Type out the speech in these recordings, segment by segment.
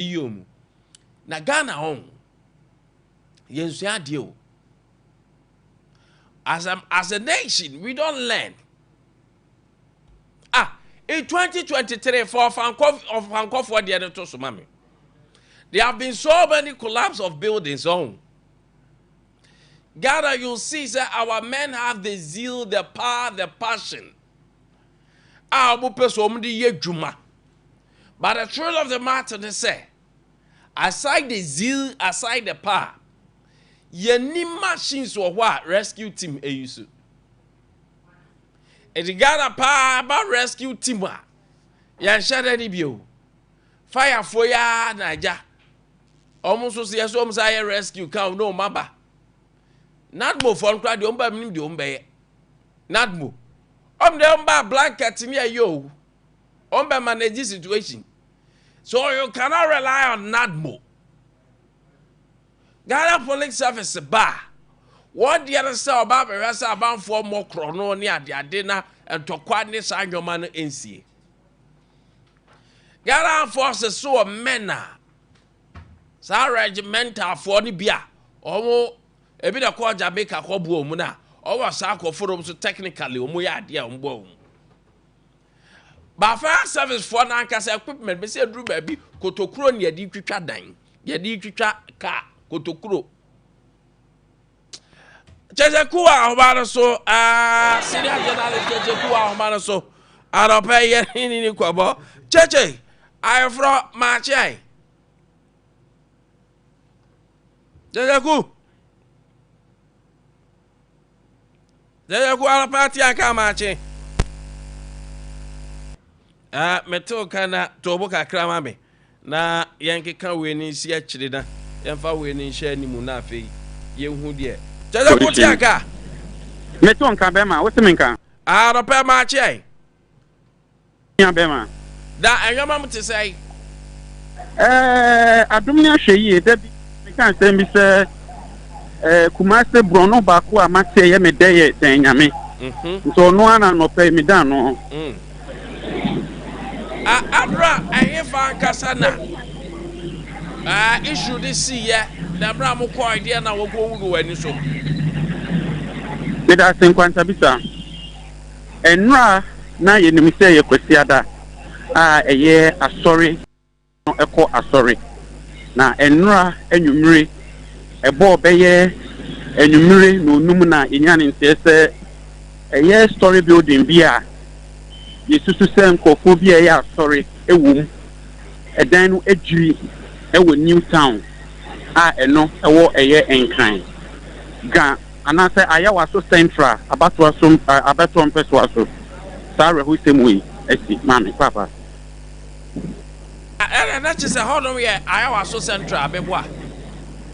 Yi mu na Ghana hɔ yɛnsua adeɛ o. As a nation, we don't learn. Ah, in 2023 for Ɔfankɔfoɔ deɛ no to so ma me, there have been so many collapse of buildings on Ghana. You see sɛ our men have the zeal, the power, the passion a wɔn pɛ so wɔn de yɛ dwuma, but the truth of the matter is sɛ aside the zeal, aside the power, yɛni machines wɔ hɔ a rescue team eyi so. Eti Ghana paa ba rescue team a yɛnhyɛ dɛ ni bio. Firefoɔ yi ara na agya wɔn nso so yɛ so wɔn sɛ ayɛ rescue kan na wɔn aba. NADMO foɔ no koraa deɛ, wɔn ba mi nim deɛ wɔn bɛyɛ. NADMO wɔn deɛ, wɔn ba blanket ni ɛyɛ o, wɔn bɛ manage situation, so you cannot rely on NADMO. Ghana Police Service ba, wɔn deɛ no sɛ ɔba abɛhwɛ sɛ abanfoɔ mmɔ korɔ no ne adeade na ntɔkwa ne saa nneɛma no nsie. Ghana Forces so wɔ men a saa regimentalfoɔ no bi a wɔn ebi na kɔ Jamaica kɔ boɔ wɔn na ɔwɔ saa akɔfo no so, technically wɔn yɛ adeɛ a wɔn bɔ wɔn ba. Fire service foɔ n'ankasa equipment bɛ sɛ eduru baabi, kotokuro ne yɛde twitwa dan, yɛde twitwa kaa kotokuro. Kyekyeku wɔ ahoma no so. Aa, senior journalist Kyekyeku wɔ ahoma no so. Anɔpɛ yɛ ne kɔbɔ. Kyekye, ayeforɔ maakye ayi. Kyekyeku. Kyekyeku, anɔpɛ ate anka maakye. Aa, metew ka na tobo kakra ma me na yɛnkeka wei no nsi akyire na yɛmfa wei no nhyɛ animu na afei yɛnhu deɛ. Kyekyeku, te anka. Meto nka bɛma, wote me nka? Anɔpɛ maakye ayi. Nya bɛma. Da ɛnwoma mu te sɛ? Adom ne ahwɛ yie. Da bi meka asɛm bi sɛ Kumase borɔno baako a mate ɛyɛ me dɛ yɛ Dɛn Nyame. Nti ɔno ara na anɔpɛ yi meda ano. Adra ɛhefa ankasa na issue de siiɛ na mmerɛ a mokɔɔ deɛ na wɔkɔhu no w'ani so? Meda ase, nkwantabisa. Nnora na yɛnim sɛ yɛ Kwasiada a ɛyɛ asɔre no ɛkɔ asɔre. Na nnora anwummere ɛbɔɔ bɛyɛ anwummere na onum na yɛnya ne nteɛ sɛ ɛyɛ story building bi a yɛsusu sɛ nkurɔfoɔ bi a ɛyɛ asɔre ɛwɔ mu. Ɛdan no adwiri ɛwɔ New Town a ɛno ɛwɔ ɛyɛ Nkran Ga anaasɛ Ayawaso Central abatoa so, abɛtoɔ mpɛsoa so. Saa awerɛhosɛm wei asi, maame papa. Ɛna na kyerɛ sɛ hɔnom yɛ Ayawaso Central bɛboa?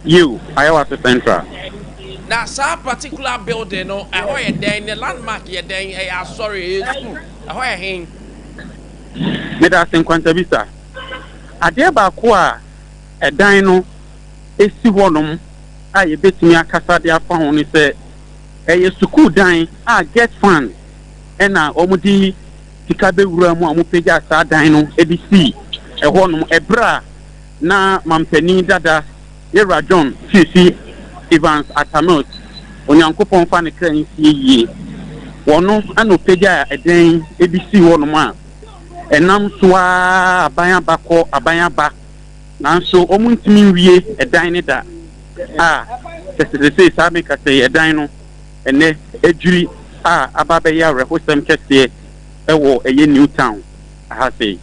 Yiw, Ayawaso Central. Na saa particular building no, ɛhɔ yɛ dɛn? Ne landmark yɛ dɛn? Ɛyɛ asɔre, ɛyɛ school, ɛhɔ yɛ hen? Meda ase, nkwantabisa. Adeɛ baako a ɛdan no esi hɔnom a yɛbɛtumi akasa de afa ho ne sɛ ɛyɛ sukuu dan a GETFund ɛna wɔde sika bɛwura mu a wɔpagya saa dan no de sii ɛhɔnom ɛberɛ a na mampanin dada Yɛwura John Fiifi Evans Atta Mills, Onyankopɔn fa ne kra nsie yie, wɔno ɛna ɔpagya ɛdan de sii hɔnom a ɛnam so ara aban aba kɔ aban aba, nanso wɔn ntumi nwie ɛdan ne da a sɛsɛsɛ saa meka sɛ ɛdan no ɛnɛ adwiri a aba bɛyɛ awerɛhosɛm kɛseɛ ɛwɔ ɛyɛ New Town ha sei.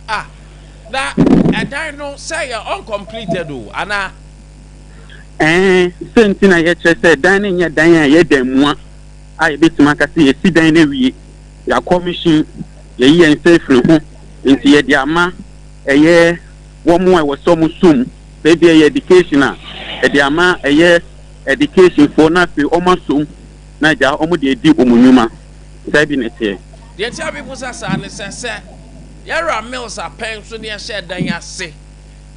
Ah, na ɛdan no sɛ yɛ uncompleted o anaa? Sɛ nti na yɛkyerɛ sɛ dan no nyɛ dan a ɛyɛ dan mua a yɛbɛtumi aka sɛ yɛsi dan no awie, yɛakɔ mission, yɛyi yɛn nsa afiri ho, nti yɛde ama ɛyɛ wɔn a ɛwɔ sɛ wɔn som, sɛ ebi ɛyɛ education a, yɛde ama ɛyɛ education foɔ na afei wɔn asom na agya wɔn de adi wɔn nnwuma. Saa bi na ɛteɛ. Deɛ nti a mebusa saa ne sɛ yɛwura Mills apɛn so ne yɛhyɛ dan ase,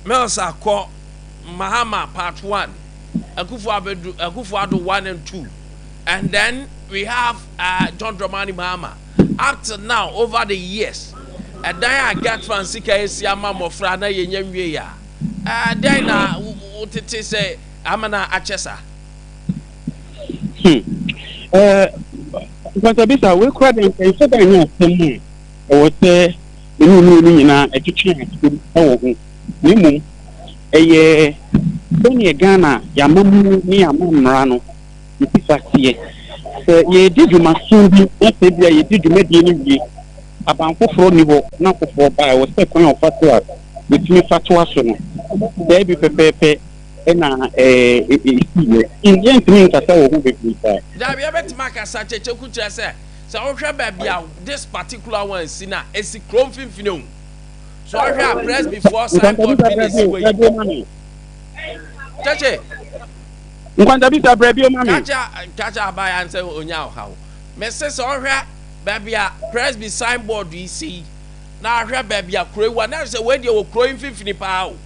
Mills akɔ, Mahama part one, Akufo Abedu, Akufo Addo one and two, and then we have John Dramani Mahama. Up till now, over the years, ɛdan a GETFund sika esi ama mmɔfra na yɛnya nwie a. Dɛn na wotete sɛ ama no akyɛ saa? Hmm. Nkwantabisa, wei kora de nka ɛsɛ dɛn ne asɛm a ɛwɔ sɛ mene wo mmienu nyinaa ɛtwetwe asɛm wɔ ho, na mmom ɛyɛ sɛdeɛ Ghana yɛamammuo ne yɛamammara no yɛsi fa teɛ. Sɛ yɛredi dwumaso bi na sɛ ebia yɛdi dwumadie no wie, aban foforɔ nni hɔ na foforɔ ba a, ɛwɔ sɛ kwan a wɔfa so a yɛtumi fa toa so no, saa bi pɛpɛɛpɛ na ɛsiiɛ. Yɛntumi nkasa wɔ ho bebree saa. Daabi, yɛbɛtumi akasa. Kyekyeku kyerɛ sɛ, sɛ wohwɛ baabi a this particular one si no a, ɛsi kuro mfimfini o. So wohwɛ a Presbyfoɔ signboard bi na ɛsi hɔ yi. Kyekye. Nkwantabisa brɛ bio ma me. Kakya kakya abaayewa no sɛ onya ɔhaw. Mese sɛ ɔhwɛ baabi a Presby signboard yi si yi na ahwɛ baabi a kuro yi wɔ na sɛ wei deɛ wɔ kuro yi mfimfini paa o.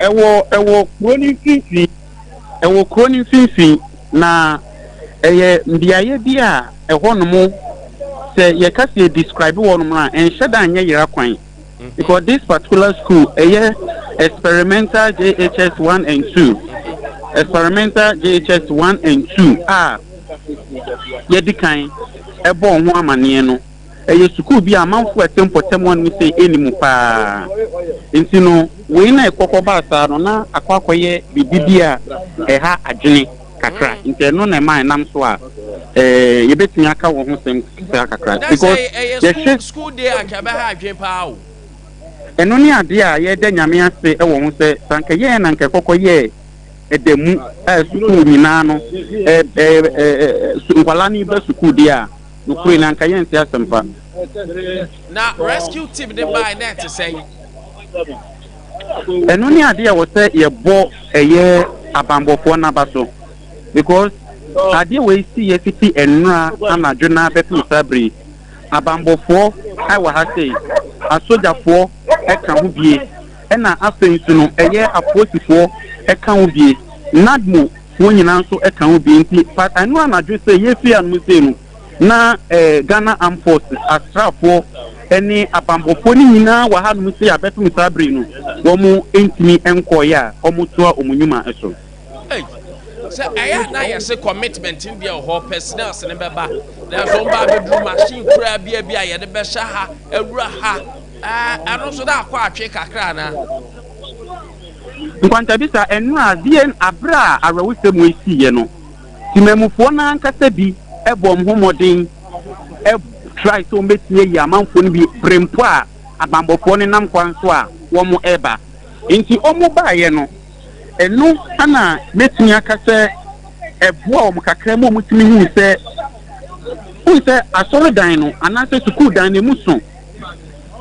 Ɛwɔ ɛwɔ kuro no mfimfini ɛwɔ kuro no mfimfini na ɛyɛ mbeaeɛ bi a ɛhɔnom sɛ yɛka sɛ yɛ describe hɔnom a ɛnhyɛ da nyɛ yera kwan. Because this particular school ɛyɛ experimental JHS 1 and 2, experimental JHS 1 and 2 a yɛdi kan ɛbɔɔ ho amaneɛ no, ɛyɛ sukuu bi a amanfoɔ a ɛte mpɔtam hɔ nom sɛ ɛni mu paa. Nti no wei na ɛkɔkɔ baa saa no na akɔ akɔyɛ biribi bi a ɛha adwene kakra, nti ɛno na ɛma ɛnam so a ɛɛ yɛbɛtumi aka wɔn ho sɛm saa kakra. Na because sɛ ɛyɛ yɛhwɛ school day a nka ɛbɛha adwene paa o. Ɛno ne adeɛ a yɛda Nyame ase wɔ ho sɛ sɛ anka yɛn na anka ɛkɔkɔ yɛɛ ɛda mu a sukuu nyinaa no ɛ ɛ ɛ nkwadaa no ba sukuu deɛ a, nokorɛ ni anka yɛnte asɛmpa. Na rescue team ne bae na ɛte sɛn? Ɛno ne adeɛ a ɛwɔ sɛ yɛbɔ ɛyɛ abanbɔfoɔ no aba so because adeɛ wei si yɛ fiti nnora anadwo na bɛpem saa bere yi. Abanbɔfoɔ wɔ ha sei, asogyafoɔ ka ho bie, ɛna afei nso no ɛyɛ apolisifoɔ ka ho bie, NADMO foɔ nyinaa nso ka ho bie. Nti pa ɛno anadwo sɛ yɛfiri anom sei no na eh, Ghana Armed Forces asraafoɔ ne abanbɔfoɔ no nyinaa wɔ hanom sei a bɛpem saa bere no wɔn ntumi nkɔɔeɛ a wɔtoa wɔn nnwuma so. Ei, sɛ ɛyɛ a na yɛse commitment no deɛ wɔ hɔ, personnels no bɛba, nanso wɔn ba abɛduru machine koraa bi a bi a yɛde bɛhyɛ ha, awura ha, ɛɛ, ɛno nso na akɔ atwe kakra anaa? Nkwantabisa, ɛno a deɛ aberɛ a awerɛhosɛm wei siiɛ no, Temanmufoɔ no ankasa bi bɔɔ wɔn ho mmɔden try sɛ wɔbɛtumi ayi amanfoɔ no bi bere mpo a abanbɔfoɔ no nam kwan so a wɔreba. Nti wɔbaeɛ no, ɛno na mɛtumi aka sɛ ɛboa wɔn kakra ma wɔtumi huu sɛ, wohu sɛ asɔredan no anaasɛ sukuudan no emu so.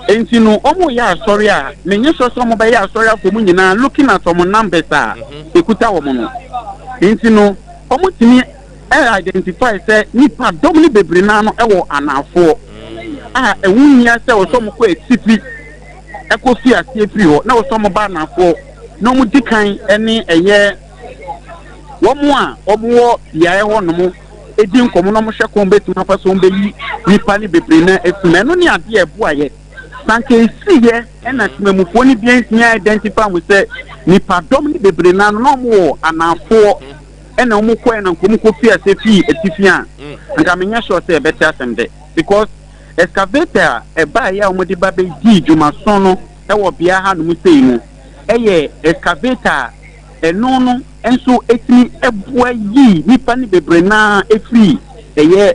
Nti no wɔreyɛ asɔre a, menyɛ sure sɛ wɔbɛyɛ asɔre afɔ mu nyinaa looking at wɔn numbers a ɛkuta wɔn no. Nti no wɔtumi identify sɛ nipa dɔm no bebree naa no wɔ anaafoɔ a ɛho nhia sɛ wɔsɛ wɔn kɔ atifi ɛkɔ fi aseɛ firi hɔ na wɔsɛ wɔn ba anaafoɔ na wɔn di kan ne ɛyɛ wɔn a wɔwɔ beaeɛ hɔ nom di nkɔmmɔ na wɔhwɛ kwan bɛtumi afa so wɔbɛyi nnipa no bebree no afiri mu. Ɛno ne adeɛ a ɛboaeɛ. Sɛ anka ɛsiiɛ ɛna temamufoɔ no biara ntumi identify mu sɛ nnipadɔm no bebree no ano na wɔwɔ anaafoɔ ɛna wɔn kɔɛ na nka wɔn kɔ fi ase fii atifi a, nka menyɛ sure sɛ yɛbɛte asɛm dɛ, because excavator a ɛbaeɛ a wɔde ba bɛdii dwumaso no ɛwɔ bea hanom sei no ɛyɛ excavator a ɛno no nso tumi boa yii nnipa no bebree no ara firii ɛyɛ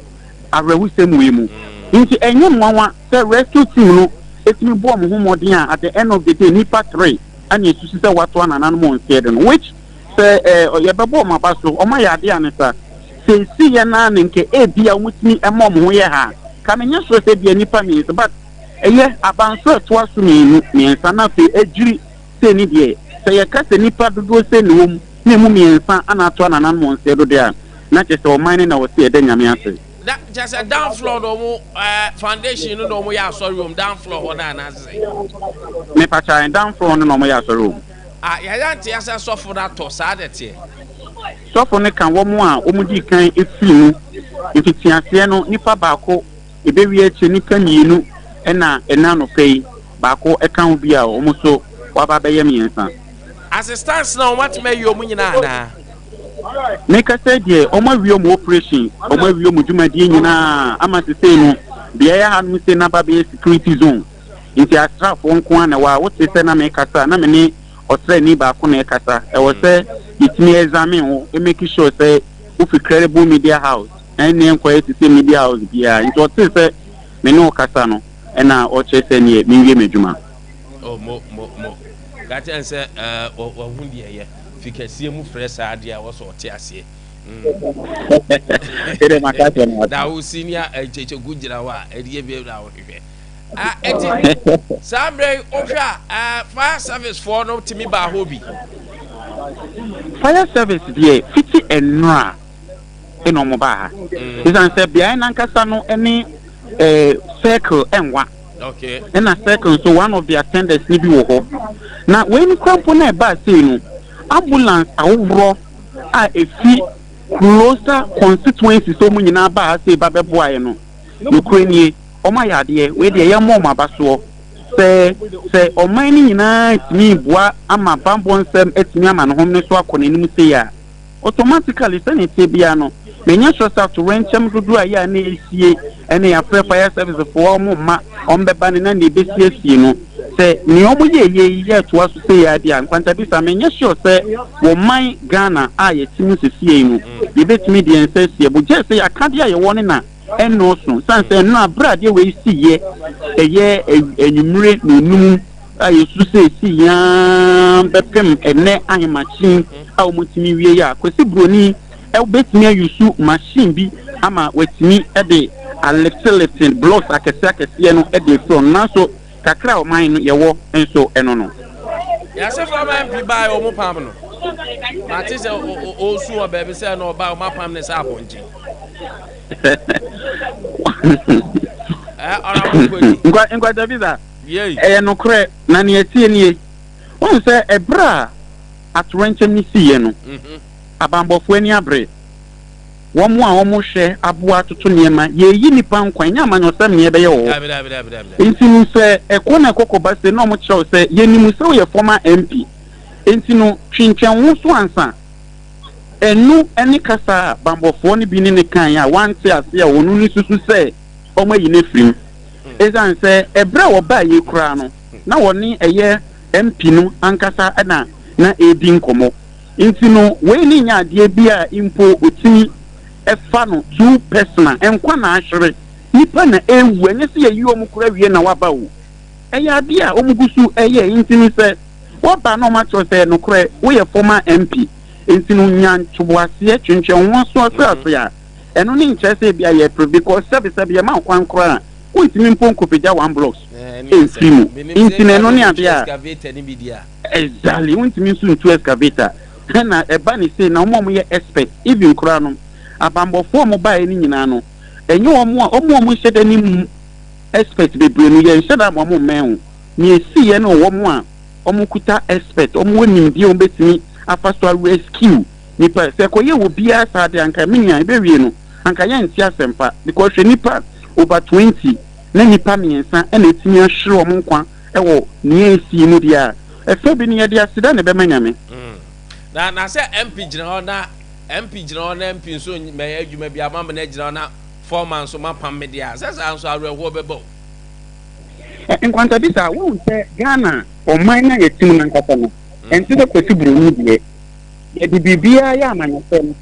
awerɛhosɛm wei mu. Nti ɛnyɛ nwanwa sɛ rescue team no tumi bɔɔ wɔn ho mmɔden a at the end of the day nnipa tre ɛna ɛsusu sɛ wɔatoa nananom wɔn nseɛ de no, which sɛ eh, yɛbɛbɔ wɔn aba so, wɔn ayɛ adeɛ a ne sa. Sɛ ɛsiiɛ no ara na nka ebia wɔtumi ma wɔn ho yɛ ha a, ka menyɛ sure sɛ ebia nnipa mmiɛnsa, but ɛyɛ abansoro a ɛtoa so mmienu, mmiɛnsa na afei adwiri. Sei ne deɛ, sɛ yɛka sɛ nnipa dodoɔ sei na ɛwɔ mu, na ɛmu mmiɛnsa na ato anananom wɔn nsa do deɛ a, na kyerɛ sɛ ɔman no na wɔse yɛda Nyame ase. Na kyerɛ sɛ down floor na wɔn ɛɛ foundation no na wɔn yɛ asɔre wɔ mu, down floor hɔ no anaasɛ sɛ? Mepakyɛ, down floor no na wɔn yɛ asɔre wɔ mu. Ah, yɛayɛ ante asɛ sɔfo no atɔ, saa na ɛteɛ? Sɔfo no ka wɔn a wɔn dii kan firi mu, mfitiaseɛ no nipa baako, ɛbɛwie akyire nipa mmienu, ɛna ɛnɛ anɔpa yi baako ka ho bi a wɔn nso. waba abɛyɛ mmiɛnsa. Assistance na wɔn atumi ayi wɔn nyinaa anaa? Mekasa deɛ, wɔn awie wɔn operation, wɔn awie wɔn dwumadie nyinaa ama sesei no, beaeɛ hanom sei no aba abɛyɛ security zone. Nti asraafoɔ nko ara na ɛwɔ ha. Wote sɛ na mekasa a, na me ne ɔsraani baako na ɛkasa. Ɛwɔ sɛ yɛtumi examine wo, make sure sɛ wofi credible media house, ɛnneɛ nkɔyɛ te sɛ media house biara. Nti ɔtee sɛ me ne wo kasa no, ɛna ɔkyerɛ sɛ neɛ menwie m'adwuma. Oh, mo, mo, mo. Ka kyerɛ no sɛ, eh, wahu deɛ ɛyɛ. Fi kɛseɛ mu frɛ saa adeɛ a wɔsɛ ɔte aseɛ. Ɛdɛ maka kyerɛ no. Na wo senior nkyɛkyɛku gyina hɔ a, ɛdeɛ bi na wohwehwɛ. Ah, eti saa mmerɛ yi wohwɛ a, eh, fire service foɔ no tumi baa hɔ bi. Fire service deɛ fiti nnora ɛna wɔn baa ha. Ɛsiane sɛ beaeɛ nankasa no ne eh, circle ɛnwa. Okay. Ɛna circle nso one of the attendants no bi wɔ hɔ. Na wei no kura mpo na ɛbaa sei no, ambulance ahohorɔ a ɛfi closer constituencies wɔn nyinaa baa ha sei ba bɛboaeɛ no, nokorɛ nie, wɔn ayɛ adeɛ. Wei deɛ yɛmmɔ wɔn aba soɔ. Sɛ sɛ ɔman no nyinaa tumi boa ama bammɔ nsɛm atumi ama ne ho ne so akɔ n'anim sei a, Automatically, sɛnea ɛteɛ biara no, menyɛ sure sɛ atoyerɛnkyɛm dodoɔ a ɛyɛ a na ɛresie ɛne yɛafrɛ fire service foɔ wɔn mma wɔn bɛba no na nea ɛbɛsiesie no, sɛ nea wɔn yɛɛyɛ yi yɛretoa so sei ara deɛ a, Nkwantabisa, menyɛ sure sɛ wɔ man Ghana a yɛte mu sesiei no, yɛbɛtumi de yɛn nsa asi ɛbo. Gyɛɛ sɛ yɛakadeɛ a yɛwɔ no na ɛnnɔɔso, sane sɛ ɛno a berɛ a adeɛ wei siiɛ, ɛyɛ anwummere nnɔnnum a yɛsu sɛ ɛsii yɛn ara bɛpem ɛnnɛ ahemakye a wɔtumi wie a, Kwasi Broni bɛtumi ayusu machine bi ama watumi de aliftelifte blocks akɛseɛ akɛseɛ no de afiri hɔ no, nanso kakra a ɔman no yɛwɔ nso ɛno no. Yɛase former MP baa wɔn pam no. Mate sɛ ɔresu wɔ baabi sɛ na ɔbaa wɔn apam ne sɛ apɔnkye. Nkwatabisa, ɛyɛ nokorɛ, na nea ɛteɛ nie. Wohu sɛ ɛberɛ a atoyerɛnkyɛm no siiɛ no, abanbɔfoɔ ani abere. Wɔn a wɔhwɛ aboa atoto nneɛma, yɛreyi nnipa nkwa, ɛnyɛ amanyɔsɛm na yɛbɛyɛ wɔ hɔ. Nti no sɛ ɛkɔ na ɛkɔkɔba sei na wɔkyerɛ wo sɛ yɛnim sɛ woyɛ former MP, nti no twentwɛn wo ho so ansa. Ɛno ne kasa a bammɔfoɔ no bi ne no kaeɛ a wante aseɛ a ɔno no susu sɛ wɔayi no afiri mu. Ɛsiane sɛ ɛberɛ a wɔbaeɛ yi koraa no, na wɔne ɛyɛ MP no ankasa na na ɛredi nkɔmmɔ. Nti no, wei ne nyɛ adeɛ bi a mpo ɔtumi fa no too personal. Nkwa na ahwere, nnipa na ɛrewu, ɛnyɛ sɛ yɛyi wɔn koraa wie na wɔaba o. Ɛyɛ adeɛ a wɔgu so yɛ nti no sɛ Woaba na wɔakyerɛ wo sɛ nokorɛ woyɛ former MP nti no nya ntoboaseɛ twentwɛn wo ho aso ase a, ɛno ne nkyerɛ sɛ ebia yɛpere because sɛbe sɛbe yɛma wo kwan koraa a wontumi mpo nkɔpagya one blocks mfiri mu nti no ɛno ne adeɛ a Exactly wontumi nso ntu excavator ɛna ɛba ne sei na wɔn a wɔyɛ expert even koraa no abanbɔfoɔ a wɔbaeɛ no nyinaa no ɛnyɛ wɔn a wɔn a wɔnhyɛ da ne mu expert bebree no yɛnhyɛ da ma wɔn mmɛn ho. Nea esiiɛ no wɔn a wɔkuta expert, wɔwɔ nimdeɛ a wɔbɛtumi afa so a rescue nipa. Sɛ ɛkɔyɛ obiara saa deɛ anka me nua ɛbɛwie no anka yɛnte asɛmpa because hwɛ nipa over 20 na nipa mmiɛnsa na ɛtumi ahwere wɔn nkwa wɔ nea esii mu deɛ a, ɛfɛ bi no yɛde aseda na ɛbɛma Nyame. Na na sɛ MP gyina hɔ na MP gyina hɔ na MP nso mɛyɛ adwuma bi ama me na gyina hɔ na foreman nso mapam me deɛ a, sɛ saa nso awerɛhoɔ bɛba o. Nkwantabisa, Woahu sɛ Ghana ɔman no a yɛte mu no ankasa no, ɛnte sɛ Kwasi Broni deɛ. Yɛde biribiara yɛ amanyɔsɛm.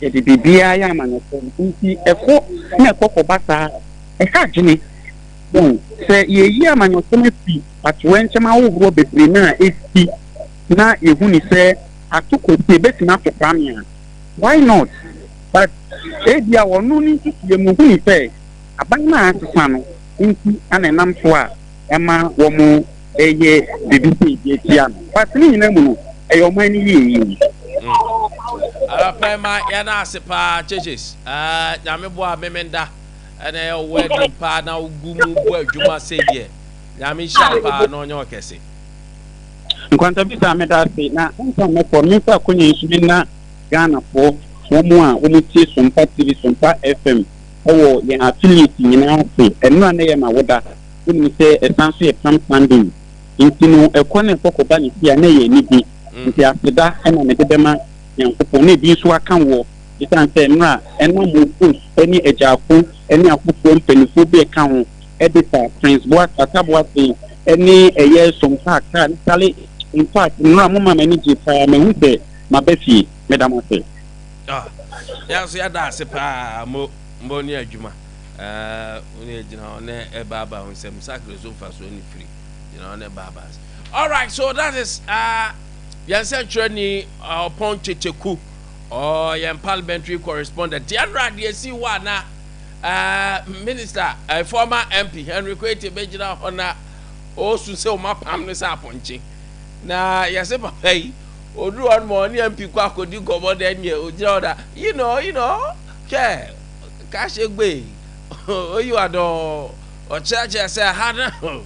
Yɛde biribiara yɛ amanyɔsɛm. Nti ɛkɔ na ɛkɔ kɔba saa a, ɛha adwene. Woahu? Sɛ yɛyi amanyɔsɛm afi atoyerɛnkyɛm ahodoɔ bebree no a ɛsi na yɛhu no sɛ ato Kwasi, ɛbɛtumi ato Kwame a, why not? But ebia ɔno ne nsusuiɛ mu, ɔhu no sɛ aban no a asesa no nti na ɛnam so a ɛma wɔyɛ biribi sei de atia no. But ne nyinaa mu no, ɛyɛ ɔman no yieyie. Anɔpa yi ma yɛda ase paa Cheches. Uh, Nyame boa memenda ɛna ɛyɛ wedding paa na wogu mu bɔ adwuma sei deɛ. Nyame nhyira wo paa na ɔnyɛ ɔkɛse. Nkwantabisa meda ase na ansa mɛkɔ no memfa akonya yi so menna Ghanafoɔ wɔn a wɔtie Sompa TV, Sompa FM wɔ yɛn affiliate nyinaa ase. Ɛno a na ɛyɛ m'awoda. Wonim sɛ ɛsan nso yɛ Palm Sunday. Nti no ɛkɔ ne ɛkɔ kɔba ne fie a na ɛyɛ anigye. Nti aseda na mede bɛma Nyankopɔn na ebi nso aka woɔ esiane sɛ nnora ɛnam wo post ne Agyaako ne afoforɔ mpaninfoɔ bi ɛka ho de sa Prince Boateng, Atta Boateng ne ɛyɛ Sompa Accra ne Sale in fact nnora mo ma m'ani gye paa mahu sɛ maba fie meda mo ase. Ah, yɛn nso yɛda ase paa mo mo ne adwuma ɛɛ wo ne gyina hɔ ne ɛbaaba ho nsɛm sakre so mfasoɔ ne firi gyina hɔ ne ɛbaaba. All right, so that is uh, yɛn sɛnkyerɛni Ɔpɔn Kyekyeku, yɛn parliamentary correspondent. Yɛnra deɛ si hɔ a na uh, minister, uh, former MP Henry Kwete bɛgyina hɔ na ɔresu sɛ wɔn apam no sɛ apɔnkye. Na yɛsɛ papa yi, ɔduru hɔ no ma ɔne MP kɔ akɔdi nkɔmmɔ dɛ neɛ ɔgyina hɔ da, hwɛ, kahyɛ gbe, oyi wa dɔɔ, ɔkyerɛkyerɛ sɛ ha no,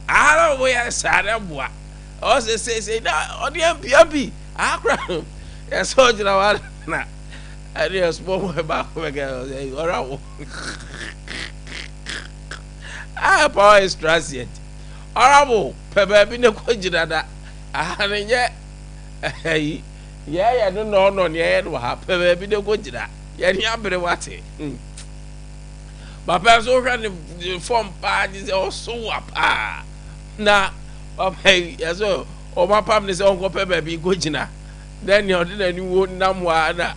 aha no wɔyɛ saa na ɛboa. Ɔsɛ seesei na ɔde ampia bi akora no yɛsɛ ɔgyina hɔ na ɛne ɛsomɔ ho baako bɛkɛ ɔra wo ah power is transient ɔra wo pɛ baabi ne kɔ gyina da aha no nyɛ ɛyi yɛyɛ no na ɔnɔ ne ɛyɛ no wɔ ha pɛ baabi ne kɔ gyina yɛne abere wate papa nso wohwɛ ne fɔm paa gye sɛ ɔso wa paa na Papa yi, yɛsɛ wɔn apam ne sɛ ɔnkɔpɛ baabi nkɔgyina na nea ɔde n'ani wo nam hɔ ara na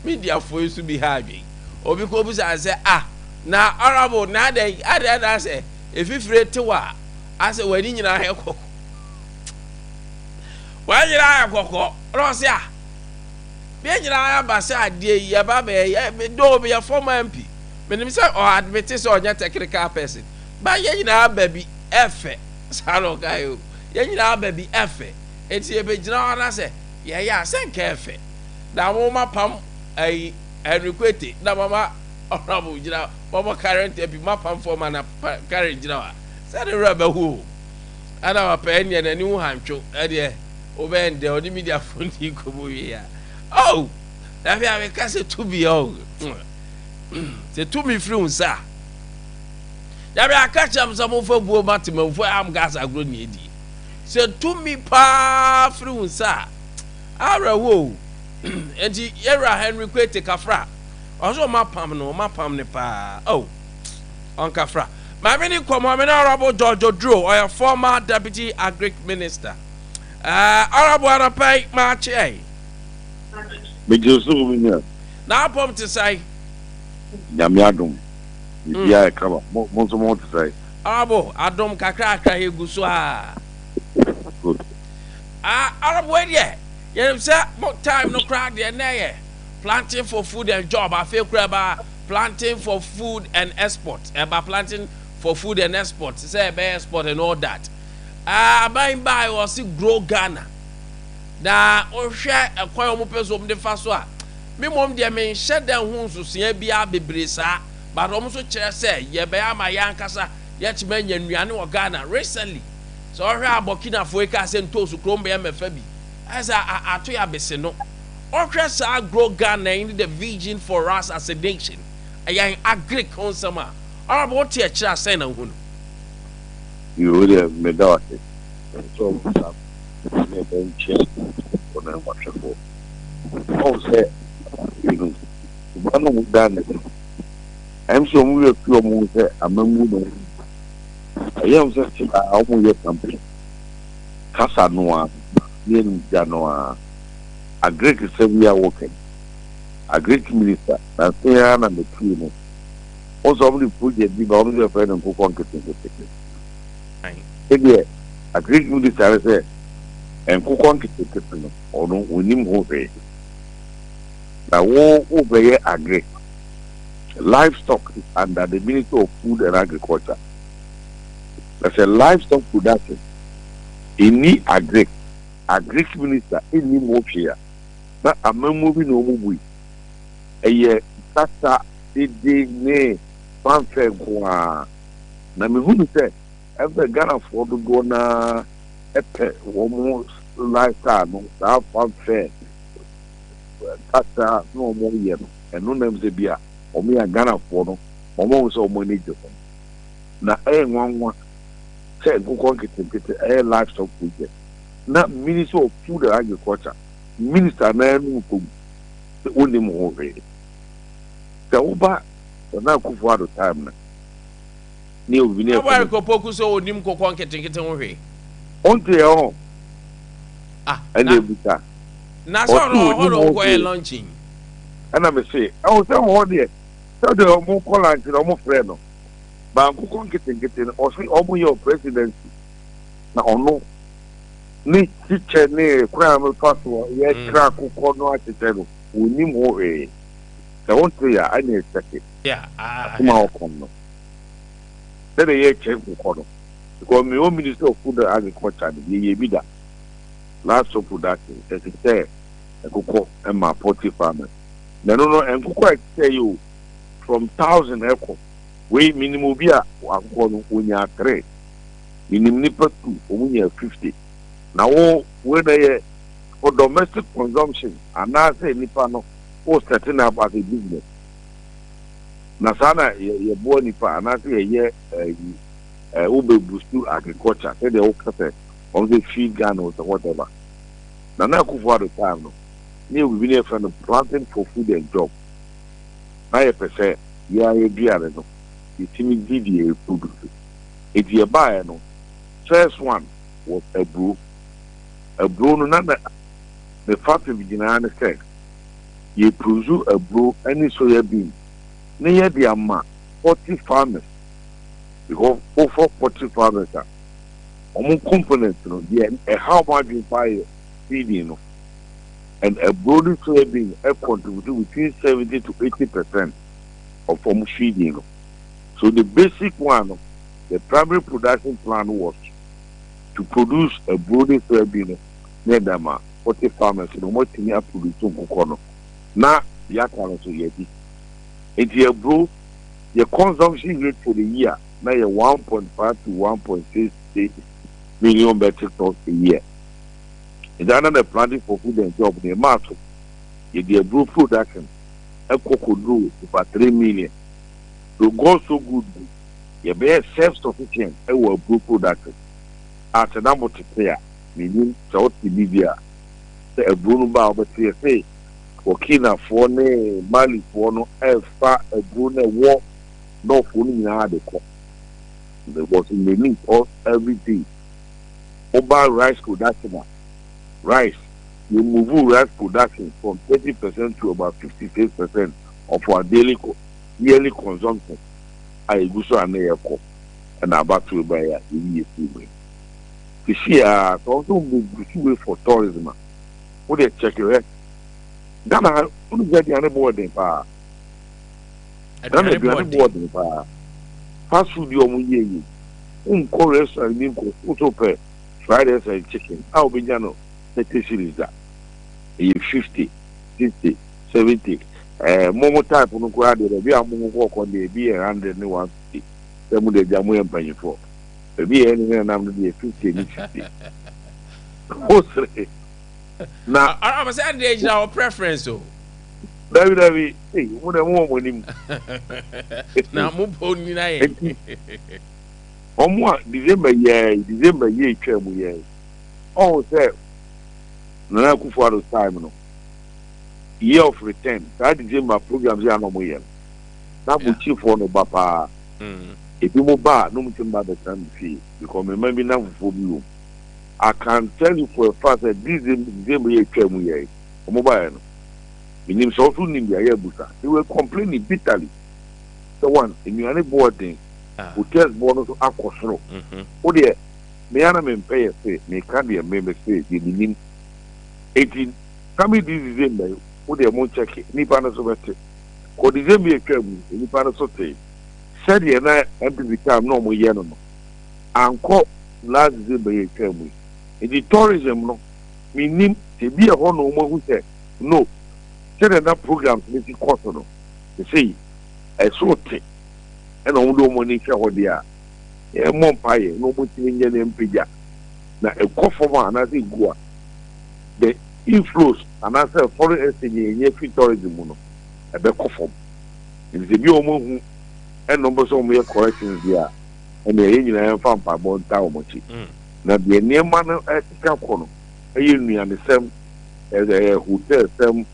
mediafoɔ yi so bi ha adwen. Obi kɔ bisa sɛ ah na honorable na adɛn adɛn na asɛ efifire tew a asɛ w'ani nyinaa yɛ kɔkɔ. W'ani nyinaa yɛ kɔkɔ na ɔsɛ ah deɛ nyinaa aba sɛ adeɛ yi yɛba bɛyɛ doo meyɛ former MP menim sɛ ɔ admit sɛ ɔnyɛ technical person ba yɛ nyinaa ba bi ɛfɛ. Saa na ɔkae o. Yɛn nyinaa aba bi, ɛfɛ. Enti yɛbɛgyina hɔ na sɛ yɛyɛ a, sɛ nka ɛfɛ. Na moma pam ayi Henry Kwete na mama Honorable gyina mama current MP mapam former na current gyina hɔ a, sɛ ne werɛ bɛho o. Ɛna papa ɛneɛ n'ani ho hantwo ɛdeɛ wobɛyɛ ndɛ ɔne mediafoɔ ndi nkɔmmɔ wie a. Oh! Na afei a meka sɛ tumi oh. Sɛ tumi firi wo nsa a, Nyame aka kyerɛ m sɛ momfa buo ma temamfoɔ a amka asa agorɔ ne adi. Sɛ tumi paa firi wo nsa a, awerɛhoɔ o. Enti yɛwura Henry Kwete Kafra, ɔsɛ ɔma pam no, ɔma pam no paa. Oh, ɔnkafra. Maame ne nkɔmmɔ, me ne Honorable George Oduro, ɔyɛ former Deputy Agric Minister. Honorable anɔpa yi, maakye ɛ. Megye so, me nua. Na apɔm te sɛn? Nyame adom. Biribiara yɛ kama. Mo mo nso mo ho te sɛn? Honourable, adom kakrakra yɛgu so aa. Good. Ah, Honourable wei deɛ, yɛnim sɛ mo time no koraa deɛ na ɛyɛ planting for food and job, afei koraa ɛba planting for food and export, ɛba planting for food and export, sɛ ɛbɛyɛ export and all that. Ah, aban baa wɔse grow Ghana. Na wohwɛ ɛkwan a wɔpɛ so wɔde fa so a, Me mmom deɛ menhyɛ da nhu nsosoeɛ biara bebree saa but wɔn nso kyerɛ sɛ yɛbɛyɛ ama yɛn ankasa yɛatumi anya nnuane wɔ Ghana. Recently sɛ wohwɛ a Burkinafoɔ yi kaa sɛ ntoosi kurom bɛyɛ mmɛfa bi ayɛ sɛ ato yɛ abese no. Wohwɛ saa Grow Ghana yi ne the vision for us as a nation, yɛn agric ho nsɛm a, Honourable wote akyire a sɛn na wohu no? Yoo wo deɛ meda wo ase sɛ wo bisa me ne ɛbɛnkyɛ wɔ ne wahwɛfoɔ. Ɔhu sɛ you know, ɔba no ɔmo da n'adi. Ɛm sɛ ɔmo werɛ fi ɔmo ho sɛ amammuo na ɔmo di. Ɛyɛ ɔmo sɛ saa ɔmo yɛ campaign. Kasa no ara, ne animtia no ara. Agric sɛm yi a wɔka yi, Agric minister, nansa yi ara na metie no. Wohu sɛ ɔmo de project bi ba, ɔmo sɛ yɛfrɛ no nkokɔ nketenkete. Sɛdeɛ Agric minister no sɛ nkokɔ nketenkete no, Ɔno ɔnnim ho hwee. Na wo wobɛyɛ agric. Livestock is under the Ministry of Food and Agriculture. Na sɛ livestock production nni agric, agric minister nnim ho hwee a, na amammuo bi na wɔn bui. Ɛyɛ kasa dede ne fanfare nko ara. Na mehunu sɛ ɛmfɛ Ghanafoɔ dodoɔ no ara pɛ wɔn lifestyle no, saa fanfare kasa na wɔyɛ no, ɛno na ɛm sɛ bi a wɔn yɛ Ghanafoɔ no, wɔn ahu sɛ wɔn ani gye ho. Na ɛyɛ nwanwa Yɛkyɛ nkokɔ nketenkete ɛyɛ livestock project na Ministry of Food and Agriculture minister no ara num kɔ mu sɛ ɔnnim ho hwee. Sɛ woba Nana Akufo Addo time no ne obi ne ɛfɛ no. Kɔpɔku sɛ ɔnim nkokɔ nketenkete ho hwee. Ɔnte yɛ ho. Ah, ɛna ebusa. Na sɛ ɔno ɔhɔ na ɔkɔ yɛ launching. Ɛna me se ɛwɔ sɛ ɔhɔ deɛ sɛ deɛ ɔmo kɔ lunch na ɔmo frɛ no. Ba nkokɔ nketenkete no ɔse ɔmo yɛ presidency na ɔno ne kyekyɛ ne kwan a mefa so yɛkra akokɔ no akyekyɛ no ɔnnim ho hwee. Sɛ wonte a ɛne ɛkyɛke asɛm a ɔka no sɛdeɛ yɛkyɛ nkokɔ no because me wɔ Ministry of Food and Agriculture no yɛyɛ bi da livestock production yɛkyekyɛ nkokɔ ma poultry farmers na ɛno no nkokɔ a ɛkyekyɛ yɛ o from 1000 ɛkɔ. Wei menim obi a akokɔ no onyaa three, menim nipa two ɔmo nyaa 50. Na wo wei na ɛyɛ for domestic consumption anaasɛ nipa no wo setting up as a business. Na saa na yɛ yɛboa nipa anaasɛ yɛyɛ ɛyi ɛ wo bɛ boost agriculture sɛdeɛ woka sɛ wɔn sɛ feed Ghana or whatever. Nana Akufo-Addo time no ne yɛ biribi ne yɛfrɛ no planting for food and job. Na yɛpɛ sɛ yɛn ara aduane no, yɛtumi di deɛ yɛproduce. Nti yɛbaeɛ no, first one was aburo. Aburo no, na ne fapem nyinaa ne sɛ yɛproduce aburo ne soya bean na yɛde ama poultry farmers because wofa poultry farmers a, wɔn component no, deɛ ɛha wɔn adwene paa yɛ feeding no. And aburo ne soya bean contribute between 70 to 80% of wɔn feeding no. So the basic one no, the primary production plan was to produce aburo ne soya bean no na yɛde ama poultry farmers no wɔatumi aproduce nkokɔ no na deɛ aka no nso yɛadi. Nti aburo yɛ consumption rate for the year na yɛ 1.5 to 1.68 million metric tons a year. Nti under the planting for food and job no yɛmaa so yɛde aburo production ɛkɔ kɔduru over 3 million. So God so good no, yɛbɛyɛ self sufficient ɛwɔ aburo production a sɛ na mo tete a, mennim sɛ wote bi bi a, sɛ aburo no ba a wobɛte yɛse Burkinafoɔ ne Malifoɔ no ɛfa aburo no ɛwɔ Northfoɔ no nyinaa de kɔ. It was in the news all every day. Woba rice production a, rice, yɛ move rice production from 30% to about 56% of our daily yearly consumption a egu so a na yɛkɔ ɛna abatoɔ ba yi a yɛyi yɛ firi mu yi. Sisi a sɛ wɔn nso bɛ gu way for tourism a, wo deɛ check hwɛ. Ghana ha, wone sɛ aduane boɔ den paa. Ghana aduane boɔ den paa. Fast food yi a wɔn yɛ yi, wonkɔ restaurant bi nkɔ, wosɛ wopɛ fried rice and chicken a wobɛnya no 30 cedis da. Ɛyɛ 50, 60, 70. Ɛɛ mo mo type no koraa deɛ baabi a mo kɔ kɔ deɛ ebi yɛ 100 ne 150. Sɛ mo deɛ gya mo yɛ mpanyinfoɔ. Baabi yɛ ne nenam no deɛ 50 ne 60. Wosere. Na. Ɔrɔ sɛ ɛdeɛ gyina wɔ preference o. Dabi dabi, ei mo deɛ mo wɔ mo anim. Na mo bɔ nyina yɛ. Enti wɔn a December yɛɛ December yɛ etwa mu yɛɛ ɔho sɛ Nana Akufo-Addo time no year of return saa December programs yɛ a na wɔn yɛ no na abokyifoɔ no ba paa ebi mo ba a na wɔn ti ba abɛtena me fie because me mma bi na fufuo bi wɔ mu I can tell you for a fact sɛ this December yɛ etwa mu yɛɛ wɔn ba yɛ no menim sɛ ɔso nim deɛ ayɛ abusa they were complaining bitterly sɛ one nnuane boɔ den hotels boɔ no so akɔ soro wo deɛ me ara mempɛ yɛ se meka deɛ me me se deɛ menim eti coming this December yi wo deɛ mo nkyɛke nipa no so bɛte kɔ December yɛ twa mu nipa no so te sɛdeɛ na NPP time na ɔmo yɛ no no ankɔ last December yɛ twa mu yi eti tourism no menim ebi ɛhɔ na ɔmo ahu sɛ no sɛdeɛ na programs no si kɔ so no sesei ɛso te ɛna wɔn de wɔn ani hwɛ hɔ deɛ a, yɛmmɔ mpaeɛ na wɔn ntumi nyɛ ne mpagya na ɛkɔ fam a anaasɛ egu a, the inflows anaasɛ foreign exchange yɛn nyɛ fi tourism mu no ɛbɛkɔ fam. Nti sɛ bi a wɔn ahu ɛna wɔn pɛ sɛ wɔn yɛ corrections deɛ a, Ɛnna yɛn nyinaa yɛmfa mpaebɔ ntaa wɔn akyi. Na deɛ nneɛma no ɛkeka kɔ no, ɛyɛ nnuanesɛm, ɛyɛ hotelsɛm,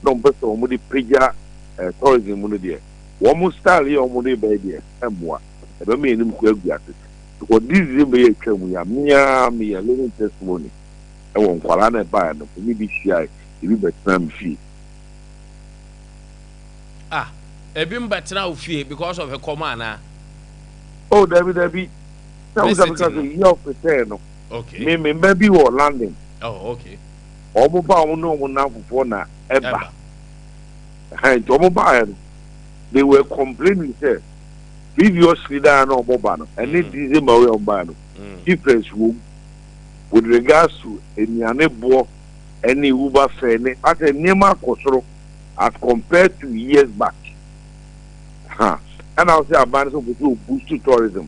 na wɔn pɛ sɛ wɔn de pagya tourism mu no deɛ, wɔn style yɛ wɔn de bɛyɛ deɛ ɛmmoa. Ɛbɛma yɛn anim kɔ agu ase. Because this December yɛ atwa mu yi a, me ara meyɛ living testimony ɛwɔ nkwadaa na ɛbaeɛ no, ɛne bi hyiae, ebi bɛtena me fie. Ah, ebi mbɛtena wo fie because of ɛkɔm anaa? Oh, dabi dabi. Sɛ wo sɛ meka sɛ year of return no. Okay. Me mba bi wɔ London. Oh, okay. Wɔn ba wɔn ne wɔn nnamfofoɔ na ɛba. Ɛhɛn nti wɔn baeɛ no, they were complaining sɛ previously naa na wɔn ba no, ɛne December wei a wɔn baeɛ no, difference wɔ mu with regards to nnuane boɔ ɛne Uber fare ne asɛ nneɛma akɔ soro as compared to years back. Ha, ɛna ɔsɛ aban no sɛ ɔpɛ sɛ ɔboost tourism.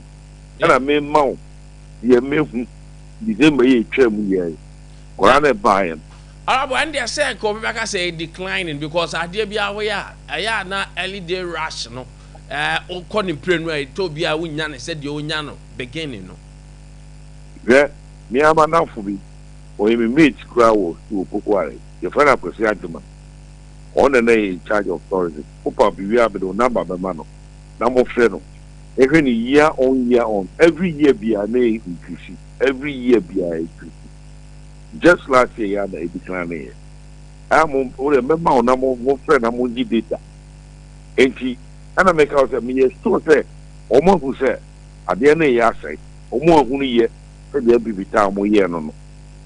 Ɛna mema wo deɛ mehu December yi atwa mu yɛ nkwadaa no ɛbaeɛ no. Honorable, ɛn deɛ sɛ nka obi bɛka sɛ ɛyɛ declining because adeɛ bi ahoyɛ a ɛyɛ a na early day rush no ɛɛ wokɔ ne mprenu a ɛtɔ bi a wonya ne sɛ deɛ wonya no beginning no. Hwɛ, me ara m'adamfo bi, ɔyɛ me mate koraa wɔ sukuu wɔ Pokuare, yɛfrɛ no Akwasi Agyeman. Ɔno na na ɛyɛ in charge of tourism. Wopa biribi a mede wo number bɛma no na mofrɛ no. Yɛhwɛ no year on year on, every year biara na ɛyɛ increase, every year biara increase. Just last year yi ara na ɛdecline yɛ. Ɛa mo, wo deɛ mɛma wo na mo mofrɛ na mongye data. Enti ɛna meka wo sɛ meyɛ sure sɛ wɔn ahu sɛ adeɛ no reyɛ asɛe. Wɔn ahunu yɛ sɛdeɛ NPP taa wɔn yɛɛ no no.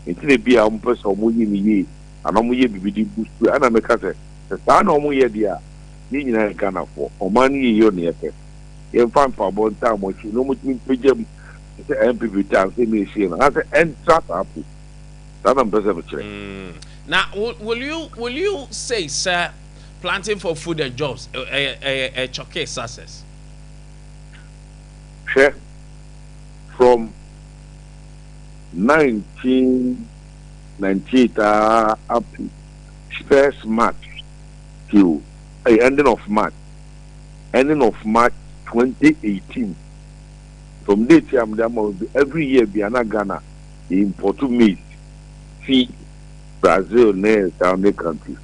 Enti na ebia wɔpɛ sɛ wɔyɛ no yie anaa wɔyɛ biribi de boost. Ɛna meka sɛ, sɛ saa na wɔyɛ deɛ a, yɛn nyinaa yɛ Ghanafoɔ. Ɔman no yieyɔ na yɛpɛ. Yɛmfa mpaebɔ ntaa wɔn akyi na wɔtumi mpagya mu te sɛ NPP taa sɛ na ɛsie no anaasɛ ɛntra saa po. Saa na mepɛ sɛ mekyerɛ. Na will you say sɛ Planting for Food and Jobs ɛyɛ ɛyɛ ɛkyɔke success? Hwɛ, from 1998 ara up to first March till eh, ending of March, ending of March 2018, from date a mede ama wo bi, every year bia na Ghana yɛ import maize fi Brazil ne surrounding countries.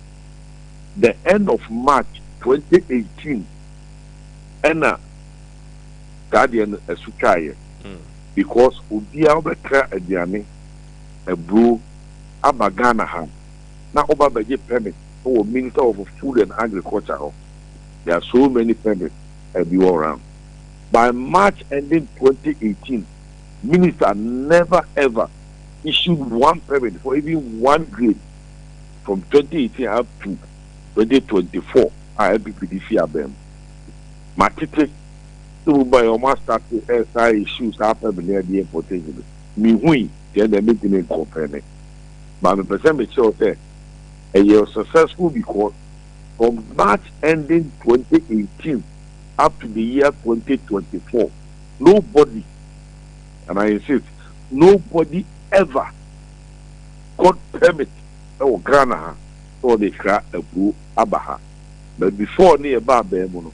The end of March 2018 ɛna saa deɛ no ɛso twaeɛ because obiara wobɛkra aduane aburo aba Ghana ha na woba bɛgye permit wɔ Minister of Food and Agriculture hɔ. There are so many permits ɛbi wɔ round. By March ending 2018, Minister never ever issued one permit for even one grade from 2018 up to 2024 a NPP de fi abɛn mu. Matete sɛ mu ba yɛ wɔn asate ɛsa issue saa permit na ɛde importation no. Mihui deɛ na mentumi nkɔmfɛn me. But mepɛ sɛ mekyerɛ wo sɛ ɛyɛ successful because from March ending 2018 up to the year 2024, nobody, and I insist, nobody ever got permit ɛwɔ Ghana ha sɛ ɔde kra aburo aba ha. But before ne yɛba abɛn mu no,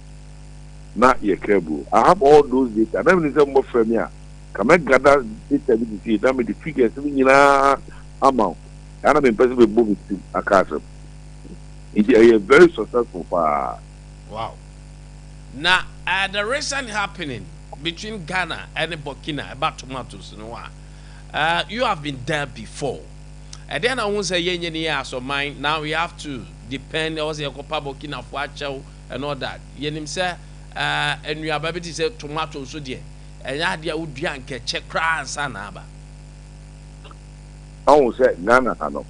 na yɛkra aburo. I have all those data. Na menim sɛ mobɛfrɛ me a, ka mɛgada data bi te sei na mede figures no nyinaa ama wo. Ɛa na mempɛ sɛ mebɔ me tirim aka asɛm. Nti ɛyɛ very successful paa. Wow. Na the recent happening between Ghana and Burkina about tomatoes no a, you have been there before. Ɛdeɛ na wohu sɛ yɛnyɛ ni yɛ asɔman now we have to depend ɛwɔ sɛ yɛkɔpa Burkinafoɔ akyɛw and all that. Yɛnim sɛ nnuaba bi te sɛ tomato nso deɛ ɛnyɛ adeɛ a wodua nkɛkyɛ koraa ansa na aba. Ɔhu sɛ Ghana ha no,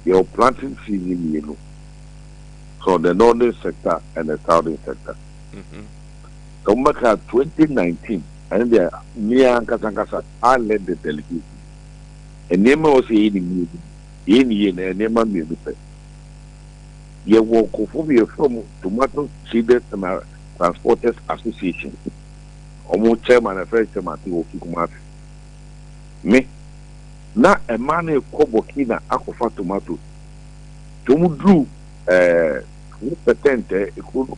yɛwɔ planting season mmienu. So the northern sector and the southern sector. Sɛ wɔbɛka 2019, ɛno deɛ mmea ankasa ankasa I led the delegation. Nneɛma a wɔsɛ yɛyɛ ne mmienu, yɛyɛ ne yie na nneɛma mmienu pɛ. Yɛwɔ nkurɔfoɔ bi yɛfrɛ mo Tomato Traders and Transporters Association. Wɔn chairman ɛfrɛ chairman ti wɔ fi Kumasi. Me na mmaa no rekɔ Burkina akɔfa tomatoes. Nti wɔn duru ɛɛ 4% ekuro no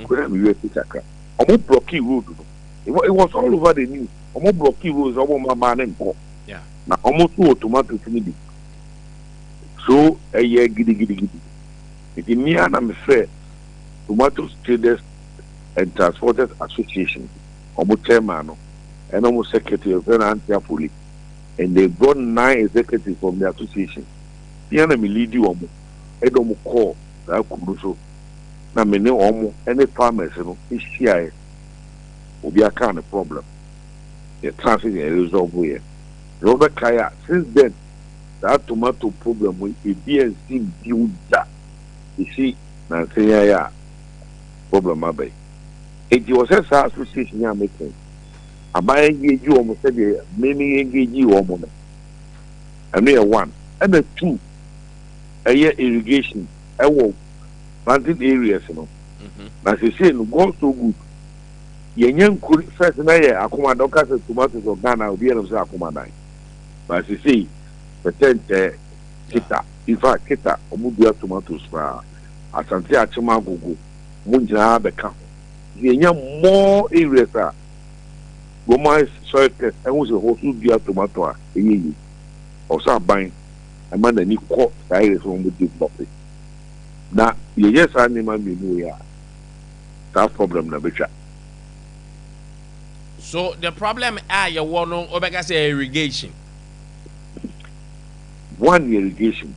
kuro na mi wi ati kakra. Wɔn blocki road no. It was all over the news. Wɔn blɔki roads, wɔn mma mmaa no nkɔ. Na wɔn nso wɔ tomatoes no bi. So ɛyɛ gidigidigidi. Nti mmea na mefrɛ Tomatoes Traders and Transporters Association, wɔn chairman no, ɛna wɔn secretary, yɛfrɛ no Auntie Afoli. And they brought nine executives from the association. Mmea na me leadi wɔn, ɛde wɔn kɔɔ saa kuro no so. Na me ne wɔn ne farmers no hyiaeɛ. Obi aka ne problem. Yɛtena ase na yɛ resolve yɛ. Na wɔbɛkae a, since then, saa tomato problem yi, ebi ansi bio da. Esi nansa yi ara a problem aba yi. Enti wɔ sɛ saa association yi a meka yi, aban engage wɔn sɛdeɛ me me engage wɔn no. Ɛno yɛ one. Ɛna two, ɛyɛ irrigation ɛwɔ planting areas no. Na sesei no, God so good, yɛnyɛ nkuro first na yɛ Akomadan, ɔka sɛ tomatoes wɔ Ghana, obi yɛ no sɛ Akomadan. But sesei, pɛtɛntɛ, Keta, in fact Keta, ɔmo dua tomatoes paa. Asante Akyem Agogo, ɔmo nyinaa bɛka ho. Nti yɛnya more areas a wɔn ayɛ soil test ɛho sɛ hɔ so dua tomato a ɛyɛ yie. Ɔsɛ aban ɛma n'ani kɔ saa areas a wɔn develop. Na yɛyɛ saa nneɛma mmienu wei a, saa problem na bɛtwa. So the problem a yɛwɔ no, wobɛka sɛ irrigation? One yɛ irrigation,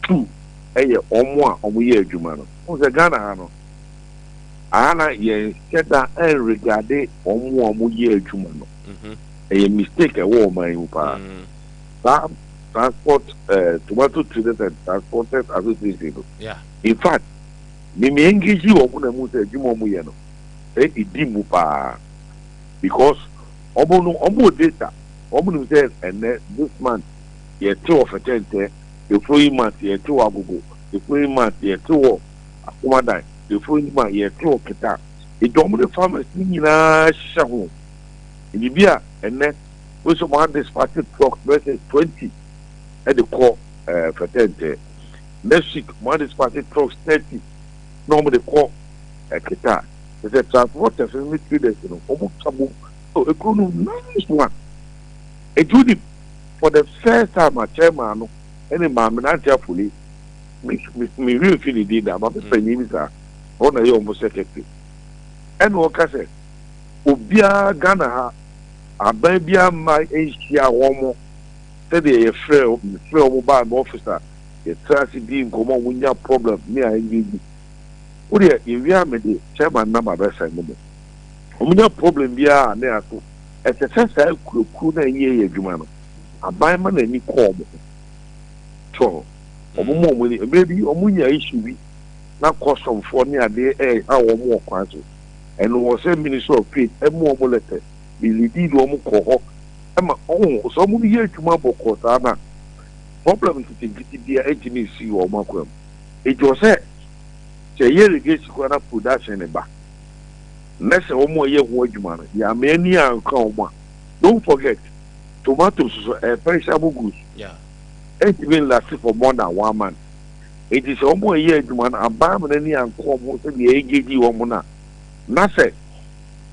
two ɛyɛ wɔn a wɔyɛ adwuma no. Wohu sɛ Ghana ha no, aha na yɛnhyɛ da nregade wɔn a wɔyɛ adwuma no. Ɛyɛ mistake a ɛwɔ ɔman yi mu paa. Saa transport tomato traders and transporters association no, in fact, me me engage wɔn na mu sɛ adwuma wɔn yɛ no, sɛ ɛdi mu paa. Because wɔn no, wɔn wɔ data, wɔn nim sɛ ɛnɛ this month yɛte wɔ Fɛtɛntɛ, the following month yɛte wɔ Agogo, the following month yɛte wɔ Akomadan, the following month yɛte wɔ Keta. Nti wɔn de farmers ne nyinaa hyehyɛ ho. Nti bi a ɛnɛ wɔn sɛ wɔn adispatch truck bɛyɛ sɛ 20 ɛde kɔ Fɛtɛntɛ. Next week wɔn adispatch trucks 30 na wɔn de kɔ Keta. Sɛ transporters ne traders no wɔn ka bom, oh, ekuro no nice one. Nti wodi for the first time a chairman no ɛne maame Nante Afoli, me me me werɛ fi ne din da, maame panyin bi saa, ɔno na ɛyɛ wɔn secretary. Ɛna ɔka sɛ obiara Ghana ha aban biara mma nhyia wɔn sɛdeɛ yɛfrɛ mefrɛ wɔn baa me office a yɛtena ase di nkɔmmɔ a wɔn nya problem ne a engage. Wodeɛ yɛwie a mede chairman number bɛsɛn ne mo. Wɔn nya problem biara a ne ato. Ɛsɛ sɛ saa akuakuo no a ɛnyɛ yɛ adwuma no, aban ma n'ani kɔ wɔn ho. So wɔn ma wɔn ani, mmerɛ bi wɔn nya issue bi na customfoɔ ne adeɛ ɛreha wɔn wɔ kwan so. Ɛno wɔ sɛ Ministry of Trade ɛma wɔn letter, me leadi de wɔn kɔ hɔ ɛma wɔn sɛ wɔn yɛ adwuma bɔkɔɔ saa na problem nketenkete biara ɛntumi nsi wɔn akwan mu. Enti wɔ sɛ sɛ ɛyɛ irrigation koraa na production ne ba na sɛ wɔn a ɛyɛ ho adwuma no yɛama ani anka wɔn a, don't forget tomatoes so ɛyɛ perishable goods. Ɛntumi nlast for more than one month. Enti sɛ wɔn a ɛyɛ adwuma no aban ama n'ani anka wɔn ho sɛdeɛ ɛengage wɔn no a, na sɛ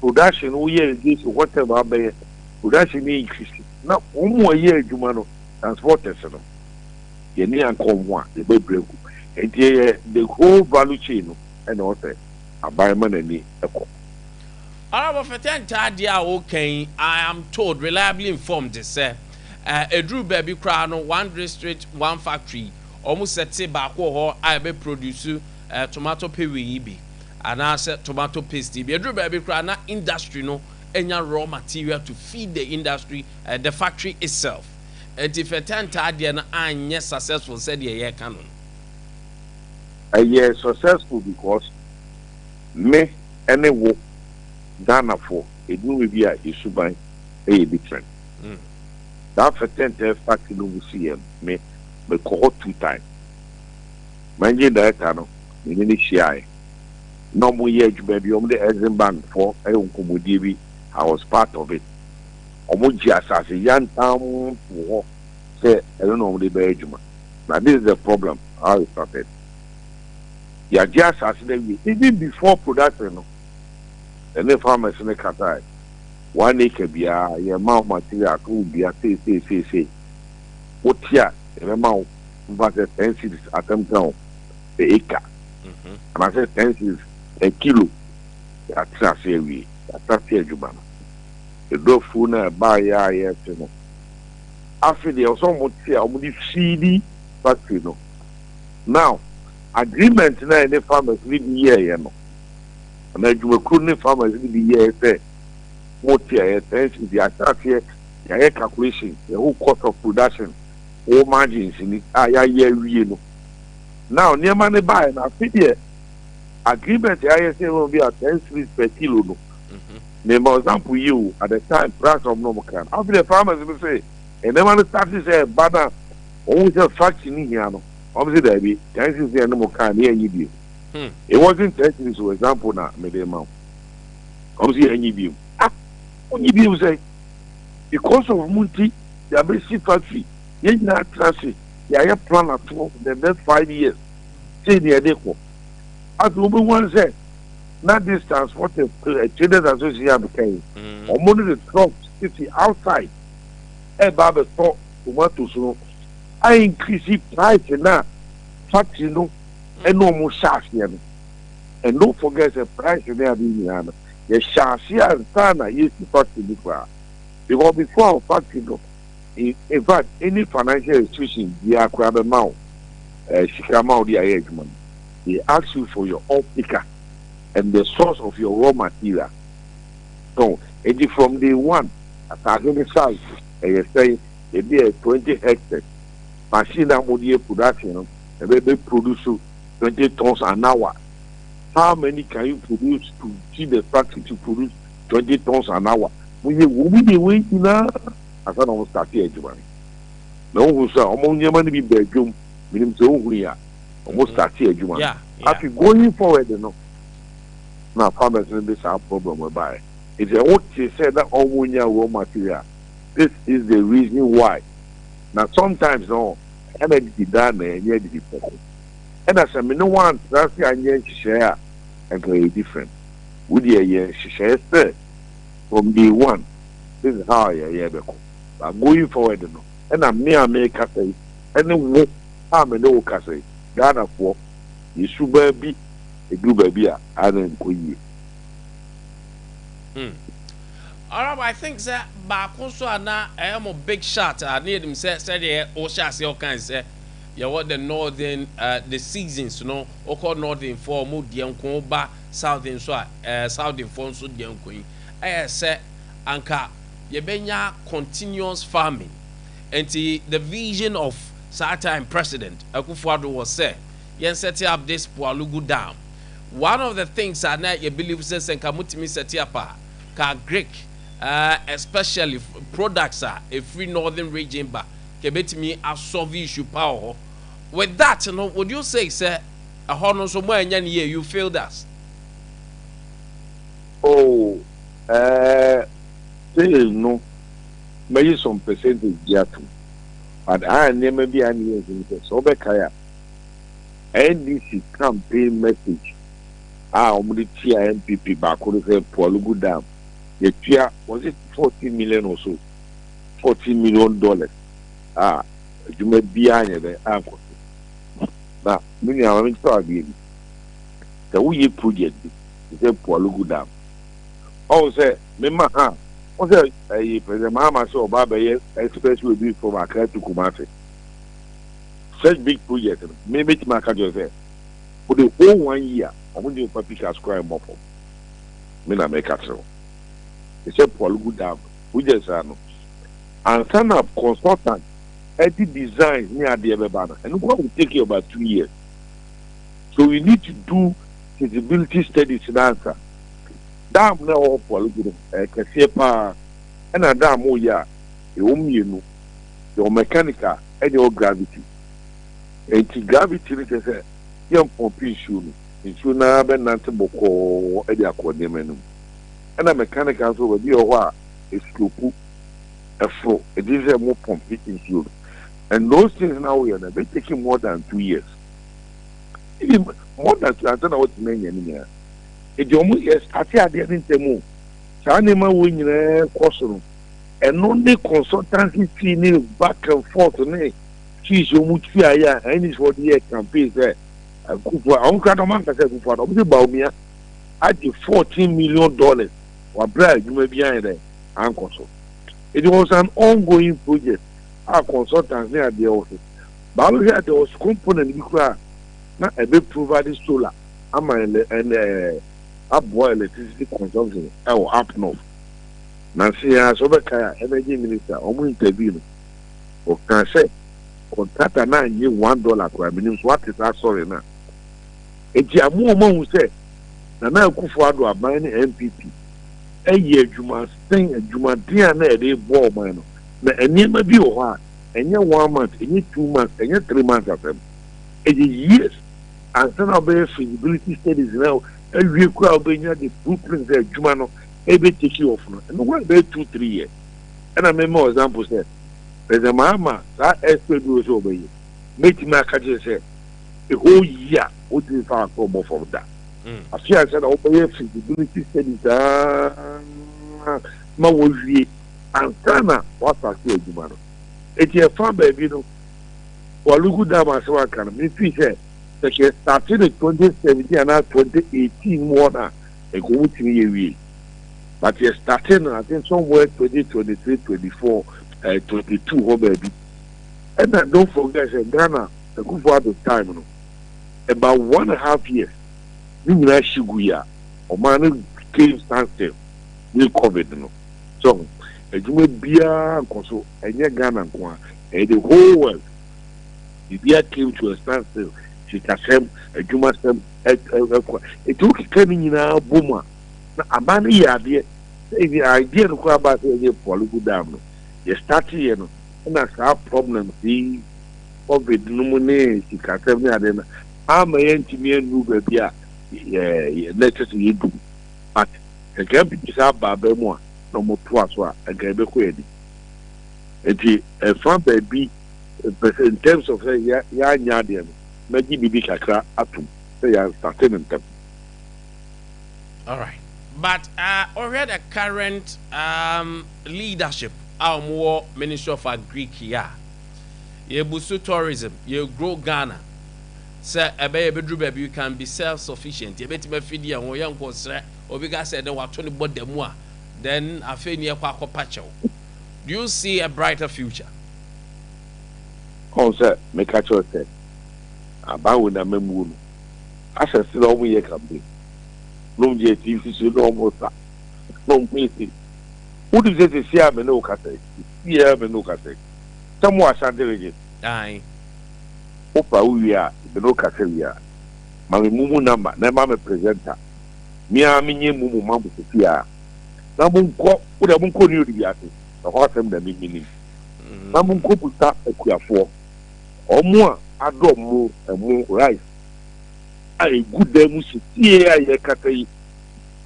production no woyɛ irrigation whatever abɛyɛ production no increase na wɔn a ɛyɛ adwuma no transporters no yɛne anka wɔn ho a yɛbɛbrɛ gu. Enti ɛyɛ the whole value chain no ɛna ɔsɛ aban ma n'ani kɔ. Honorable Fɛtɛntɛ, adeɛ a woka yi, I am told, reliably informed sɛ ɛduru baabi koraa no, one district one factory wɔn sɛte baako wɔ hɔ a ɛbɛ produce tomato puree yi bi anaasɛ tomato paste yi bi. Ɛduru baabi koraa na industry no anya raw material to feed the industry, the factory itself. Nti Fɛtɛntɛ adeɛ no anyɛ successful sɛdeɛ yɛreka no no. Ɛyɛ successful because me ɛne wo Ghanafoɔ ɛduru bi a yɛ suban ɛyɛ different. Saa Fɛtɛntɛ factory no mu si yɛ no, me mekɔ hɔ two times. Managing director no me ne no hyiaeɛ na ɔmo yɛ adwuma bi, ɔmo de Exim Bank foɔ ɛyɛ nkɔmmɔdie bi, I was part of it. Ɔmo gye asase yantam to hɔ sɛ ɛno na ɔmo de bɛyɛ adwuma. Na this is the problem how it started. Yɛagye asase no awie even before production no, ɛne farmers no kasae. 1 acre biara yɛma wo material so wodua sei sei sei sei, wote a yɛbɛma wo mfa sɛ 10 cedis asɛm ka o per acre anaasɛ 10 cedis per kilo. Yɛatena ase awie, yɛasate adwuma no. Ɛdɔ afuo no a ɛbaeɛ a yɛte no, afei deɛ ɔsɛ ɔmo te a ɔmo de feedi factory no. Now agreement na yɛne farmers no bi yɛɛyɛ no, anaa adwumakuo ne farmers no bi yɛɛ sɛ mo te a yɛ 10 cedis, yɛahyɛ aseɛ, yɛayɛ calculation, yɛho cost of production wo margins ni a yɛayɛ awie no. Now nneɛma no baeɛ no, afei deɛ agreement yɛayɛ sɛ ɛwɔ bi a 10 cedis per kilo no, mema example yi o, at the time price ɔmo na ɔmo kan no, afei deɛ farmers no sɛ nneɛma no start sɛ ɛba na wɔn sɛ factory no hia no, wɔn sɛ daabi, 10 cedis yɛn ne mo kan ne yɛn nyi bio. It wasn't 10 cedis o, example na mede ma wo. Wɔn sɛ yɛn nyi bio. Ah, wɔn nyi bio sɛ because of mu nti yɛabɛsi factory, yɛn nyinaa tena ase, yɛayɛ plan ato the next 5 years sei ne yɛde kɔ. Afei wɔbɛhu sɛ na this transporters traders association abɛka yi, wɔn de trucks sisi outside ɛba abɛtɔ tomatoes no a increase price na factory no ɛne wɔn hyɛ aseɛ no. And don't forget sɛ price ne ade nyinaa no, yɛhyɛ aseɛ ansa na yɛsi factory no koraa, because before our factory no, in fact, any financial institution biara koraa bɛma wo sika ma wo de ayɛ adwuma no, they ask you for your off taker and the source of your raw material. So eti from day one, asase ne size ɛyɛ sɛn? Ebi yɛ 20 hectares, machine a mo de yɛ production no ɛbɛ bɛ produce 20 tons an hour. How many can you produce to see the factory to produce 20 tons an hour? Mo yɛ wɔn mu de wɔn nyinaa asa na wɔn start yɛ adwuma no, na ohun sɛ wɔn nneɛma no bi bɛ adwom. Minim sɛ ohun yi a wɔn start yɛ adwuma no. Afi going forward no na farmers no de saa problem ɛbaeɛ. Nti ɛho te sɛ na wɔn nya raw material. This is the reason why na sometimes no ɛna didi daa na ɛnyɛ didi pɛko, ɛna sɛ me ne wɔn antena ase anyɛ nhyehyɛeɛ a nka yɛ different. Wo deɛ yɛ nhyehyɛeɛ sɛ from day one this is how yɛyɛ bɛkɔ, but going forward no, ɛna me a me kasa yi ɛne wo a me ne wo kasa yi, Ghanafoɔ yɛsu baabi eduru baabi a ana nkɔ yie. Alright, I think sɛ baako nso a na ɛyɛ mo big shot a ne yɛnim sɛ sɛdeɛ wɔhyɛ aseɛ ɔkan sɛ yɛwɔ the northern the seasons no, wokɔ northern foɔ ɔmo deɛ nko, ba southern nso a southern foɔ nso deɛ nko yi, ɛyɛ sɛ anka yɛbɛnya continuous farming. Nti the vision of saa time President Akufo-Addo was sɛ yɛn set up this Pwalugu Dam. One of the things a na yɛ believe sɛ sɛ nka motumi set up a ka agric especially products a ɛfiri northern region ba ka ɛbɛtumi asolve issue pa wɔ hɔ. With that no, would you say sɛ ɛhɔ no nso mo anya ne yie, you failed us? Oh, fail no, mɛyi some percentage bi ato, but a nneɛma bi a ne yɛ nso sɛ wobɛkae a, NDC campaign message a wɔde tia NPP baako no sɛ Pwalugu Dam yɛtua, was it 14 million or so, $14 million a adwuma biara nyɛ dɛ ankɔ so. Na me nua, ma menkyerɛ adeɛ bi. Sɛ woyɛ project bi te sɛ Pwalugu Dam, ɔwo sɛ mema ha wo sɛ ɛyɛ President Mahama sɛ ɔba abɛyɛ expressway bi from Accra to Kumasi, such big project no, me mɛtumi aka kyerɛ sɛ for the whole one year ɔmo de nfa pickaxe koraa mmɔ fam. Me na mɛka kyerɛ wo te sɛ Pwalugu Dam project saa no, ansa na consultant ɛde designs ne adeɛ bɛba no, ɛno koraa will take you about 2 years. So you need to do feasibility studies na ansa dam na ɛwɔ Pwalugu no ɛyɛ kɛseɛ paa. Ɛna dam woyɛ a, ɛwɔ mmienu: yɛwɔ mechanical ɛne ɛwɔ gravity. Nti gravity no kyerɛ sɛ yɛn pump nsuo no, nsuo naa bɛnante bɔkɔɔ ɛde akɔ nneɛma no mu. Ɛna mechanical nso, baabi a ɛwɔ hɔ a eslope ɛforo, ɛdi sɛ mo pump nsuo no, and those things na woyɛ no, ɛbɛ take more than 2 years, even more than 2 ansa na wɔtumi anya ne nyinaa. Nti wɔn yɛ start adeɛ ne ntɛm o. Saa nneɛma wei nyinaa kɔ so no, ɛno ne consultancy fee ne back and forth ne fees a wɔn tuaeɛ a NDC foɔ de yɛɛ campaign sɛ Akufo a wɔn koraa de wɔn ankasa Akufo Addo, wɔn de Bawumia agye $14 million wɔ abere a adwuma bi ayɛ dɛ ankɔ so. It was an ongoing project a consultants ne adeɛ wɔ so. Baabɛhwɛ a there was component bi koraa na ɛbɛ provide solar ama ɛnɛ ɛnɛ aboa electricity consumption ɛwɔ up north. Nansa yi ara sɛ wobɛkae a energy minister wɔn interview no ɔkaa sɛ contractor no annye $1 koraa, menim so wate saa story no a. Enti ama wɔn ahu sɛ Nana Akufo Addo aban ne NPP ɛyɛ adwumasen, adwumaden a na yɛde reboa ɔman no. Na nneɛma bi wɔ hɔ a ɛnyɛ one month, ɛnyɛ 2 months, ɛnyɛ 3 months asɛm. Ɛyɛ years ansa na wobɛyɛ feasibility studies na awie koraa wobɛnya the blueprint sɛ adwuma no ɛbɛ take off no, ɛno koraa ɛbɛyɛ 2, 3 years. Ɛna mema example sɛ President Mahama saa express bi wɔ sɛ ɔbɛyɛ, mɛtumi aka kyerɛ sɛ a whole year wotumi fa aso ɔbɔ fam da afe ansa na wobɛyɛ feasibility studies saa ma wɔwie ansa na wasase adwuma no. Eti ɛfa baabi no, Pwalugu Dam asɛm aka no, mefii sɛ sɛ kɛ start ne 2017 anaa 2018 mu hɔ no a, nka wɔn tumi yɛ wie, but yɛ start no I think somewhere 2023, 24, 22 hɔ baabi. Ɛna don't forget sɛ Ghana Akufo Addo time no, about one and a half years ne nyinaa hye gu yi a ɔman no came standstill ne COVID no so, adwuma biara nkɔ so. Ɛnyɛ Ghana nko a, ɛyɛ the whole world, biribiara came to a standstill, sikasɛm, adwumasɛm ɛkɔ. Eti wokeka ne nyinaa bom a, na aban no yɛ adeɛ sɛ ebi idea no koraa baa sɛ yɛnyɛ Pwalugu Dam no, yɛ start yɛ no, ɛna saa problems yi, COVID no mu ne sikasɛm ne adeɛ no ama yɛntumi anuru baabi a yɛ na ɛkyɛ sɛ yɛdu. But nka NPP saa aba aba mu a na wɔn toa so a, nka yɛbɛkɔ yɛn anim. Nti ɛfa baabi pɛ sɛ in terms of sɛ yɛ yɛanyɛ adeɛ no, mɛgye biribi kakra atom sɛ yɛan start no ntɛm. All right, but ɔhwɛ the current leadership a wɔwɔ Ministry of Agric yi a, yɛbusu tourism, yɛ grow Ghana sɛ ɛbɛyɛ bɛduru baabi we can be self sufficient, yɛbɛtumi afidi yɛn ho, yɛnkɔ srɛ obi ka sɛ ɛdɛ wato ne bɔ da mu a, then afei ni ɛkɔ akɔpa kyɛw. Do you see a brighter future? Ɔn sɛ meka kyerɛ sɛ aban wei na mamuo no ahyɛ se na ɔmo yɛ campaign na ɔmo gye TV so na ɔmo sa na ɔmo yɛ se wodi sɛ sisi a me ne wo kasa yi, sisi a me ne wo kasa yi, sɛ mo Ashanti Region Aye. Wopa wo wie a, me ne wo kasa wie a, ma me mumu number na ɛma me presenter, me ara menyɛ mumu ma mo sisi a na monkɔ, wo deɛ monkɔ ne odi bi ase, ɛhɔ asɛm na me menim, na monkɔ busa akuafoɔ ɔmo a adɔ mo ɛmo rice a egu dan mu sisie a yɛkasa yi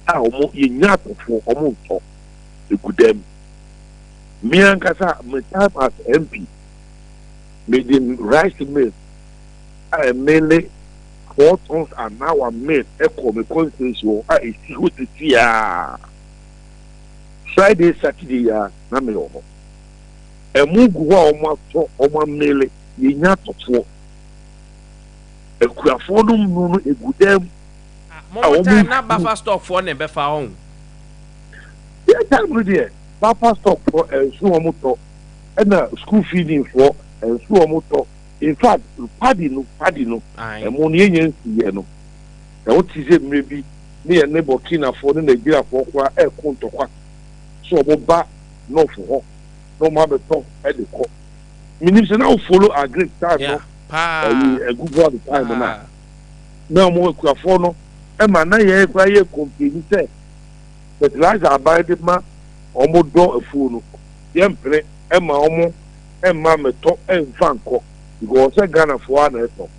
a ɔmo yɛnya atɔfoɔ, ɔmo ntɔ egu dan mu. Me ankasa me time as MP, mede rice mill a ɛmele 4 tons an hour mill ɛkɔ me constituency hɔ a esi hɔ sisi a Friday, Saturday yi a na mewɔ hɔ, ɛmo gu hɔ a wɔn atɔ, wɔn amele, yɛnya atɔfoɔ. Akuafoɔ no mu no egu dan mu a wɔn time na buffer stock foɔ na ɛbɛfa wɔn. Yɛ time no deɛ, buffer stock foɔ ɛnso wɔn tɔ, ɛna school feeding foɔ ɛnso wɔn tɔ. In fact, paddy no ɛmo no yɛnyɛ nsi yɛ no na wote sɛ mmerɛ bi ne yɛ ne Burkinafoɔ ne Nigeriafoɔ koraa ɛɛko ntɔkwa so wɔn ba north hɔ na wɔn abɛtɔ ɛde kɔ. Menim sɛ na wo follow agric time no, ɛyi Akufo Addo time no a na wɔn akuafoɔ no ɛma na yɛn koraa yɛ complain sɛ fertilizer aban de ma wɔn dɔ afuo no, yɛmpene ɛma wɔn ɛmma mɛtɔ ɛmfa nkɔ because sɛ Ghanafoɔ a na ɛtɔ.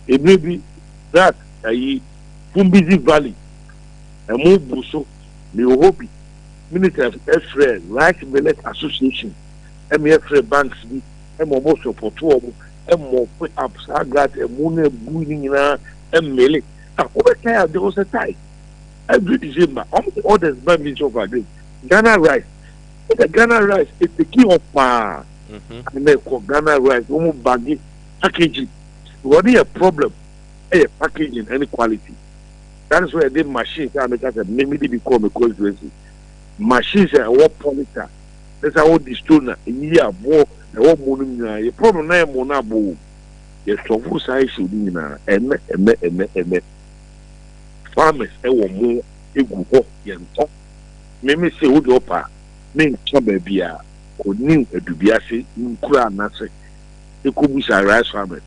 Ebire bi that ayi Fumbisi Valley ɛmo bu so, mewɔ hɔ bi, minister ɛfrɛ Rice Millet Association ɛma yɛfrɛ banks bi ɛma ɔmo support wɔn ɛma ɔpɛ up saa grass ɛmo no ɛbu ne nyinaa ɛmmele a wobɛkae a there was a time every December ɔmo de orders ba Ministry of Agric. Ghana rice, ɛsɛ Ghana rice eteki hɔ paa. Ɛna ɛkɔ Ghana rice wɔn bagi packaging. Wɔde yɛ problem ɛyɛ packaging ɛne quality. That is why yɛde machines a meka sɛ me mede bi kɔɔ me constituency. Machines a ɛwɔ polyter ɛsɛ awɔ di stone a ɛyiyi aboɔ ɛwɔ mo no nyinaa. Yɛ problem na yɛ mo no aboɔ. Yɛ solve saa issue no nyinaa. Ɛnɛ ɛnɛ ɛnɛ ɛnɛ farmers ɛwɔ mo egu hɔ yɛntɔ. Me me se wo deɛ ɔpa a menka baabi a kɔ new Adubiase nkura anase ɛkɔ busa rice farmers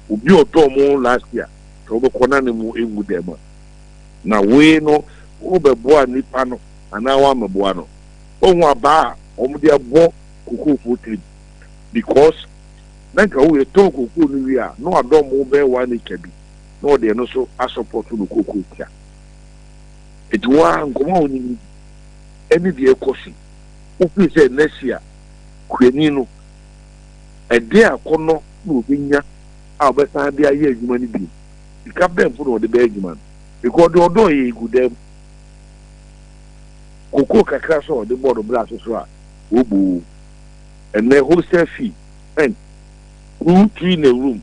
obi ɔtɔɔ mo last year sɛ wobɛkɔ na ne mo ɛngu dɛm a na wei no wobɛboa nipa no anaa woamɛboa no ohu abaa a wɔn de abɔ kokofoɔ tirim because na nka wo yɛtɔn kokoo no wie a na wadɔ mo bɛyɛ 1 acre bi na ɔde ɛno so asɔpɔto no kokoo tia. Eti wo ara nkɔmɔ a wonim ɛne deɛ ɛkɔ so wofiri sɛ next year kuani no ɛde akɔnɔ na obɛnya a ɔbɛsan de ayɛ adwuma no bio, sika bɛn po na ɔde bɛyɛ adwuma no? Because ɔde ɔdɔ yɛ egu dɛm kokoo kakra so a ɔde bɔ no bra soso a wɔbu ɛnɛ hostel fee rent two three in a room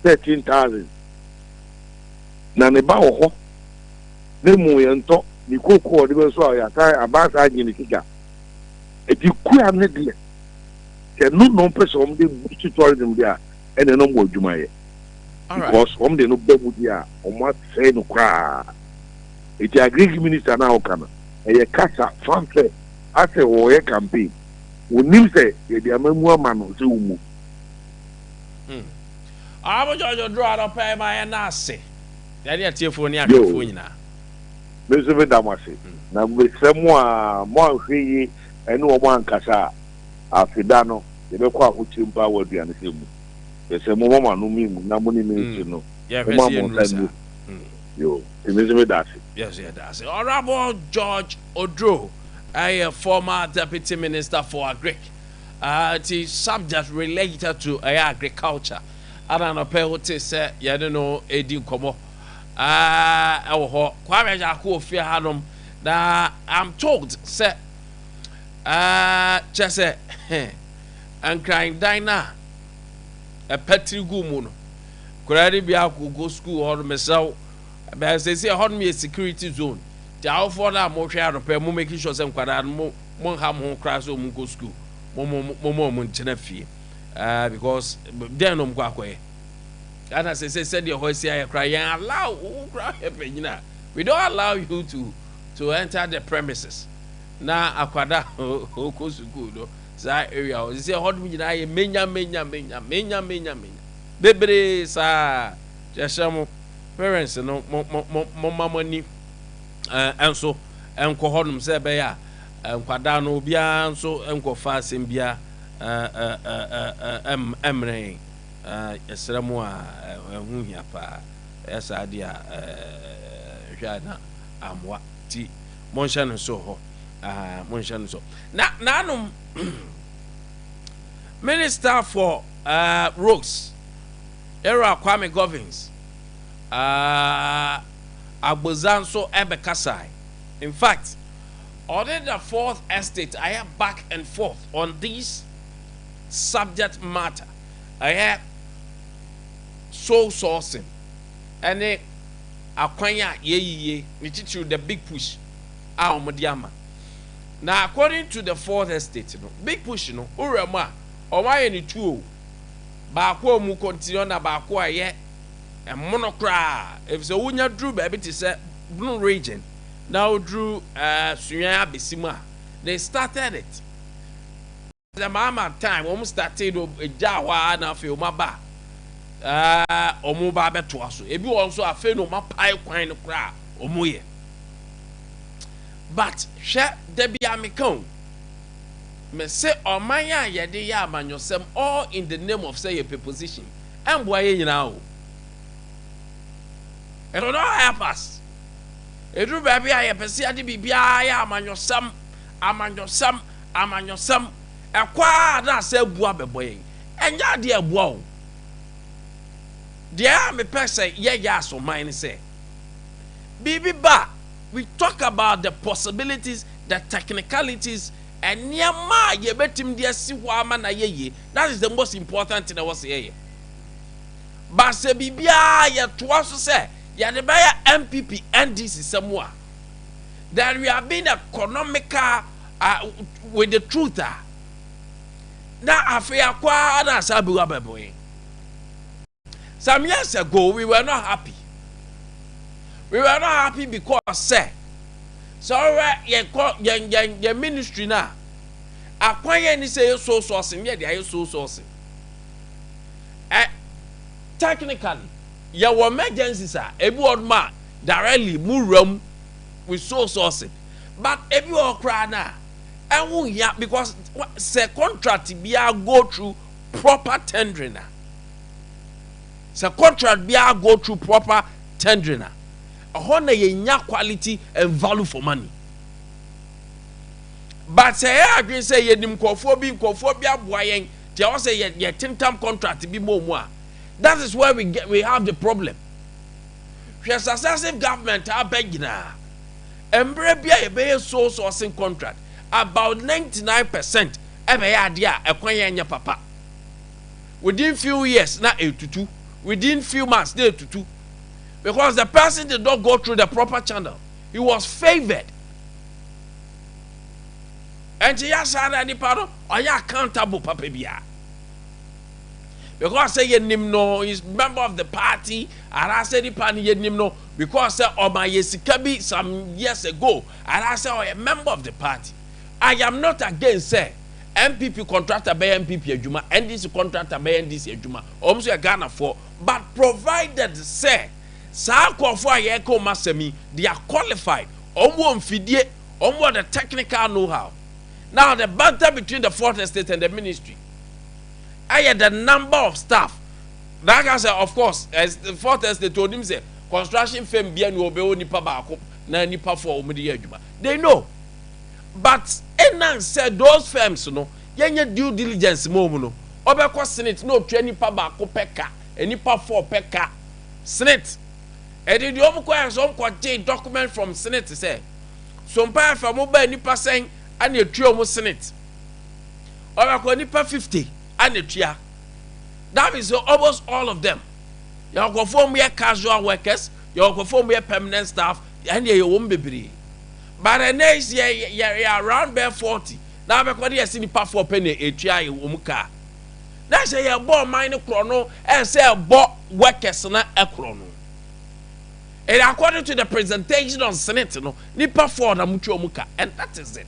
13,000 na ne ba wɔ hɔ ne mu yɛn ntɔ ne kokoo ɔde bɛ so a yɛasan aban saa agye ne sika. Eti kua ne deɛ sɛ no na ɔmpɛ sɛ wɔn de boost tourism deɛ a ɛna ɛna ɔmo adwuma yɛ because wɔn de no bɛ mu deɛ a wɔn asɛe no koraa. Eti agric minister na ɔka no ɛyɛ kasa fanfare asɛ wɔyɛ campaign, onim sɛ yɛde ama mu ama no sɛ wɔn mu. Ɔmo George Oduro, anɔpɛ ma yɛn na ase yɛne atiefoɔ ne ahwɛfoɔ nyinaa. Me nso meda mo ase na mesrɛ mo a mo anhwɛ yie ɛne wɔn ankasa a afeda no yɛbɛkɔ ahokyere mpa wɔ aduane sɛ mu yɛsɛ mo mama no mi mu na mo ne ministry no yɛhwɛ mo ma sɛ mo yɛnnuru nsa saa nnu yo nti me nso meda ase. Yes, yɛda ase. Honorable George Oduro ɛyɛ former deputy minister for agric, ti subject related to ɛyɛ agriculture ana anɔpɛ wote sɛ yɛne no ɛdi nkɔmmɔ ɛwɔ hɔ. Kwame Agyako wɔ fie hanom na I'm told sɛ kyɛ sɛ Nkran dan no a ɛpɛtiri gu mu no koraa no bi akɔkɔ school hɔ no. Mesrɛ wo, bɛn sɛsi ɛhɔ nom yɛ security zone nti awofoɔ no a mohwɛ anɔpɛ mo make sure sɛ nkwadaa no mo mo nha mo ho koraa sɛ ɔmo nkɔ school, mo mo ntena fie because den no ɔmo kɔ akɔyɛ ana sɛ sɛdeɛ hɔ asi ayɛ koraa yɛn allow wo koraa yɛ panyin a we don't allow you to enter the premises na akwadaa ɔkɔ sukuu no saa area hɔ sɛ ɛhɔ nom nyinaa yɛ menya menya menya menya menya menya bebree saa. Yɛhyɛ mo parents no mo mo mo mo ma mo ani nso nkɔ hɔnom sɛ ɛbɛyɛ a nkwadaa no obiara nso nkɔfa asɛm biara ɛɛ ɛmmerɛ yɛn. Yɛsrɛ mo a ɛho hia paa ɛyɛ saa deɛ a hwɛ a na amoa ti monhyɛ no so hɔ, monhyɛ no so na nanom Minister for Roads Era Kwame Govins Agbodza nso ɛbɛkasae. In fact, ɔne the Fourth Estate ayɛ back and forth on this subject matter, ɛyɛ sole sourcing ɛne akwan a yɛyiye ne titiriw the Big Push a wɔde ama. Na according to the Fourth Estate no, Big Push no wura mu a wɔn ayɛ ne tuo baako a wɔn continue na baako a ɛyɛ ɛmono koraa efisɛ wonya duru baabi te sɛ Bono Region na woduru Sunyani abɛsi mu a they started it the Mahama time, wɔn started no egya hɔ a na afei wɔn aba wɔn ba abɛtoa so. Ebi wɔn nso afei na wɔn apae kwan no koraa wɔn yɛ. But hwɛ, dabi ameka o mɛ sɛ ɔman a yɛde yɛ amanyɔsɛm all in the name of sɛ yɛpɛ position ɛnboa yɛn nyinaa o. It will not help us. Eduru baabi a yɛpɛ sɛ yɛde biribiara yɛ amanyɔsɛm amanyɔsɛm amanyɔsɛm ɛkɔ a na asɛ abu abɛbɔ yɛn, ɛnyɛ adeɛ ɛboa o. Deɛ a mepɛ sɛ yɛyɛ asɔman ne sɛ biribi ba, we talk about the possibilities. The technicalities, nneɛma a yɛbɛtumi de asi hɔ ama na yɛ yie, that is the most important thing ɛwɔ sɛ yɛyɛ. But sɛ biribiara yɛtoa so sɛ yɛde bɛyɛ NPP NDC sɛm a, then we are being economical with the truth a, na afei akɔ ara na asa abewu abɛbɔ yɛn. Some years ago we were not happy. We were not happy because sɛ sɛ ɔhwɛ yɛn kɔ yɛn yɛn yɛn ministry na akwan yɛn ni sɛ yɛ sole sourcing, yɛ de ayɛ sole sourcing. Technically yɛwɔ emergencies a ebi wɔ nom a directly mu wura mu with sole sourcing, but ebi wɔ koraa na ɛho hia because sɛ contract biara go through proper tendering a, sɛ contract biara go through proper tendering a, ɛhɔ na yɛnya quality and value for money. But sɛ ɛyɛ adwene sɛ yɛnim nkurɔfoɔ bi aboa yɛn tí ɛwɔ sɛ yɛ yɛ tentam contract bi mu a, that is where we have the problem. Hwɛ, successive government aba nyinaa, mmerɛ bi a yɛbɛyɛ sole sourcing contract, about 99% ɛbɛyɛ adeɛ a ɛkwan yɛn nyɛ papa. Within few years na etutu, within few months na etutu, because the person did not go through the proper channel, he was favoured. Ɛnti yasa na nipa no ɔyɛ accountable papa biara because sɛ yɛnim no, is member of the party, anaasɛ nipa no yɛnim no because sɛ ɔma yɛ sika bi some years ago, anaasɛ ɔyɛ member of the party. I am not against sɛ NPP contractor bɛyɛ NPP adwuma, NDC contractor bɛyɛ NDC adwuma, wɔn nso yɛ Ghanafoɔ, but provided sɛ saa nkurɔfoɔ a yɛreka wɔn asɛm yi, they are qualified, wɔn wɔ mfidie, wɔn wɔ the technical know-how. Now the battle between the Fourth Estate and the ministry ɛyɛ the number of staff. That can say, of course, as the Fourth Estate onim sɛ construction firm bia ni ɔbɛwɔ nipa baako na nipa four wɔn de yɛ adwuma, they know. But ɛnan sɛ those firms no yɛnyɛ due diligence mu wɔn no, ɔbɛkɔ SSNIT na otua nipa baako pɛ ka, nipa four pɛ ka SSNIT. Ɛde deɛ wɔn kɔ yɛ sɛ wɔn kɔ gye document from SSNIT sɛ Sompa afa mo ba nipa sɛn ɛna etua wɔn SSNIT. Ɔbɛkɔ nipa 50 ɛna etua. That means almost all of them. Yɛ nkurɔfoɔ mu yɛ casual workers, yɛ nkurɔfoɔ mu yɛ permanent staff, ɛna yɛ wɔn bebree. But ɛnɛ yɛ yɛ yɛ around bɛɛ 40 na abɛkɔ de yɛsi nipa four pɛ na etua yɛ wɔn kaa na sɛ yɛbɔ ɔman no korɔ no, ɛsɛ ɛbɔ workers na ɛkorɔ no. And according to the presentation on SSNIT no, nipa four na mo tua wɔn ka, and that is it.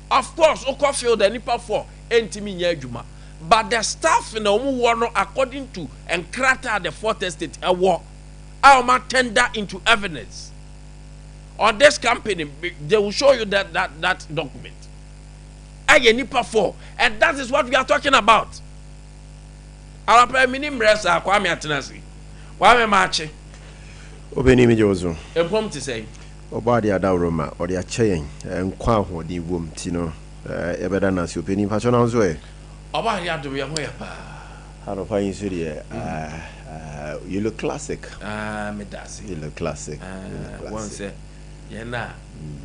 Of course, okɔ field a, nipa four ntumi nyɛ adwuma, but the staff na wɔn wɔ no, according to nkrataa the Fourth Estate ɛwɔ a wɔn tender into evidence on this company, they will show you that document, ɛyɛ nipa four, and that is what we are talking about. Arapa mi ni mmerɛ saa. Kwame atena ase, Kwame maakye. Obɛni, megye wo so. Mpɔm te sɛ? Ɔbɔ ade adaworo ma ɔde akyɛ yɛn nkwa, ahoɔden wom, nti no yɛbɛda no ase. Ɔpɛni, mpakyɛ no nso ɛ? Ɔba ade adom, yɛ ho yɛ paa. Anɔpa yi nso deɛ, you look classic. Ah, meda ase. You look classic. Wɔn sɛ yɛn a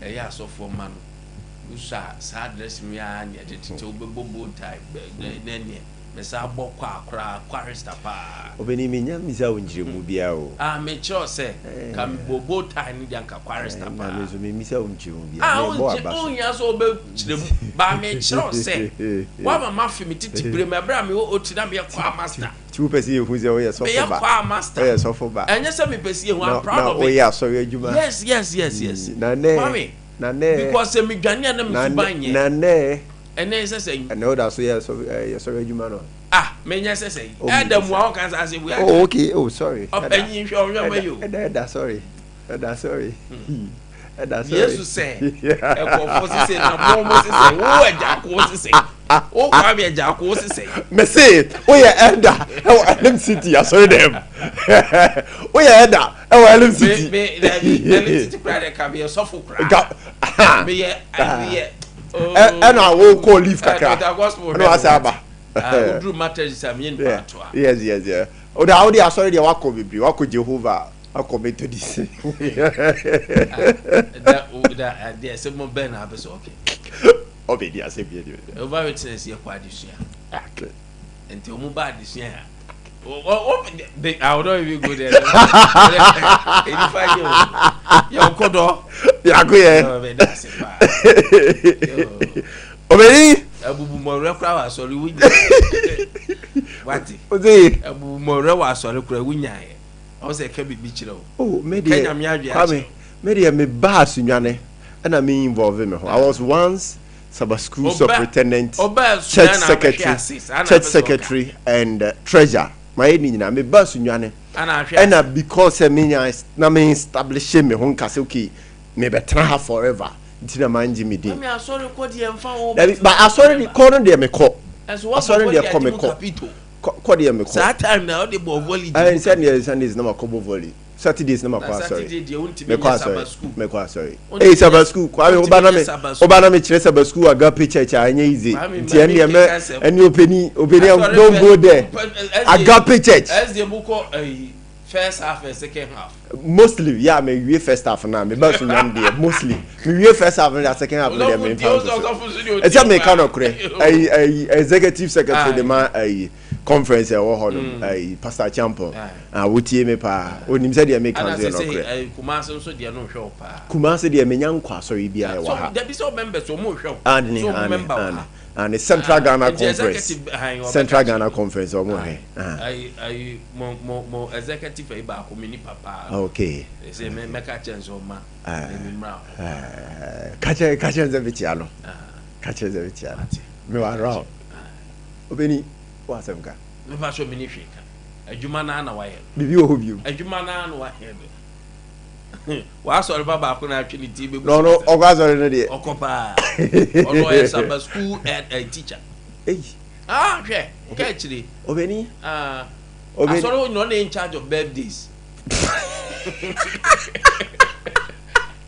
ɛyɛ asɔfoɔ ma no wosɔ a, saa dress mi a neɛ tete wobɛbɔ bow tie ne neɛ mɛsa bɔ kɔ akora chorister paa. Ɔbɛni, menya misa wo nkyerɛmu biara o. Ah, mekyerɛw sɛ ka mebɔ bow tie no deɛ, anka chorister paa. Na me nso memisa wo nkyerɛmu biara. Ah, wonhia sɛ wobɛkyerɛ mu ba. Mekyerɛw sɛ woama mafe me tete bere mu ɛberɛ a mewɔ oti na meyɛ choir master. Tí wopɛ sɛ yɛhu sɛ woyɛ sɔfo ba? Meyɛ choir master. Woyɛ sɔfo ba. Ɛnyɛ sɛ mepɛ sɛ yɛhu, I'm proud of it. Na woyɛ asɔre adwuma. Yes. Na nɛ Kwame, na nɛ because sɛ medwane a na me suban nyɛ. Na nɛ ɛnɛ sɛ sɛ ɛnɛ woda so yɛ sɔre adwuma no? Ah, menyɛ sɛ sɛ ɛda mu a wɔka sɛ ase bu. Oh, okay, oh, sorry. Ɔpanyin, hwɛ ɔhwɛ ma yi o. Ɛda, sorry, ɛda, sorry, ɛda, sorry. Yesu sɛ ɛkɔfo sise na mo mo sise wo ɛgya ko sise wo, Kwame, ɛgya ko sise. Mese woyɛ elder ɛwɔ Elim City asɔre dɛm, woyɛ elder ɛwɔ Elim City. Me dabi, Elim City kura de ka meyɛ sɔfo kura. Meyɛ meyɛ. Ɛna wo kɔ leave kakra ɛna wasa aba. Woduru matters a meyɛ nipa ato a. Yes, o de asɔre deɛ wakɔ bebree, wakɔ Jehovah. Akɔ Methodist. Da da adeɛ sɛ mo bɛn na apɛ sɛ ɔkɛ. Ɔbɛ di asɛ bi ɛdi. Jehovah Witness yɛ kɔ adesua. Okay. Nti wɔn ba adesua ya. O they I will not even go there. Nipa yɛ o. Yɛ ɔkɔ dɔ. Yako yɛ. Ɔbɛ da ase paa. Ɔbɛni. Abubumɔwerɛ kura wɔ asɔre wunya. Wate. Ose. Abubumɔwerɛ wɔ asɔre kura wunya yɛ. Ɔwɔ sɛ ɛka biribi kyerɛ wo. Oh, me Ka deɛ, Nyame adwene Kwame, akyerɛ wo. me deɛ me baa Sunyane ɛna me involve me ho. I was once Saba school Ɔba superintendent, ɔba church Sunyane na abɛhwe secretary, ase saa na church apɛ sɛ ɔka. secretary and treasurer. Mayɛ ne nyinaa. Me baa Sunyane Ana ahwe ɛna ase. because sɛ me nya na me establish me ho nka sɛ okay, me bɛtena ha forever nti na mangye me din. Mami asɔre kɔ deɛ mfa wo Dabi, bɛtena ba hɔ asɔre de forever. kɔ no deɛ mekɔ. Ɛnso woabɔ Asɔre volley deɛ kɔ agye mu mekɔ. kapito. Kɔ kɔ deɛ mekɔ. Saa time na wode bɔ volley gye Ɛn mu sɛ kapito. deɛ Sundays na makɔ bɔ volley. Saturdays na Na makɔ asɔre. Saturday deɛ wontumi Mekɔ nyɛ asɔre. Sabbath school. Mekɔ asɔre. Wontumi Ei nyɛ Sabbath school Kwame wontumi woba na nyɛ me Sabbath woba school. na me kyerɛ Sabbath school Agape church a ɛnyɛ easy. Kwame Nti ma ɛn me deɛ mɛ nkeka sɛm. ɛne opani opani Asɔre don't fɛ go there. SDA Agape church. SDA mokɔ ɛyi first half and second half. Mostly yeah me wie first half na me ba Sunyani deɛ mostly me wie first half na second half no deɛ Ɔsɔfo me ntie nfa wo nso sɛ so. ɔsɔfo nso deɛ Ɛsɛ ɔtie me ka paa. nɔkorɛ ɛyi ɛyi executive secretary de Aye. ma ɛyi conference ɛwɔ hɔ nom ɛyi Pastor Champon Aye. ah wotie me paa onim sɛ deɛ me ka Ana nso yɛ sɛ sɛ nɔkorɛ. ɛyi Kumasi nso deɛ no nhwɛ wo paa. Kumasi deɛ menya nkɔ asɔre biara ɛwɔ So ha. dabi sɛ wo members ɔmo nhwɛ wo. Ane So ɔmo ane member wɔ ane ha. ane Central Ah, Ghana nti Conference executive ahan ɔbɛka Central kyerɛ Ghana wo. Conference ɔmo hwɛ ah Ayi ayi mo mo mo executive ayi baako mi nipa paa. okay. Ɛsɛ mɛ mɛka kyerɛ nsɛ ɔma n'ani mmra hɔ. Kakyɛ kakyɛ nsɛ mekyia no Ah, kakyɛ nsɛ mekyia no mate. mewɔ around obɛni wɔ asɛm ka Mefa so mi ni hwee ka. Adwuma naa na wayɛ no. biribi wɔ hɔ bio. Adwuma naa na wayɛ no. W'asɔre ba baako na atwe ne ti bɛ Na ɔno ɔkɔ asɔre no deɛ. Ɔkɔ paa. Ɔno ɔyɛ Sabbath school head teacher. Eyi. Ah hwɛ ka akyire. Obɛni. Ah. Obɛni. Asɔre hɔ nyina ɔna in charge of birthdays.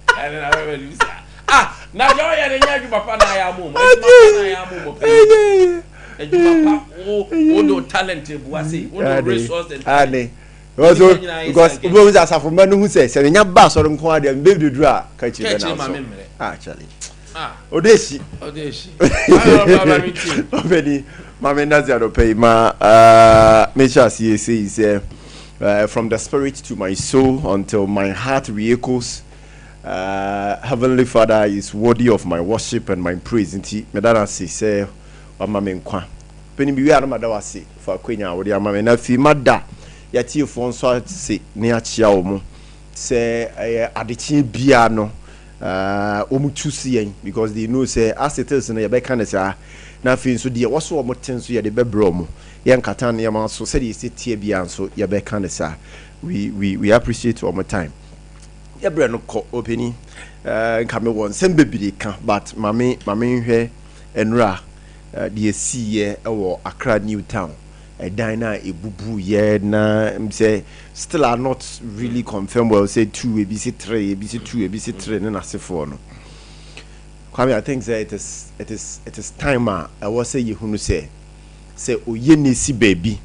Ɛne na bɛbɛ ni bisa. Ah na deɛ ɔyɛ no nyɛ adwuma pa na ayɛ ama ɔmo. Adwuma pa na ayɛ ama ɔmo pɛn. Adwuma pa wo wo de wo talent bua se wo de wo resource and talent. Ade. Also because obi sɛ asafo mma no hu sɛ sɛ menya ba asɔre nko adeɛ mebɛ doduru a ka kyerɛ bɛ na so. Ah Charlie. Ode ehyi. Ode ehyi. Ɔbɛni maame ndase adɔpɛ yi ma mehyɛ aseɛ sei sɛ from the spirit to my soul until my heart re-echoes Heavenly Father is worthy of my worship and my praise nti meda no ase sɛ wama me nkwa. Panin bi wie a na mada wo ase for akwanya a wode ama me na afei mada yɛatiefoɔ nso ase ne akyea wɔn sɛ ɛyɛ adekyeɛ biara no wɔn choose yɛn because they know sɛ as it is no yɛbɛka no saa na afei nso deɛ ɛwɔ so wɔn te nso yɛde bɛbrɛ wɔn yɛnkata nneɛma so sɛdeɛ ɛsɛ teɛ biara nso yɛbɛka no saa we we we appreciate wɔn time yɛbrɛ no kɔ ɔpanin nka mewɔ nsɛm bebree ka but mame mame nhwɛ nnora deɛ ɛsiiɛ wɔ Accra New Town ɛdan no a ɛbubuiɛ na sɛ still are not really confirm well sɛ two ebi si three ebi si two ebi si three ne n'asefoɔ no Kwame I think sɛ it is it is it is time a ɛwɔ sɛ yɛhunu sɛ sɛ oyɛ ne si baabi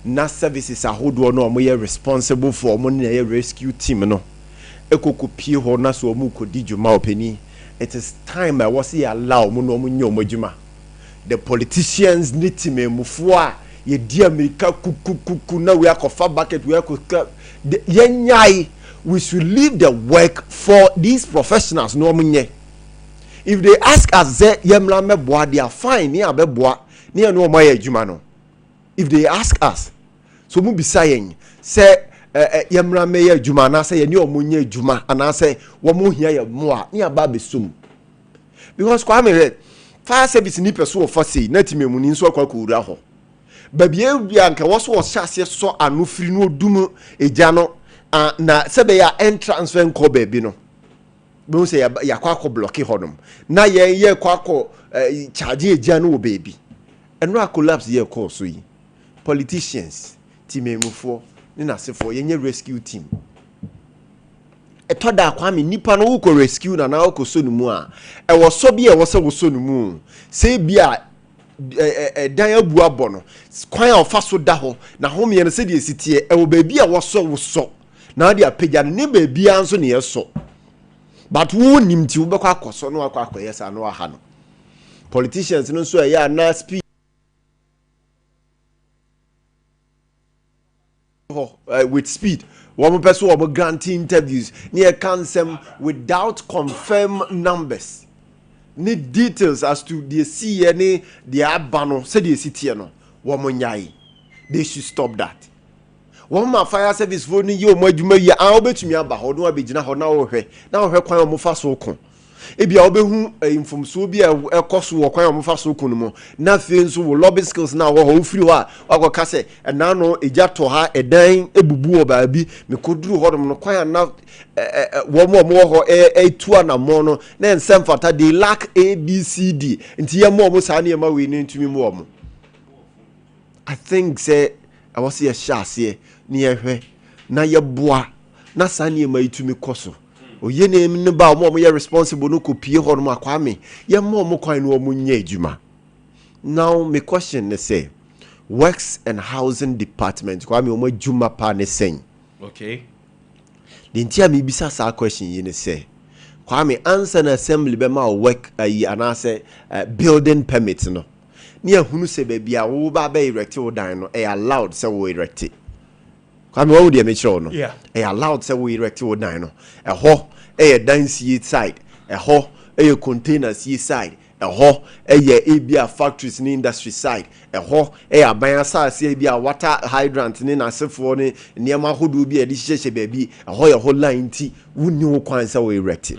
na services ahodoɔ no a wɔyɛ responsible for wɔn na ɛyɛ rescue team no ɛkɔkɔ pie hɔ na so wɔn kɔdi dwuma ɔpanin it is time a ɛwɔ sɛ yɛ allow wɔn na wɔn nyɛ wɔn adwuma the politicians ne temamufoɔ a yɛdi amirika kukukuku na wei akɔfa bucket wei akɔka yɛnyae we should leave the work for these professionals na wɔn nyɛ if they ask us sɛ yɛmmra mmɛboa they are fine ne abɛboa ne yɛn ne wɔn ayɛ adwuma no if they ask us so mu bisa yɛn sɛ ɛ yɛmmra mmɛyɛ adwuma anaasɛ yɛne wɔn nyɛ adwuma anaasɛ wɔn hia yɛ mmoa ne aba abɛsom because Kwame hwɛ fire service ni pɛ so wɔfa sei na tìmɛmu ni nso akɔ akɔwura hɔ baabi ebi a nka wɔ so wɔhyɛ aseɛ sɔ ano firi no odum egya no na sɛbɛyɛ a ɛntransfer nkɔ baabi no bɛhu sɛ yɛakɔ akɔ block hɔnom na yɛn yɛ kɔ akɔ charge egya no wɔ baabi ɛno a collapse yɛ kɔɔ so yi politicians tìmɛmufoɔ ne n'asefoɔ yɛnyɛ rescue team ɛtɔ da Kwame nipa no wokɔ rescue na na wokɔ so ne mu a ɛwɔ sɔ bi a ɛwɔ sɛ wosɔ ne mu sɛ bi a ɛdan abu abɔ no kwan a ɔfa so da hɔ na homeɛ no sɛdeɛ esi teɛ ɛwɔ baabi a wɔsɔ wosɔ Na wode apagya no ne baabiara nso na yɛsɔ. But wo nim nti wobɛkɔ akɔsɔ na wakɔ akɔyɛ saa na waha no. Politicians no nso ɛyɛ a na speed hɔ with speed wɔn pɛ so wɔn grant interviews ne yɛka nsɛm without confirm numbers ne details as to deɛ si yɛ ne deɛ aba no, sɛdeɛ esi teɛ no, wɔn nyae. They should stop that. Wɔn ma fire service foɔ no yɛ wɔn adwuma yie a, wɔbɛtumi aba hɔ na wɔabɛgyina hɔ na wɔhwɛ kwan a wɔfa so ko. Ebi a wobɛhu mfomsoɔ bi a ɛkɔ so wɔ kwan a wɔfa so ko no mu, na afei nso wɔ lobby skills na wɔ hɔ, wofiri hɔ a wakɔka sɛ ɛnan no egya tɔ ha, ɛdan ebubu wɔ baabi, mekɔduru hɔnom no, kwan a na wɔn a wɔwɔ hɔ ɛtu anammɔn no na nsɛm fata, they lack A, B, C, D, nti yɛ mo wɔn saa nneɛma wei ne ntumi mu wɔn. I think sɛ ɛwɔ sɛ yɛhyɛ aseɛ ne yɛhwɛ na yɛboa na saa nneɛma yi tumi kɔ so. Oye ne ba wɔn a wɔyɛ responsible no kɔ pie hɔ nom akwame, yɛmma wɔn kwan na wɔn nyɛ adwuma. Now me question ne sɛ, Works and Housing Department, Kwame, wɔn adwuma pa ne sɛn? De nti a mebisa saa question yi ne sɛ, Kwame, ansa na assembly bɛma wo work ayi anaasɛ building permit no, ne ahunu sɛ baabi a woba bɛ erect wo dan no, ɛyɛ allowed sɛ wo erect. Kwame, wɔn deɛ mekyerɛ wo no, ɛyɛ allowed sɛ wo erect wo dan no. Ɛhɔ ɛyɛ dan sie side, ɛhɔ ɛyɛ container sie side, ɛhɔ ɛyɛ ebi a factories ne industry side, ɛhɔ ɛyɛ aban asase, ebi a water hydrant ne n'asefoɔ ne nneɛma ahodoɔ bi a yɛde hyehyɛ baabi, ɛhɔ yɛ hɔ line, nti wunni ho kwan sɛ wo erect.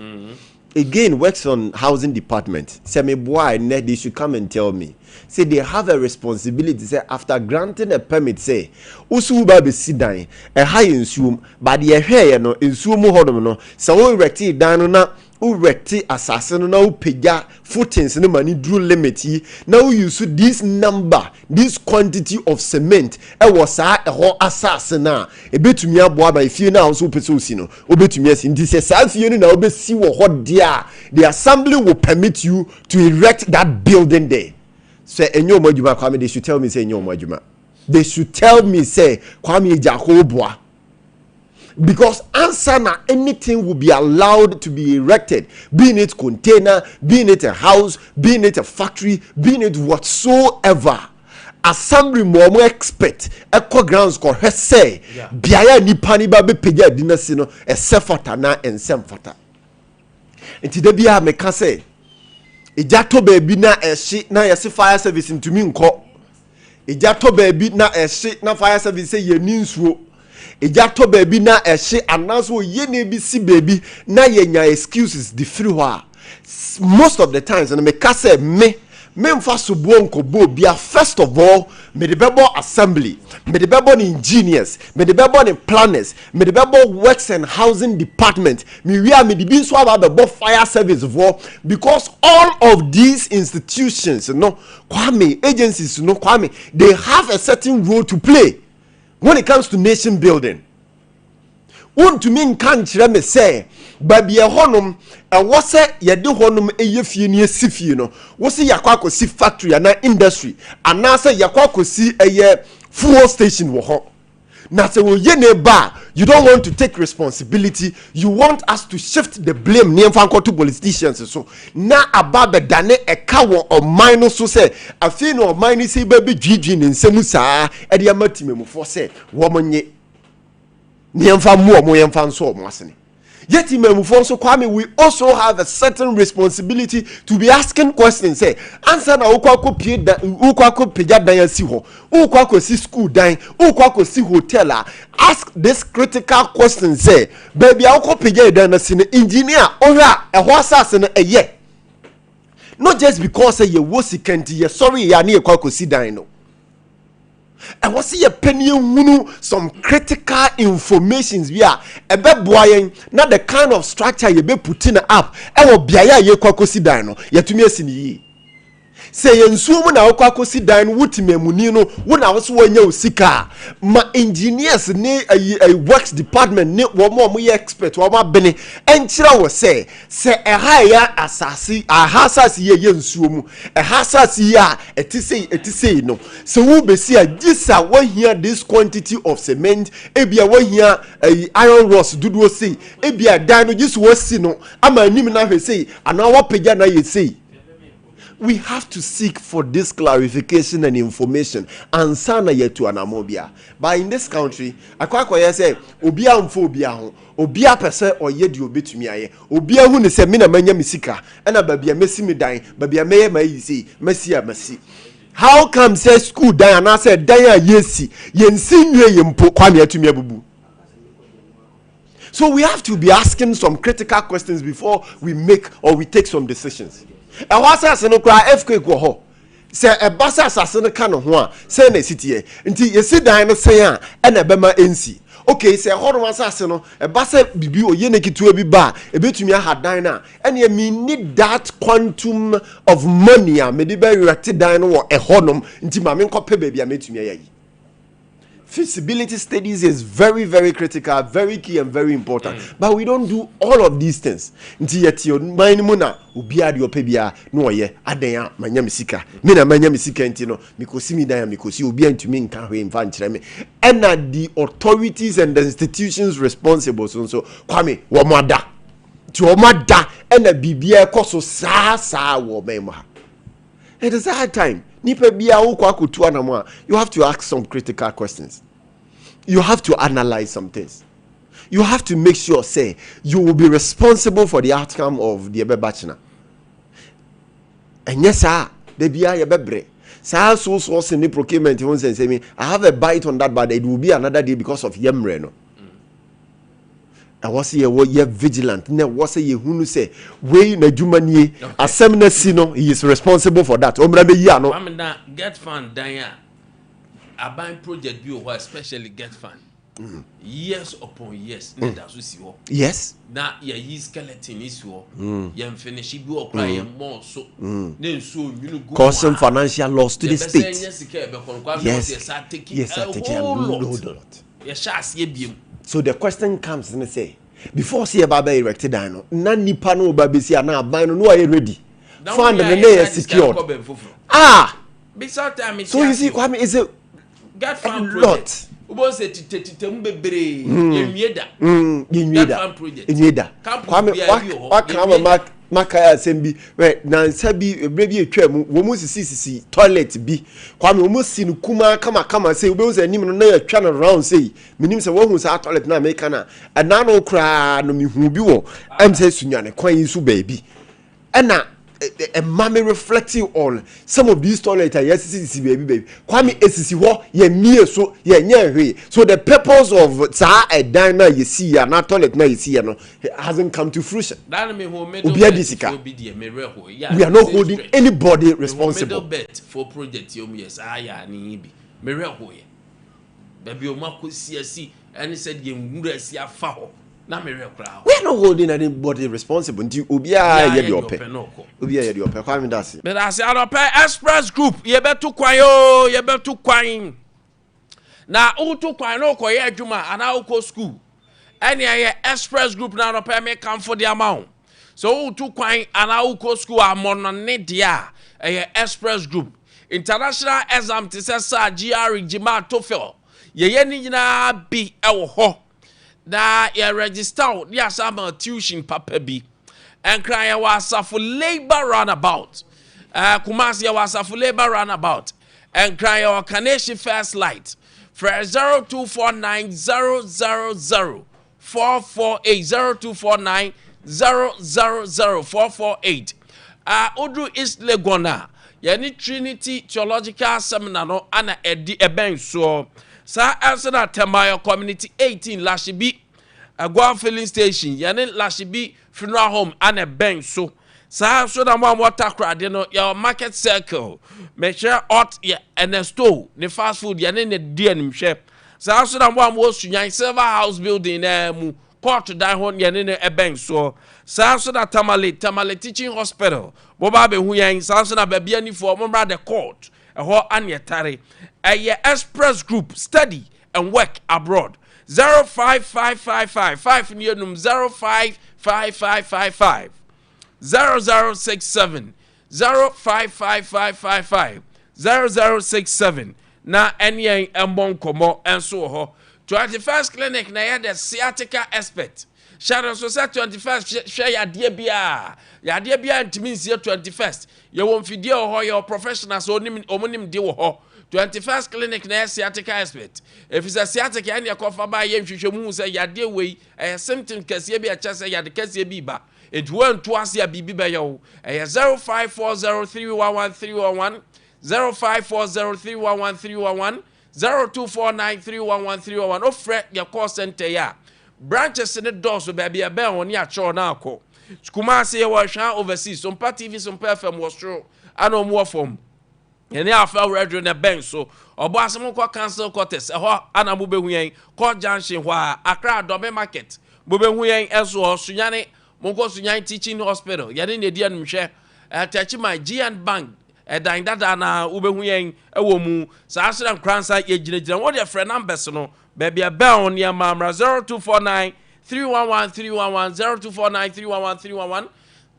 Again, Works on Housing Department, sɛ meboa ɛnɛ, they should come and tell me say they have a responsibility say after granting a permit say wosu ba bɛsi dan, ɛha yɛ nsuom, but deɛ ɛhwɛ yɛ no, nsuo mu hɔnom no, sɛ wo erect dan no na wo erect asase no na wopagya footings no ma ne duru limit yi, na wo use this number, this quantity of cement ɛwɔ saa ɛhɔ asase no a, ebetumi aboa ma efie no a nso wopɛ sɛ osi no, wobɛtumi asi. Nti sɛ saa fie no na wobɛsi wɔ hɔ deɛ a, the assembly will permit you to erect that building there. Sɛ ɛnyɛ wɔn adwuma, Kwame, they should tell me say ɛnyɛ wɔn adwuma. They should tell me say Kwame Agyarko boa, because ansa na anything will be allowed to be erected, being it container, being it a house, being it a factory, being it whatsoever, assembly mu ɔmo expert ɛkɔ grounds kɔhwɛ sɛ beaeɛ a nipa ni ba bɛpagya adi no si no, ɛsɛ fata na ɛnsɛ mfata. Nti da bi a meka sɛ egya tɔ baabi na ɛhye na yɛse fire service ntumi nkɔ, egya tɔ baabi na ɛhye na fire service sɛ yɛni nsuo, egya tɔ baabi na ɛhye anaasɛ oyie na ebi si baabi na yɛnya excuses de firi hɔ a, most of the times no, meka sɛ me memfa soboɔ nkɔbɔ obia. First of all, mede bɛbɔ assembly, mede bɛbɔ ne engineers, mede bɛbɔ ne planners, mede bɛbɔ Works and Housing Department. Mewie a, mede bi nso aba abɛbɔ fire service foɔ, because all of these institutions no, Kwame, agencies no, Kwame, they have a certain role to play when it comes to nation building. Wontumi nka nkyerɛ me sɛ baabi ɛhɔnom ɛwɔ sɛ yɛde hɔnom ɛyɛ fie ne esi fie no, wosi yɛakɔ akɔsi factory anaa industry anaasɛ yɛakɔ akɔsi ɛyɛ fuel station wɔ hɔ, na sɛ wɔyɛ ne ba a, you don't want to take responsibility. You want us to shift the blame nneɛmfa nkɔto politicians so na aba abɛdane ɛka wɔ ɔman no so sɛ afei na ɔman no sɛ bɛbɛdwidwi ne nsɛm saa ɛde ama temamufoɔ sɛ wɔn nye nneɛmfa mu ɔmo, yɛmfa nso ɔmo asene. Yet temamufoɔ nso, Kwame, we also have a certain responsibility to be asking questions sɛ ansa na wokɔ akɔ pie dan, wokɔ akɔ pagya dan asi hɔ, wokɔ akɔsi school dan, wokɔ akɔsi hotel a, ask this critical question sɛ baabi a wokɔ pagya dan no asi no, engineer ɔhwɛ a, ɛhɔ asase no ɛyɛ? Not just because sɛ yɛwɔ sika nti yɛsɔre yɛ a ne yɛkɔ akɔsi dan no. Ɛwɔ sɛ yɛpɛ ne yɛhunu some critical informations bi a ɛbɛboa yɛn na the kind of structure yɛbɛ put no up ɛwɔ beaeɛ a yɛkɔ akɔsi dan no, yɛtumi asi ne yie. Sɛ yɛ nsuo mu na wokɔ akɔsi dan no, wo temamuni no, wo na wo so woanya wo sika a, ma engineers ne ayi ayi works department ne wɔn a wɔyɛ expert wɔn abene nkyerɛ wo sɛ sɛ ɛha ɛyɛ asase aha asase yi ɛyɛ nsuo mu ɛha asase yi a ɛte sei ɛte sei no sɛ wobɛsi a gye sa woahia this quantity of cement ebia woahia ayi iron rods dodoɔ sei ebia dan no gye so woasi no ama anim no ahwɛ sei anaa woapagya no ayɛ sei. We have to seek for this clarification and information ansa na yɛatu anammɔn biara. But in this country, akɔ akɔyɛ sɛ obiara mfa obiara ho, obiara pɛ sɛ ɔyɛ deɛ ɔbɛtumi ayɛ, obiara hu ne sɛ me na manya me sika, ɛna baabi a mɛsi me dan, baabi a mɛyɛ m'ayi sei, mɛsi a masi. How come sɛ school dan anaasɛ dan a yɛsi, yɛnsi nwie yɛ mpo, Kwame atumi abubu? So we have to be asking some critical questions before we make or we take some decisions. Ɛhɔ asase no koraa earthquake wɔ hɔ. Sɛ ɛba sɛ asase no ka ne ho a, sɛn na ɛsi teɛ? Nti yɛsi dan no sɛn a ɛna ɛbɛma ɛnsi? Okay, sɛ ɛhɔnom asase no ɛba sɛ biribi oye ne ketewa bi ba a ɛbɛtumi aha dan no a, ɛneɛ me need that quantum of money a mede bɛwerɛte dan no wɔ ɛhɔnom, nti ma menkɔpɛ baabi a mɛtumi ayɛ yi. Feasibility studies is very very critical, very key and very important. But we don't do all of these things. Nti yɛte ɔman no mu na obiara deɛ ɔpɛ biara na ɔyɛ. Adan a manya me sika, me na manya me sika nti no mekɔsi me dan a mekɔsi, obiara ntumi nka hwee mfa nkyerɛ me. Ɛna the authorities and the institutions responsible so nso, Kwame, wɔn ada. Nti wɔn ada ɛna biribiara ɛkɔ so saa saa wɔ ɔman mu ha. It is high time nipa biara wokɔ akɔtu anam a, you have to ask some critical questions, you have to analyse some things, you have to make sure say you will be responsible for the outcome of deɛ ɛbɛba kyena. Ɛnyɛ saa da biara yɛbɛbrɛ saa so sourcing ne procurement ho nsɛnsɛm yi. I have a bite on that, but it will be another day because of yɛmmerɛ no. Ɛwɔ sɛ yɛwɔ yɛ vigilant na ɛwɔ sɛ yɛhunu sɛ wei n'adwuma nie, asɛm no si no, he is responsible for that, ɔmmra bɛyi ano. Kwame, na GETFund dan a aban project bi wɔ hɔ, especially GETFund, years upon years ne da so si hɔ. Na yɛyi skeleton yi si hɔ, yɛn finish bi wɔ kora, yɛn mɔɔ so ne nsuo nwunu gu. Causing financial loss to the state. Yɛbɛsɛ nyɛ sika yɛbɛkɔ no, Kwame, yɛ take a a whole lot lot. Yɛhyɛ aseɛ biem. So the question comes ne sɛ before sɛ yɛba bɛ erect dan no, na nipa no ba bɛsi a na aban no no ayɛ ready, fund no ne yɛ secured ah. Bisa time. So you see, Kwame, it's a GETFund a project lot. Wobɛhu sɛ titɛtitɛ mu bebree, yɛnwie da. Yɛnwie da. GETFund project. Yɛnwie da. Campus Kwame, biara bi wɔ hɔ, waka ama yɛnwie da. maka asɛm bi wɛ nansa bi ebire bi etwa mu, wɔn mu sisi sisi toilet bi, Kwame, wɔn si no kumaa kamakama sɛ wobɛhu sɛ anim no na yɛtwa no round sɛ menim sɛ wɔhu saa toilet na meka na ɛna no koraa no mehu bi wɔ sɛ Sunyane kwan yi so baabi, ɛna ɛma me reflecting on some of these toilet a yɛsisi baabi baabi. Kwame, esisi hɔ, yɛmie so, yɛnyɛ hwee. So the purpose of saa ɛdan na yɛsi yɛ anaa toilet na yɛsi yɛ no hasn't come to fruition. Dan mi hu middle Obi adi belt sika. fo bi deɛ merɛ hɔ. Yeah, We are not same holding stretch. anybody Mehu middle responsible. Belt for project yɛ mu yɛ saa yɛ ani yi bi, merɛ hɔ yɛ baabi ɔmo akɔsi asi ɛne sɛ deɛ nwura asi afa hɔ na merɛ koraa hɔ. We are not holding anybody responsible, nti obiara yɛ deɛ ɔpɛ. Na ɔkɔ. Obiara yɛ deɛ ɔpɛ. Kwame, dase. Medase. Anɔpɛ Express Group, yɛbɛto kwan o, yɛbɛto kwan na woto kwan na wokɔyɛ adwuma anaa wokɔ school, ɛne ɛyɛ Express Group na anɔpɛ mekamfo de ama wo sɛ woto kwan anaa wokɔ school a, mmɔnɔne deɛ a ɛyɛ Express Group. International exam te sɛ saa GRE, GMAT, TOEFL, yɛyɛ ne nyinaa bi ɛwɔ hɔ na yɛ register wo ne asa ama tuition papa bi. Nkran yɛwɔ Asafo Labour Roundabout, Kumasi yɛwɔ Asafo Labour Roundabout, Nkran yɛwɔ Kaneshie First Light. Frɛ 0249 000 448, 0249 000 448. Woduru East Legon a, yɛne Trinity Theological Seminar no ana ɛdi ɛbɛn soɔ saa. Ɛnso na Tɛmayɔ Community 18, Lashibi Aguan Filling Station, yɛne Lashibi Funeral Home ana ɛbɛn so saa. Nso na mo a mo Takoradi no, yɛwɔ Market Circle, mehyɛ ɔt yɛ Ernesto ne fast food, yɛne ne di animhwɛ saa. Nso na mo a mo wɔ Sunyan, Silver House building naa mu. Kɔɔto dan hɔ yɛne no ɛbɛn soɔ. Saa nso na Tamale, Tamale Teaching Hospital, moba abɛhu yɛn. Saa nso na baabi anifoɔ, mommra the court, ɛhɔ ane ɛtare. Ɛyɛ Express Group, study and work abroad. 05555, 5 ne enum, 055555, 0067, 055555, 0067 na ɛne yɛn mmɔ nkɔmmɔ nso wɔ hɔ. 21st Clinic na ɛyɛ the sciatica expert. Hyɛ no nso sɛ 21st hwɛ yadeɛ biara. Yadeɛ biara ntumi nsie 21st. Yɛwɔ mfidie wɔ hɔ, yɛwɔ professionals a wɔn nim de wɔ hɔ. 21st Clinic na ɛyɛ sciatica expert. Ɛfiri sɛ sciatica ɛne ɛkɔfa ba yɛ nhwehwɛmu hu sɛ yadeɛ wei ɛyɛ symptom kɛseɛ bi a ɛkyɛ sɛ yade kɛseɛ bi ba. Enti woantu ase a biribi bɛyɛ wo. Ɛyɛ 0540311311, 0540311311, 0249311311. Wofrɛ yɛ call center yi a, branches ne dɔɔso baabi a ɛbɛn wo ne akyerɛw no akɔ. Kumasi yɛwɔ Ɛhwa Overseas, Sompa TV, Sompa FM wɔ soro, ana wɔn wɔ fam. Yɛne Afɛw Radio na ɛbɛn so. Ɔbɔ ase mo kɔ Council Quarters, ɛhɔ ana mo bɛhu yɛn. Kɔ Junction hɔ a, Accra Dɔme Market, mo bɛhu yɛn ɛnso hɔ. Sunyane, mo nkɔ Sunyane Teaching Hospital, yɛne na ɛdi animhwɛ. Techiman, GN Bank, ɛdan dada na wobɛhu yɛn ɛwɔ mu. Saa nso na Nkoransa, yɛgyinagyina hɔ. Wodeɛ frɛ numbers no, baabi ɛbɛn wo nneɛma mmra 0249 311 311, 0249 311 311,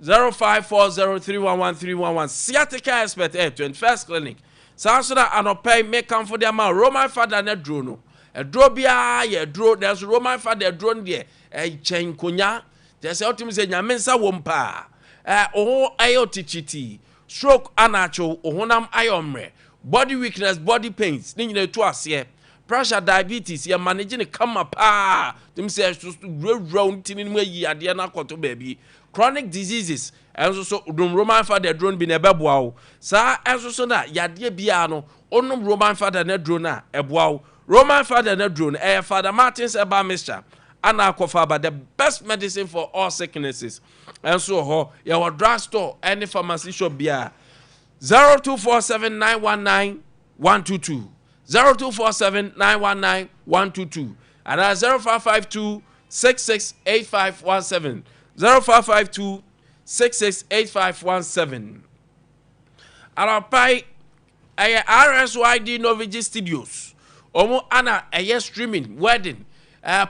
0540311311. Sciatica expert ɛ 21st Clinic. Saa nso na anɔpa yi mekamfo de ama Roman Fada no aduro no. Aduro biara yɛ aduro, nanso Roman Fada aduro no deɛ ɛkyɛn nkonya. Kyerɛ sɛ wotumi sɛ Nyame nsa wom paa. Ɛ wo ho ɛyɛ otitiritii, stroke anakyew, wo honam ayɛ ɔmmerɛ, body weakness, body pains, ne nyinaa ɛtu aseɛ. Pressure, diabetes, yɛ manage no kama paa. Tumi sɛ wurawura wo ntini no mu ayi adeɛ no akɔto baabi. Chronic diseases nso so, nom Roman Fada aduro no bi na ɛbɛboa wo. Saa nso so na yadeɛ biara no, wonom Roman Fada no aduro no a, ɛboa wo. Roman Fada no aduro no, ɛyɛ Father Martin's Herbal Mixture ana akɔfa aba, the best medicine for all sicknesses. Ɛnso wɔ hɔ, yɛwɔ drug store ɛne pharmacy shop biara. 0247919122, 0247919122 anaa 0552 668517, 0552 668517. Anɔpa yi ɛyɛ RSYD Novigi Studios, wɔn ana ɛyɛ streaming wedding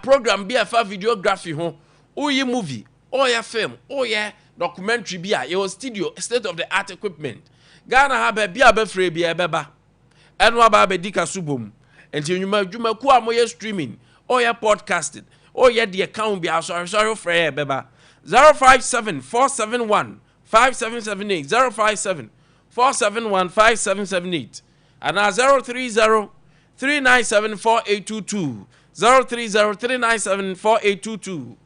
program bi a ɛfa videography ho. Woyi movie, woyɛ film, woyɛ documentary bi a, yɛwɔ studio, state of the art equipment. Ghana ha baabi a bɛfrɛ bi a ɛbɛba ɛno aba abɛdi ka so bom. Nti nnwuma adwumakuo a moyɛ streaming, woyɛ podcasting, woyɛ deɛ ka ho bi, asɔresɔre frɛ yɛ ɛbɛba. 057 471 5778, 057 471 5778 anaa 030 397 4822, 030 397 4822.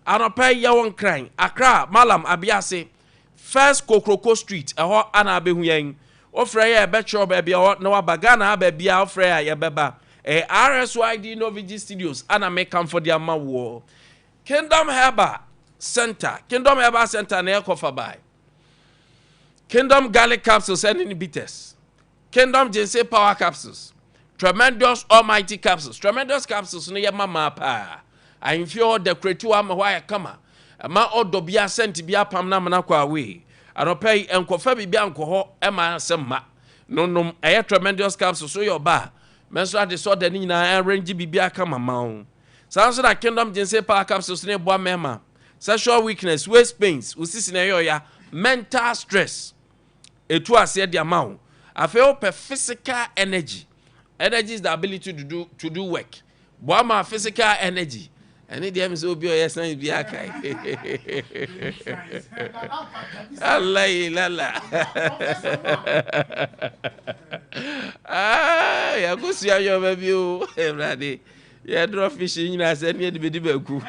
Anɔpa yi yɛwɔ Nkran, Accra, Mallam Abiase, First Kokroko Street, ɛhɔ ana abɛhu yɛn. Wofrɛ yɛ a yɛbɛkyerɛ wo baabi a ɛwɔ na waba. Ghana ha baabiara wofrɛ yɛ a yɛbɛba. Ɛyɛ RSYD Novigi Studios ana mekamfo de ama woɔ. Kingdom Herbal Center, Kingdom Herbal Center na ɛkɔfa bae. Kingdom Garlic Capsules ɛne ne bitters. Kingdom Ginseng Power Capsules, Tremendous Almighty Capsules. Tremendous Capsules no yɛ ma maa paa. Ahemfie hɔ decorate hɔ ama hɔ ayɛ kama. Ɛma ɔdɔ bi asɛnti bi apam no amena kɔ away. Anɔpa yi, nkɔfa biribi ankɔ hɔ ɛma asɛm ma. No nom ɛyɛ Tremendous Capsules so yɛ ɔba a, mɛnso ade sɛ ɔda ne nyinaa arrange biribi aka ma wo. Saa nso na Kingdom Ginseng Power Capsules no boa mmarima, sexual weakness, waist pains, wo sisi na ɛyɛ ɔya, mental stress. Ɛtu aseɛ de ama wo. Afei wopɛ physical energy. Energy is the ability to do work. Boa ma physical energy. Ɛne deɛ mi sɛ obi a ɔyɛ science bi akae. Alayi lala. Ah, yɛakɔsua nneɛma bi o, Awurade. Yɛdrɔ fish nyinaa sɛ ne yɛde bɛdi banku.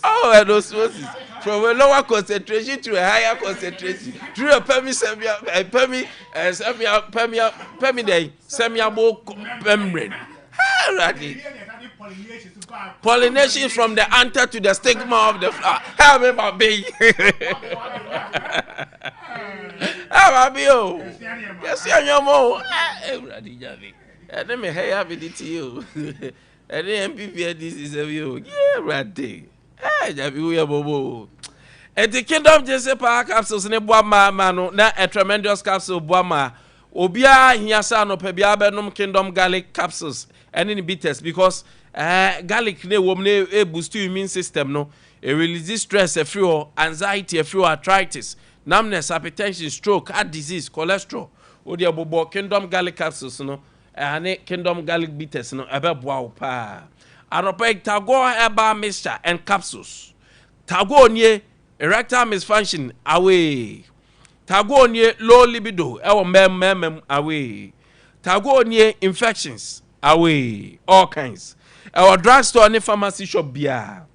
Oh, and osmosis from a lower concentration to a higher concentration through a permi semia permi semia permia permi dɛn semiable membrane. Awurade. Pollination from the anther to the stigma of the flower. Help me, baby. Help me, oh. Yes, yeah, no more. Awurade nyame. Ɛne me ha yi a mede ti o. Ɛne NPP NDC sɛm yi o. Yee Awurade. Ɛɛ Nyame hu yɛ mmɔbɔ o. Enti Kingdom Ginseng Power Capsules ne boa mmaa ma no na a Tremendous Capsule boa mmaa. Obiara hia sɛ anɔpa biara bɛnom Kingdom Garlic Capsules ɛne ne bitters because eh, garlic na ɛwɔ mu no e boost immune system no, e release stress afiri hɔ, anxiety afiri hɔ, arthritis, numbness, hypertension, stroke, heart disease, cholesterol. Wo deɛ bobɔ Kingdom Garlic Capsules no ɛne Kingdom Garlic Bitters no ɛbɛboa wo paa. Anɔpa yi Tagore Herbal Mixture and Capsules. Tagore nie, erectile misfunction away. Tagore nie, low libido ɛwɔ mmarima mu away. Tagore nie, infections away, all kinds. Ɛwɔ drugstore ne pharmacy shop biara.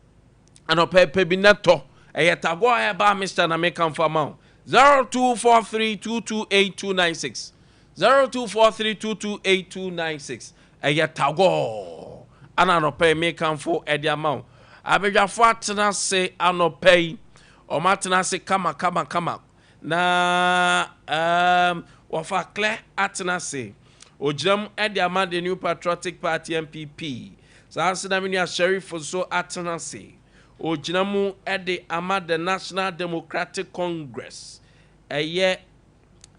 Anɔpa yi pɛ bi na tɔ. Ɛyɛ Tagore Herbal Mixture na mekamfo ama wo. 0243228296. 0243228296 Ɛyɛ Tagore ana anɔpa yi mekamfo ɛde ama wo. Abadwafo atena ase anɔpa yi. Wɔn atena ase kama kama kama. Na um, wɔfa Klɛ atena ase. Ogyina mu ɛde ama the New Patriotic Party NPP. Saa nso na me nua Sherif nso atena ase. Ogyina mu ɛde ama the National Democratic Congress. Ɛyɛ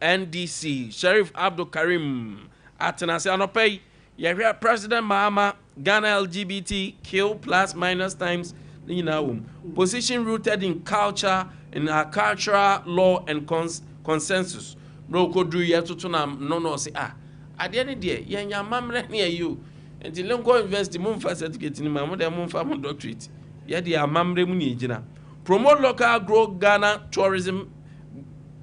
NDC, Sheriff Abdul Karim atena ase anɔpa yi. Yɛhwɛ President Mahama, Ghana LGBTQ plus minus times ne nyinaa wɔ mu. Position rooted in culture, in our cultural law and cons consensus. Mmerɛ ɔkɔduru yɛ toto na no na ɔse ah, adeɛ ne deɛ yɛnya amammerɛ ne ayi o. Nti Lincoln University momfa certificate no ma mo deɛ momfa mo doctorate. Yɛdeɛ amammerɛ mu ne yɛgyina. Promote local, grow Ghana tourism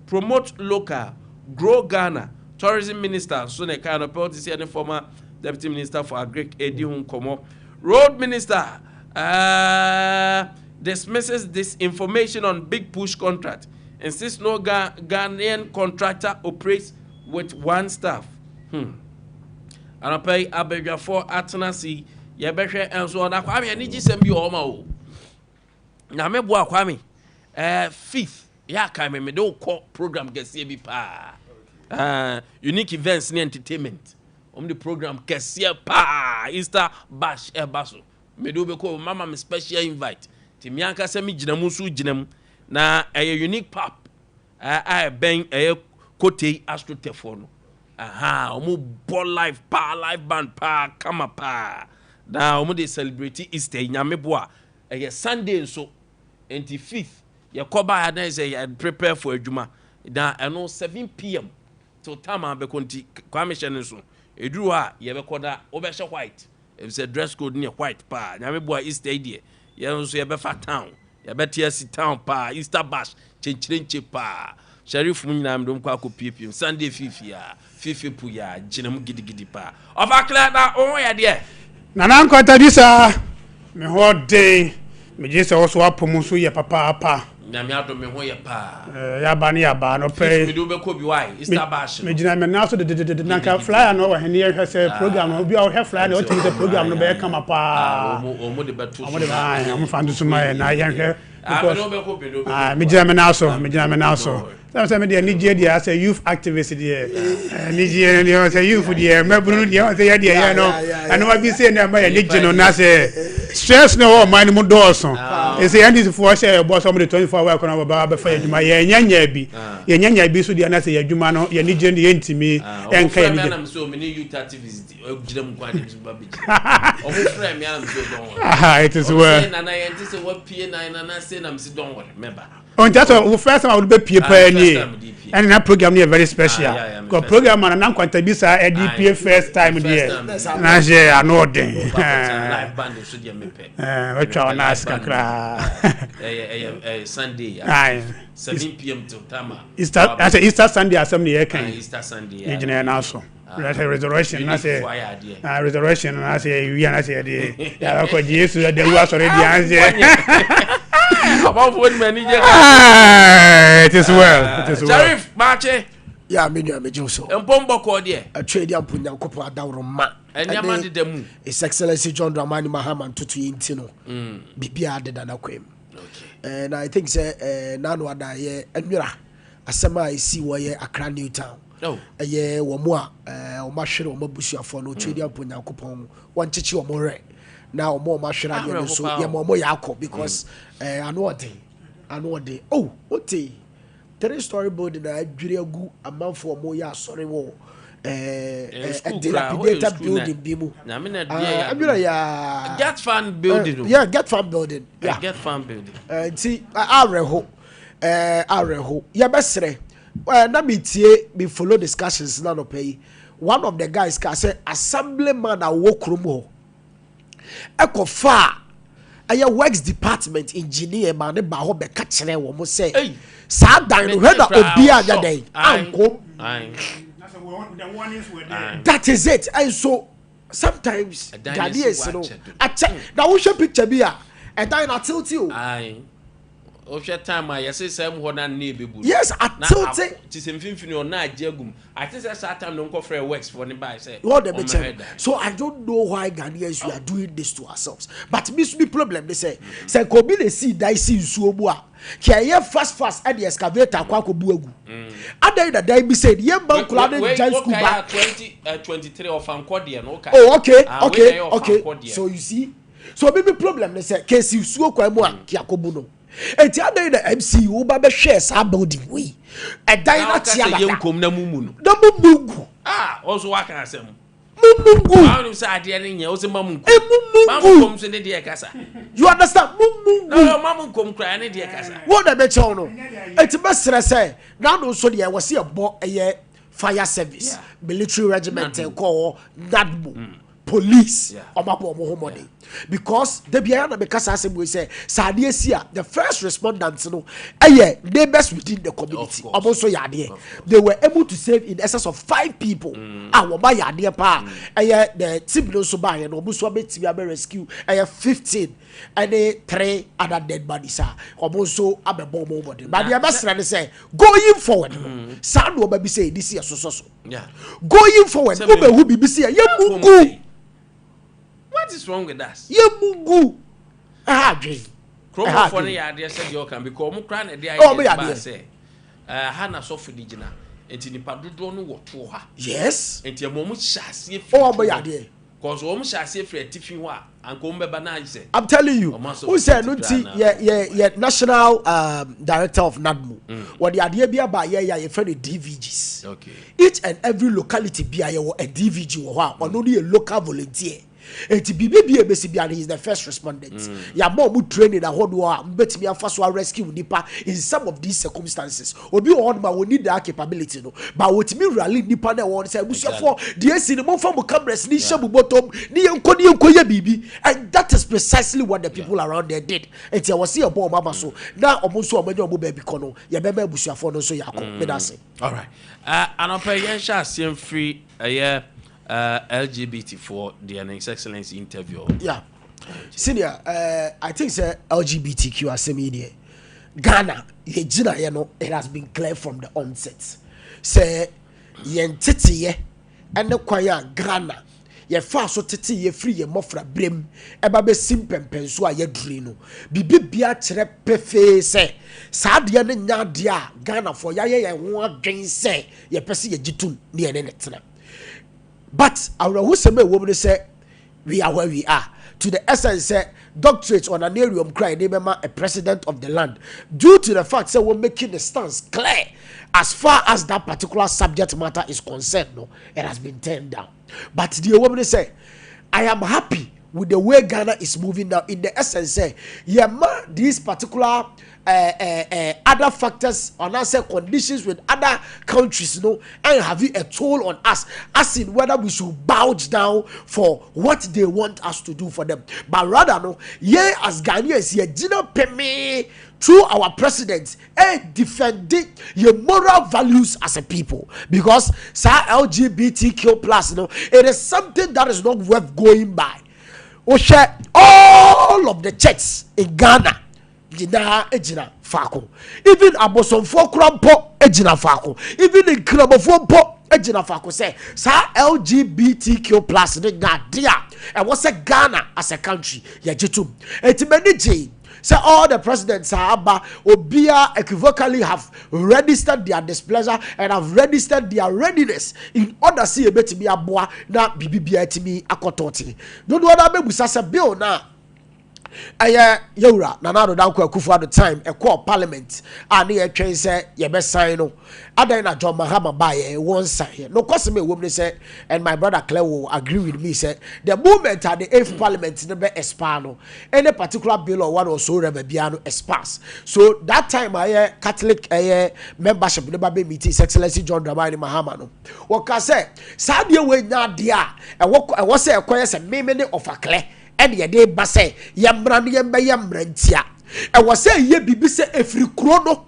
Promote Local, Grow Ghana Tourism Minister nso na ɛkae no pɛ, ɔte sɛ yɛne former Deputy Minister for Agric redi ho nkɔmmɔ. Road Minister uh, dismisses disinformation on big push contract, insists no Ga Ghanaian contractor operates with one staff. Anɔpa yi abadwafoɔ atena ase yi, yɛbɛhwɛ nso ɔda Kwame anigyesɛm bi wɔ hɔ ma o. Nyame boa Kwame eh, fifth yɛ aka me mede wokɔ program kɛseɛ bi paa eh, unique events ne entertainment wɔn de program kɛseɛ paa Easter bash ɛba so mede wobɛkɔ mama me special invite nti me ankasa me gyina mu nso gyina mu na ɛyɛ unique pap eh, a ɛbɛn ɛyɛ kotei astrotɛfoɔ no aha wɔn bɔ live paa live band paa kama paa na wɔn de celebrate Easter Nyame boa Ɛyɛ Sunday nso nti fifth yɛkɔ baeɛ a na ɛsɛ yɛ prepare for adwuma na ɛno 7pm till time a bɛkɔ nti Kwame hyɛ no nso ɛduru hɔ a yɛbɛkɔ na wobɛhyɛ white efisɛ dress code no yɛ white paa Nyame boa Easter yi deɛ yɛn nso yɛbɛfa town yɛbɛte asi town paa Easter bash kyenkyerenkye paa Sharif mu nyinaa mede wɔn kɔ akɔpiepie mu Sunday fifi a fifi po yi a gyina mu gidigidi paa Ɔfa Claire na wo ho yɛ deɛ? Nana Nkwanta saa. Me ho ɔden. Megye sɛ wo so apɔ mu nso yɛ papaapa. Nyame adom me ho yɛ paa. Eh, yaba ne yaba no pɛ. Fifth mede wo bɛkɔ bi why? Easter bash no. Megyina me nan so dededede na nka flyer no wɔ he ne yɛhwɛ sɛ program no obi a ɔhwɛ flyer no ɔtumi sɛ program no bɛyɛ kama paa. Wɔn de bɛto so. Wɔn de bɛ wɔn fa nto so ma yɛ na yɛnhwɛ. Because megyina me nan so megyina me nan so. Sɛ sɛ me deɛ anigyeɛ deɛ asɛ youth activist deɛ anigyeɛ deɛ sɛ youth deɛ mmabunu deɛ sɛ yɛ deɛ yɛ no ɛnoma bi sɛ na ɛma yɛ anigye no na sɛ stress na ɛwɔ ɔman no mu dɔɔso ɛsɛ yɛn ndc foɔ hyɛ ɛbɔ sɛ wɔde 24 hour economy bɛba abɛfa yɛ adwuma yɛn nyɛ nyɛ bi yɛn nyɛ nyɛ bi so deɛ na sɛ yɛ adwuma no yɛ anigye no yɛntumi ɛnka yɛ anigye. It is well. Ɔnti asɛ wo first time a wode bɛpie paa nie ɛne na program no yɛ very special because program a nana nkwanta bi saa ɛde pie first time deɛ na hyɛ ano ɔden watwa wo naase kakraa Easter Easter Sunday asɛm ne yɛka yi yɛgyina yɛn nan so. Na sɛ resurrection na sɛ ah resurrection na sɛ ewia na sɛ yɛde yɛakɔ gye Yesu ɛda wu asɔre deɛ ansɛ. Abɔfoɔ ni ma ani gye. Ah, it is well it is well. Sharif maakye. Ya me nua megye wo so. Mpom bɔkɔɔ deɛ. Atwa adi ampo Nyankopɔn adaworo ma. Nneɛma deda mu. His Excellency John Dramani Mahama ntoto yi nti no. Biribiara deda n'akwan mu. And I think sɛ eh, n'ano ada yɛ nwera asɛm a esi wɔ yɛ Accra New Town. Oh. Ɛyɛ wɔn a wɔn ahwere wɔn abusuafoɔ no, otwe di ampo Nyankopɔn wɔn kyekye wɔn werɛ na wɔn a wɔn ahwere adeɛ no nso Awerɛho paa yɛ ma wɔn yɛ akɔ because ano ɔden, ano ɔden. Oh, wote 3 story building a adwiri agu amanfoɔ a wɔyɛ asɔre wɔ school a koraa, dilapidated hɔ yɛ school na- building bi mu. Nyame na Ah, deɛ yɛ adwiri yɛ Get Fund building o. Yeah, Get Fund building. Yeah. Get Fund building. Nti awerɛho, awerɛho. Yɛbɛsrɛ na metie, me follow discussions na nɔpɛ yi, one of the guys ka sɛ assemblyman a wɔwɔ kurom hɔ ɛkɔfa a ɛyɛ works department engineer ma ne ba hɔ bɛka kyerɛ wɔn sɛ Ei. saa dan no hwɛ na obi a nyɛ dɛn Aye. ankom. Aye. The warnings were there. That is it. And so sometimes Ɛdan no Ghanaians si no hɔ akyɛ dodo. akyɛ na wohwɛ picture bi a, ɛdan na atelte o. Aye. Wohwɛ time a yɛse sɛ mu hɔ na ne ɛbɛbu no. Yes, Na atelte. Te sɛ mfimfini ɔna agye agum ate sɛ saa time no nkɔfrɛ works foɔ ne bae sɛ What the ɔmmɛhwɛ dan. So I don't know why Ghanaians, we are doing this to ourselves. But me me problem they say, sɛ nka obi na esi dan si nsuo mu a, kì ɛyɛ fast fast ɛde excavator akɔ akɔbu agu. Adan na dan bi sɛ yɛn mma nkura ne gya school ba. 20 23 ɔfankɔ deɛ no wokae. Oh, okay. Ah, wei na ɛyɛ ɔfankɔ deɛ. So you see, so obi bi problem ne sɛ kesi nsuo kwan mu a kì akɔbu no. Eti adan na MC wo ba bɛhwɛ saa building wei. Ɛdan na na woka tia sɛ dada. yɛnkom na mumu no. Na mu mu gu. Ah, ɔnso waka asɛm. Mu mu gu. Wonim sɛ adeɛ no nyɛ wo sɛ ma mu nkom. Emu mu Ma mu gu. nkom so ne deɛ kasa. You understand? Mu mu Na gu. ɔyɛ ma mu nkom koraa ne deɛ kasa. Wɔn na ɛbɛkyɛw no, eti bɛsrɛ sɛ n'ano nso deɛ ɛwɔ sɛ yɛbɔ ɛyɛ fire service, military regiment NADMO. ɛkɔ hɔ, NADMO, police, ɔmo abɔ ɔmo ho mmɔden because debi ayɛ na meka saa asɛm wei sɛ saa adeɛ si a, the first respondent no ɛyɛ neighbors within the community. Of course. Ɔmo nso yɛ adeɛ. They were able to save in excess of five people a wɔn ayɛ adeɛ paa. Ɛyɛ the team no nso baayɛ no, ɔmo nso abɛtumi abɛ rescue ɛyɛ 15 ɛne three other dead bodies a ɔmo nso abɛbɔ ɔmo mmɔden. But deɛ ɛbɛsrɛ ne sɛ going forward no, saa nneɛma bi sɛ yɛde si ɛsosɔ so going forward, Sɛ me- wobɛhu biribi si yɛ yɛmu gu. What is wrong with us? Yɛmu gu, ɛha adwen, ɛha Kuromɔfoɔ no adwen. yɛ adeɛ sɛ deɛ ɔka because ɔmo koraa na ɛde Ɔmo ayɛ yɛ baa adeɛ. sɛ ha na sɔfo de gyina nti nipa dodoɔ no wɔ toɔ ha. Nti ɛmo ɔmo hyɛ aseɛ firi Ɔmo yɛ toɔ. adeɛ. Cause ɔmo hyɛ aseɛ firi atifi hɔ a, anka ɔmo bɛba na ayɛ sɛ I'm telling you. Ɔmo asɔ Who said no ti nti koraa na- yɛ national director of NADMO wɔde adeɛ bi aba yɛ a yɛfrɛ no DVGs. Each and every locality bi a yɛwɔ a DVG wɔ hɔ a ɔno no yɛ local volunteer, eti biribi bi a ebesi bi a, he is the first respondent. Yàmà ɔmo training ahodoɔ a mbɛtumi afa so a rescue nipa in some of these circumstances. Obi wɔ hɔnom a wɔn need that capability no, but wɔtumi rally nipa na ɛwɔ hɔ sɛ ebusuafoɔ deɛ esi ni mo nfa mo cameras ni hyɛ mo bɔtɔm ni yɛn nkɔ ni yɛn nkɔ yɛ biribi, and that is precisely what the people around there did. Eti ɛwɔ si yɛ bɔ ɔmo aba so na ɔmo nso ɔmo anya ɔmo baabi kɔ no, yɛbɛma ebusuafoɔ no nso yɛ akɔ. Meda ase. Alright, anɔpɛ yɛnhyɛ aseɛ mfiri ɛyɛ LGBT foɔ deɛ no, His Excellency interview. Yeah, senior, I think sɛ LGBTQ asɛm yi deɛ, Ghana yɛgyina yɛ no, it has been clear from the onset sɛ yɛn teteyɛ ɛne kwan a Ghana yɛfa so tete yɛ firi yɛn mmɔfra berɛm ɛba bɛsi mpɛmpɛnso a yɛduri no, biribi bia kyerɛ pefee sɛ saa adeɛ no nya adeɛ a Ghanafoɔ yɛayɛ yɛn ho adwen sɛ yɛpɛ sɛ yɛgye tom ne yɛne ne tena. But awerɛhosɛm a ɛwɔ mu no sɛ we are where we are, to the essence sɛ doctorate honorarium kra yɛde bɛma a president of the land, due to the fact sɛ we're making the stance clear as far as that particular subject matter is concerned no, it has been turned down. But deɛ ɛwɔ mu no sɛ I am happy with the way Ghana is moving now, in the essence sɛ yɛma these particular other factors or not say conditions with other countries and having a toll on us, as in whether we should bow down for what they want us to do for them, but rather no, yeah, as Ghanaians yɛ gyina pɛmee through our president and defending your moral values as a people, because saa LGBTQ+ no, it is something that is not worth going by. Wohwɛ all of the churches in Ghana nyinaa gyina faako, even abosomfoɔ kora mpo gyina faako, even nkramofoɔ mpo gyina faako sɛ saa LGBTQ+ ne nya ade a ɛwɔ sɛ Ghana as a country yɛgye tom. Eti m'ani gye. sɛ all the presidents a aba, obiara equivocally have registered their displeasure and have registered their readiness in order sɛ yɛbɛtumi aboa na biribi biara atumi akɔ tɔɔtee. Dodoɔ no ara bɛbusa sɛ bill no a ɛyɛ yɛwura Nana Addo Dankwa Akufo-Addo time ɛkɔɔ parliament a ne yɛtwɛn sɛ yɛbɛsan no, adɛn na John Mahama baeɛ wɔnsan yɛ? Nokwasɛm a ɛwom ne sɛ, and my brother Claire will agree with me sɛ, the moment a the eighth parliament no bɛ expire no, any particular bill or one or so rɛba biara no expires. So that time a ɛyɛ Catholic ɛyɛ membership no ba bɛ meet His Excellency John Dramani Mahama no, wɔka sɛ saa adeɛ wei nyɛ adeɛ a ɛwɔ sɛ ɛkɔyɛ sɛ meme ne ɔfa Claire ɛne yɛde ba sɛ yɛmmra no yɛmbɛyɛ mmara ntia. Ɛwɔ sɛ ɛyɛ biribi sɛ ɛfiri kuro no,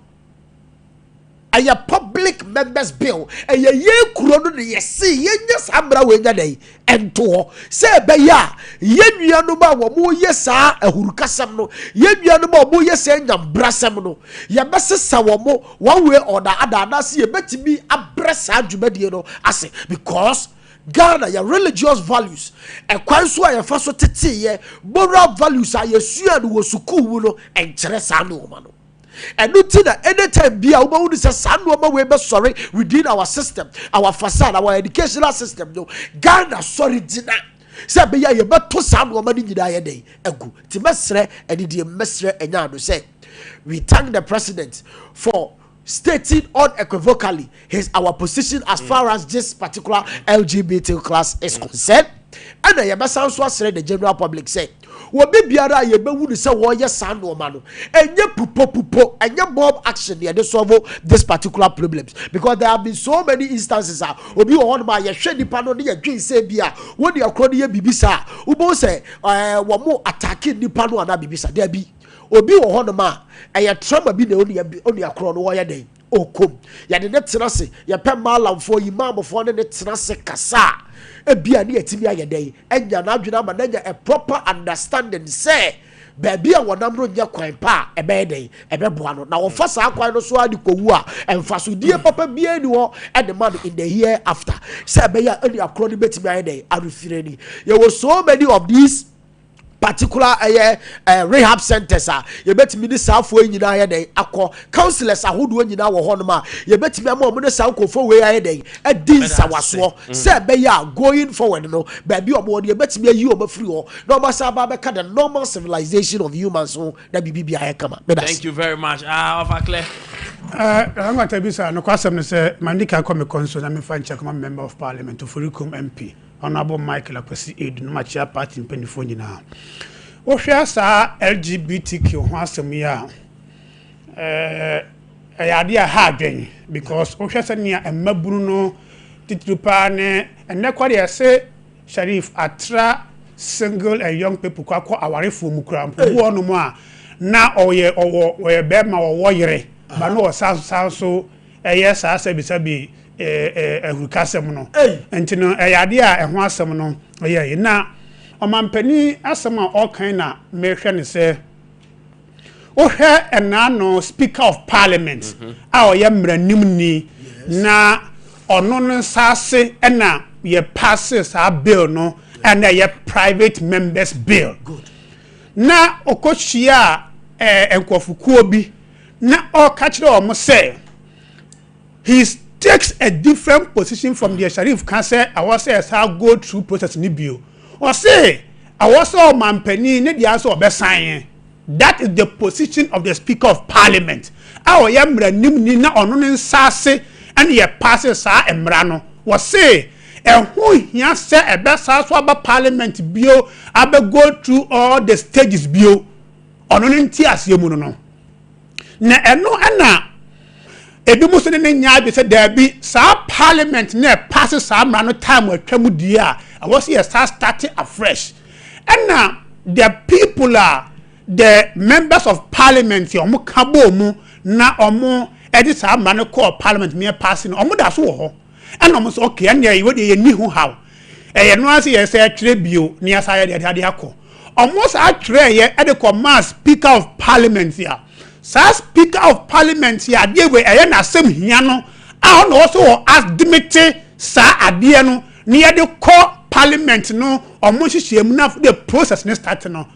ɛyɛ public members bill, ɛyɛ yɛn kuro no ne yɛse yɛnyɛ saa mmara wei nya dɛn ɛnto hɔ sɛ ɛbɛyɛ a yɛn nuanom a wɔn yɛ saa ahurukasɛm no, yɛn nuanom a wɔn yɛ saa nyambrasɛm no, yɛbɛsesa wɔn one way or the other, anaasɛ yɛbɛtumi abrɛ saa dwumadie no ase, because Ghana yɛ religious values, ɛkwan so a yɛfa so teteyɛ, moral values a yɛsua no wɔ sukuu mu no, ɛnkyerɛ saa nneɛma no. Ɛno ti na anytime bi a wobɛhu no sɛ saa nneɛma wei bɛsɔre within our system, our facade, our educational system no, Ghana sɔre gyina sɛ ɛbɛyɛ a yɛbɛto saa nneɛma no nyinaa yɛ dɛn agu. Nti mɛsrɛ ɛne mɛsrɛ ɛnya ano sɛ we thank the president for stating unequivocally his our position as far as this particular LGBT class is concerned. Ɛna yɛbɛsan so asrɛ the general public sɛ wɔbi biara a yɛbɛwu no sɛ wɔyɛ saa nneɛma no, ɛnyɛ pupopupo, ɛnyɛ mob action yɛde solve this particular problems, because there have been so many instances a obi wɔ hɔnom a yɛhwɛ nipa no ne yɛdwen sɛ bi a wɔde akorɔ no yɛ biribi saa, wobɛhu sɛ wɔn mo attack nipa no anaa biribi saa. Daabi, obi wɔ hɔnom a ɛyɛ trauma bi na oni akorɔ no wɔyɛ dɛn okom. Yɛde ne tena se, yɛpɛ maalamfoɔ yi, maamofoɔ ne ne tena se kasa a, ebia ne yɛtumi ayɛ dɛn anya n'adwene ama n'anya a proper understanding sɛ baabi a wɔnam no nyɛ kwan pa a ɛbɛyɛ dɛn ɛbɛboa no, na wɔfa saa kwan no so a de kɔwu a, ɛmfasodie papa biara ni hɔ ɛde ma no in the here after, sɛ ɛbɛyɛ a ɛne akorɔ no bɛtumi ayɛ dɛn arefire ni. Yɛwɔ so many of these particular ɛyɛ rehab centers a yɛbɛtumi de saa afoɔ yi nyinaa ayɛ dɛn akɔ, counsellors ahodoɔ nyinaa wɔ hɔnom a yɛbɛtumi ama wɔn ne saa nkurɔfoɔ wei ayɛ dɛn adi nsawasoɔ, sɛ ɛbɛyɛ a going forward no, baabi a wɔn wɔ no, yɛbɛtumi ayi wɔn afiri hɔ na wɔn asan aba abɛka the normal civilization of humans ho na biribi bi ayɛ kama. Thank you very much. Ah, Ɔfa Claire. Anwata bi sa nokwasɛm no sɛ mandi kan kɔ me kɔnso na memfa nkyɛ kɔma Member of Parliament Oforikum MP Honorable Michael Akwasi Edu no, makyia party mpanimfoɔ nyinaa. Wohwɛ saa LGBTQ ho asɛm yi a, ɛyɛ adeɛ a ha adwen, because wohwɛ sɛnea mmabunu no titiri paa ne ɛnnɛ kɔ deɛ ɛsɛ Sharif atra single and young people kɔ akɔ awarefoɔ mu koraa mpo. Obi wɔ hɔnom a na ɔyɛ ɔwɔ ɔyɛ bɛrima, ɔwɔ yere ba na ɔsan san so ɛyɛ saa sɛbisɛbi ɛɛ ahurukasɛm no. Nti no ɛyɛ adeɛ a ɛho asɛm no ɛyɛ yi na ɔmampanin asɛm a ɔkan na mehwɛ ne sɛ wohwɛ ɛnaa no Speaker of Parliament a ɔyɛ mmaranimni na ɔno no nsa ase ɛna yɛ pass saa bill no, ɛna ɛyɛ private members bill, na ɔkɔhyia a nkurɔfokuo bi na ɔreka kyerɛ wɔn sɛ he takes a different position from the Sharif ka sɛ awɔ sɛ ɛsa go through process ni bio. Ɔse awɔ sɛ ɔmampanin ne deɛ sɛ ɔbɛsan. That is the position of the Speaker of Parliament a ɔyɛ mmaranimni na ɔno ne nsa ase ɛna yɛ pass saa mmara no. Wɔse ɛho hia sɛ ɛbɛsa so aba parliament bio, abɛ go through all the stages bio. Ɔno ne nti aseɛ mu no na ɛno ɛna ebi mu nso ne ne nya adwe sɛ daabi, saa parliament na ɛpass saa mmara no, time atwa mu die a ɛwɔ sɛ yɛ saa start afresh. Ɛna the people a the members of parliament yɛ wɔn ka bɔ mu na wɔn ɛde saa mmara no kɔɔ parliament ne ɛpass no, wɔn da so wɔ hɔ. Ɛna wɔn nso okay, ɛnna ɛyɛ deɛ yɛ ni ho haw, ɛyɛ no ase yɛ sɛ ɛtwerɛ bio ne yɛsa yɛ deɛ de akɔ. Wɔn saa twerɛ yɛ ɛde kɔ maa Speaker of Parliament a saa Speaker of Parliament yɛ adeɛ wei ɛyɛ n'asɛm hia no a ɔna ɔso wɔ admit saa adeɛ no ne yɛde kɔ parliament no, ɔmo nhyehyɛ mu na the process ne start no.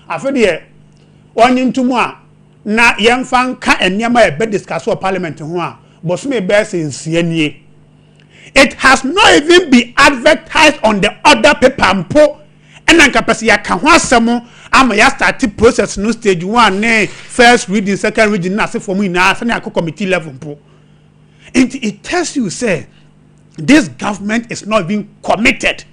Afei deɛ ɔnye ntom a na yɛmfa nka nneɛma a yɛbɛ discuss wɔ parliament ho a, bosome bɛyɛ sɛ 6 nie. It has not even been advertised on the order paper mpo. Ɛna nka pɛ sɛ yɛaka ho asɛm ama yɛastart process no, stage one ne first reading, second reading na asefoɔ mu nyinaa sɛnea akɔ committee level mpo. Nti it tells you say this government is not even committed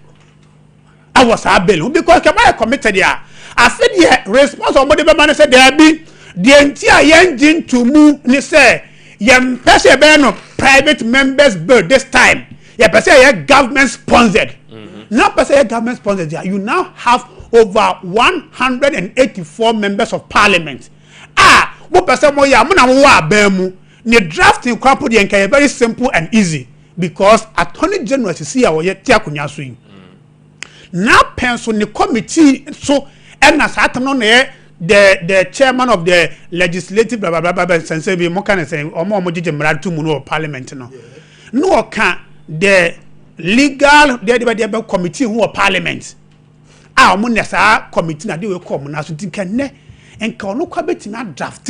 awɔ saa bill ho, because kɛmɛ yɛ committed a, afe deɛ response a wɔde bɛma no sɛ daabi, deɛ nti a yɛn gye ntomu ne sɛ yɛn mpɛ sɛ yɛbɛyɛ no private members bill this time, yɛpɛ sɛ yɛyɛ government sponsored. Now pɛ sɛ yɛ government sponsored a, you now have over 184 members of parliament a mo pɛ sɛ mo yɛ a, mo na mo wɔ aban mu. Ne drafting kwan po deɛ, nka yɛ very simple and easy, because Attorney General sisi a wɔyɛ te akonnwa so yi n'apɛn so ne committee so, ɛna saa atam no na yɛ the chairman of the legislative blah blah blah blah nsɛnsɛn bi mo ka ne sɛn, ɔmo a ɔmo gyegye mmara to mu no wɔ parliament no, na ɔka the legal deɛ de bɛ deɛ bɛ committee ho wɔ parliament a ɔmo na saa committee na de wɔ kɔ ɔmo na so. Nti nka nnɛ nka ɔno kɔ bɛtumi adraft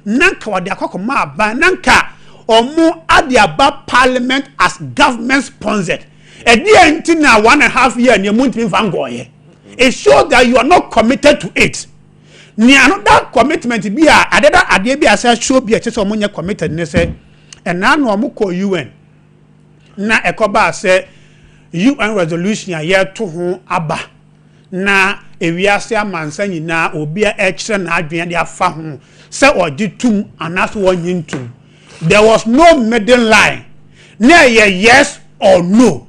na nka wɔde akɔ akɔma aban na nka ɔmo ade aba parliament as government sponsored. Ɛdeɛ nti na 1.5 year nea mo ntumi nfa nkɔɔyɛ? It shows that you are not committed to it. Nea another commitment bi a adeda adeɛ bi a sɛ show bi a ɛkyɛ sɛ ɔmo nyɛ committed ne sɛ ɛnaa na ɔmo kɔ UN na ɛkɔbaa sɛ UN resolution a yɛto ho aba na ewiase amansa nyinaa obi a ɛkyerɛ n'adwene de afa ho sɛ ɔgye tum anaasɛ wɔnye ntum, there was no middle line, na ɛyɛ yes or no.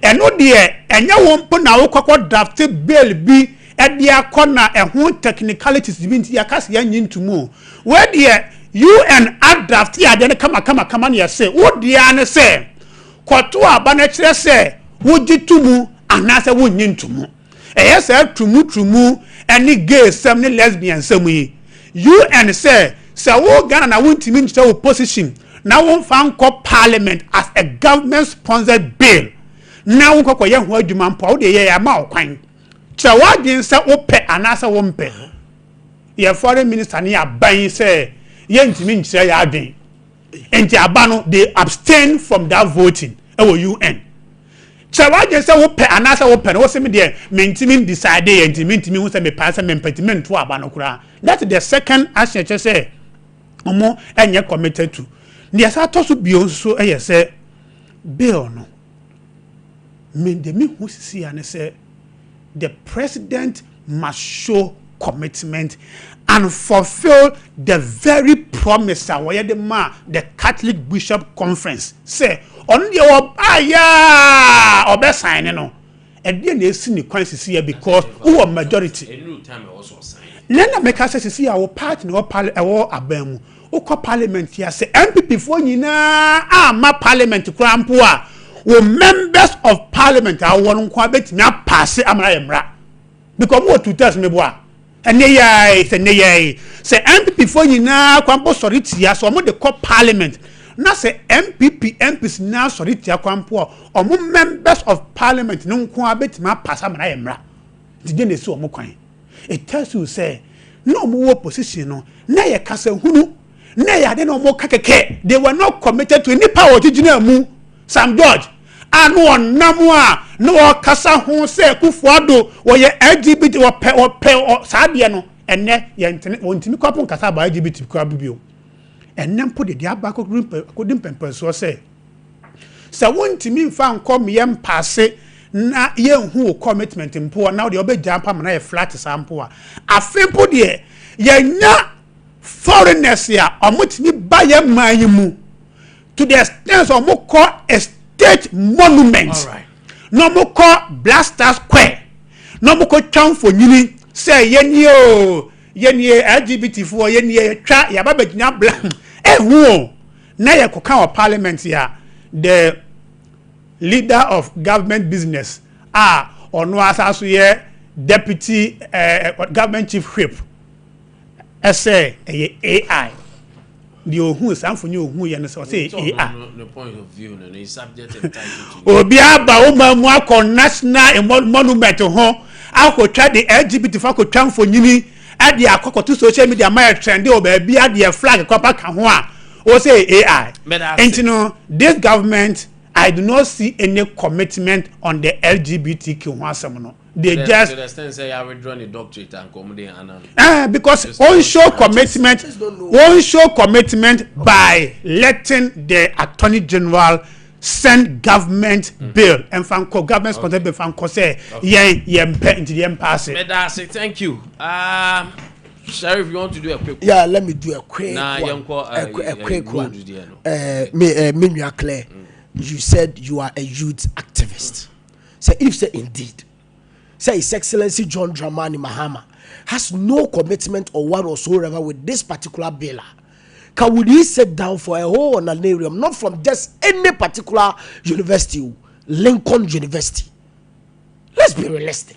Ɛno deɛ, ɛnyɛ wɔn mpo na wokɔkɔ draft bill bi ɛde akɔ na ɛho technicalities bi nti yɛaka sɛ yɛnye ntum o. Wei deɛ, UN adraft adeɛ no kama na yɛsɛ wo deɛ ne sɛ kɔto aba no kyerɛ sɛ wogye to mu anaasɛ wonnye ntomu. Ɛyɛ sɛ tumutumu ɛne gay sɛm ne lesbian sɛm yi, UN sɛ wo Ghana na wontumi nkyerɛ wo position na womfa nkɔ parliament as a government sponsored bill na wonkɔkɔyɛ ho adwuma mpo a, wode yɛ ama wo kwan kyerɛ w'adwene sɛ wopɛ anaasɛ wompɛ. Yɛ foreign minister ne aban sɛ yɛntumi nkyerɛ yɛ adwene, nti aba no, they abstain from that voting ɛwɔ UN. Kyerɛ w'adwene sɛ wopɛ anaasɛ wopɛ no, wosɛ mi deɛ mentumi decide yɛ, nti mentumi hu sɛ mepɛ sɛ mempɛ, nti mento aba no koraa. That's the second action kyerɛ sɛ ɔmo ɛnyɛ committed to. Deɛ sɛ atɔ so bio nso ɛyɛ sɛ bill no, me de me hu sisi ya ne sɛ the president must show commitment and fulfil the very promise a wɔyɛ de ma the Catholic Bishop Conference sɛ ɔno deɛ ɔbaa yaa ɔbɛsan ne no. Ɛdeɛ na esi ne kwan sisi yɛ because wowɔ majority. Ɛnuru time ɛwɔ so ɔsan. Ne na meka sɛ sisi a wo party na ɛwɔ aban mu, wokɔ parliament ya sɛ NPP foɔ nyinaa ama parliament koraa mpo a, wo members of parliament a wɔwɔ no nko abɛtumi apass ama ayɛ mmara, because mo wɔ two thirds. Mi bo a ɛnɛ yɛɛ sɛ ɛnɛ yɛɛ sɛ NPP foɔ nyinaa kwan po sɔre tia sɛ ɔmo de kɔ parliament na sɛ NPP MPs nyinaa sɔre tia kwan po a, ɔmo members of parliament no nko abɛtumi apass ama ayɛ mmara. Nti gye na esi ɔmo kwan? It tells you sɛ na ɔmo wɔ position no na yɛ kasa hunu na yɛ ade na ɔmo ka kɛkɛ. They were not committed to. Nipa a wɔte gyina mu, Sam George a na ɔnam a na ɔkasa ho sɛ Akufo-Addo wɔyɛ LGBT, wɔpɛ saa adeɛ no, ɛnɛ yɛntene wɔntumi kɔpo nkasa aba LGBT kura bi bio. Ɛnɛ mpo de deɛ aba akɔdi mpɛmpɛnsoɔ sɛ wontumi nfa nkɔ mmea mpaase na yɛnhu wo commitment mpo a, na deɛ ɔbɛgya mpa ma na yɛ flat saa mpo a, afe mpo deɛ yɛnya foreigners a ɔmotumi ba yɛn man yi mu to the extent sɛ ɔmo kɔ a state monument na ɔmo kɔ Black Star Square na ɔmo kɔ twa mfonyini sɛ yɛnie o, yɛnie LGBT foɔ, yɛnie yɛtwa yɛaba bɛgyina bla ɛhu o, na yɛkɔka wɔ parliament a, the leader of government business a ɔno asa so yɛ deputy government chief whip ɛsɛ ɛyɛ AI deɛ ohun saa mfonyin ohun yɛ no sɛ ɔsɛ ɛyɛ AI. No point of view no, no subject entitled to. Obi aba wo ma mu akɔ national monument ho akotwa de LGBT fo akotwa mfonyini. Ɛde akɔ kɔto social media ma yɛ trend wɔ baabi adeɛ flag kɔpa ka ho a wɔsɛ AI. Nti no, this government, I do not see any commitment on the LGBTQ ho asɛm no. They just to the extent sɛ yà withdraw ne doctorate and kɔn de ana. Because won show commitment, won show commitment by letting the Attorney General send government bill ɛnfa nkɔ, government sponsored bill fa nkɔ sɛ yɛn yɛn mpɛ nti yɛn pass. Medase, thank you. Sheriff, you want to do a quick one? Yeah, let me do a quick Nah, one. Yɛnkɔ, A quick road one. deɛ no. Me nua Claire, you said you are a youth activist. So if say indeed, say His Excellency John Dramani Mahama has no commitment or what whatsoever with this particular bill, can would he sit down for a whole honorarium, not from just any particular university, Lincoln University? Let's be realistic.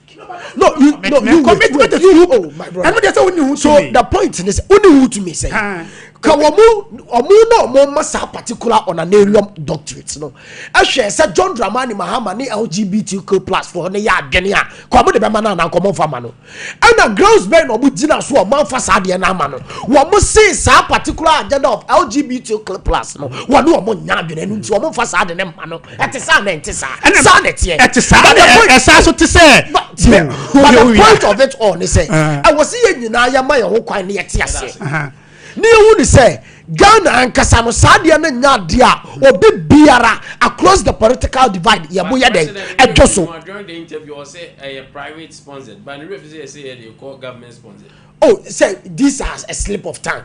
No, you, no, you wait, Commitment wait, is you, who? oh, my brother. Ɛno deɛ sɛ wonni ho So tumi. the point is, only who to me say, Ah. ka wɔn ɔmo na ɔmo ma saa particular honorarium doctorate no ɛhwɛ sɛ John Dramani Mahama ne LGBTQ+ foɔ ne yɛ adwene a ka ɔmo de bɛma no anaa nkɔmɔ nfa ma no. Ɛna grounds bɛn na ɔmo gyina so a ɔmo anfa saa adeɛ no ama no? Wɔn se saa particular agenda of LGBTQ+ no, wɔn ne ɔmo nya adwene no nti ɔmo nfa saa ade ne ma no. Ɛte saa na ɛnte saa? Ɛna- Saa na ɛteɛ. Ɛte saa. But the point- Ɛsa so te sɛ But the point of it all ne sɛ ɛwɔ sɛ yɛn nyinaa yɛma yɛn ho kwan ne yɛte aseɛ ne yɛhu ne sɛ Ghana ankasa no, saa adeɛ no nya adeɛ a obi biara across the political divide yɛ mo yɛ dɛ ɛdwo so. During the interview, ɔsɛ ɛyɛ private sponsored, but ne ref sɛ yɛ sɛ yɛ de kɔ government sponsored. Oh, say this is a slip of tongue.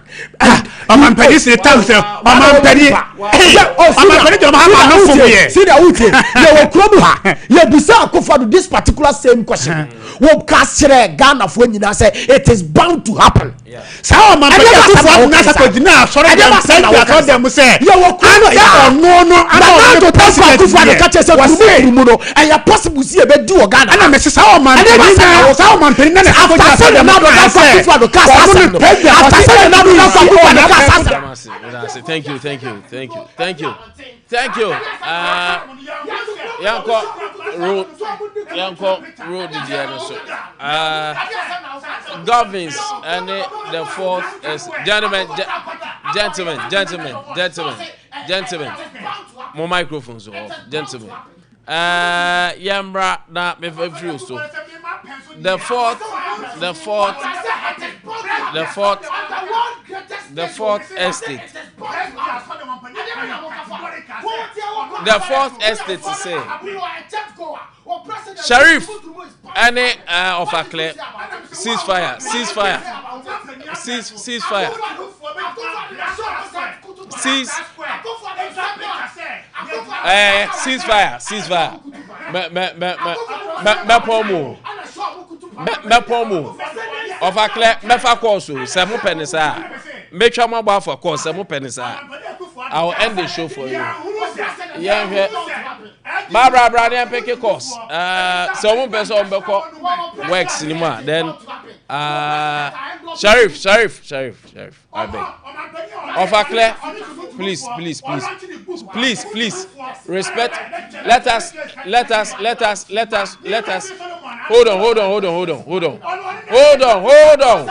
Ɔmampanin sere tam sɛ ɔmampanin ɔmampanin jɔ Mahama no fom yɛ. See the wotie, yɛwɔ kurom ha, yɛbisa Akufo-Addo this particular same question, wɔka kyerɛ Ghanafoɔ nyinaa sɛ it is bound to happen. Saa ɔmampanin Akufo-Addo nasa kò gyina asɔre dɛm sɛ asɔre dɛm sɛ yɛwɔ kurom anta ɔno no ana ɔno ne president Akufo-Addo ka kyerɛ sɛ yɛ kurumu kurumu no ɛyɛ possible si yɛbɛdi wɔ Ghana. Ɛna mɛ sɛ saa ɔmampanin na saa ɔmampanin na na akɔ gyina asɔre dɛm kan sɛ ɔno ne president. After sɛ Nana Addo Dankwa Akufo-Addo ka saa asɛm. Medase, thank you, thank you, thank you, thank you, thank you. Yɛnkɔ road, yɛnkɔ road deɛ no so. Govins ɛne the fourth is gentlemen, gentlemen, gentlemen, gentlemen, gentlemen. Mo microphones off, gentlemen. Yɛmmra na mefa firi so. The fourth, the fourth, the fourth estate. The fourth estate say Sheriff ɛne Ɔfaklɛ, cease fire, cease fire, cease fire, cease cease fire, cease fire. Mɛ mɛ mɛ mɛ mɛ mɛpɔn mu, mɛ mɛpɔn mu. Ɔfaklɛ, mɛfa kɔɔso sɛ mo pɛ ne saa, mɛtwa mo abɔ afa kɔɔ sɛ mo pɛ ne saa. I will end the show for you. Yɛn hwɛ Barbara bra ne yɛn course sɛ ɔmo mpɛ sɛ ɔmo bɛkɔ works ni mu a, then Sheriff, Sheriff, Sheriff, Sheriff, I beg. Ɔfaklɛ, please, please, please, please, please respect. Let us, let us, let us, let us, let us hold on, hold on, hold on, hold on, hold on, hold on, hold on,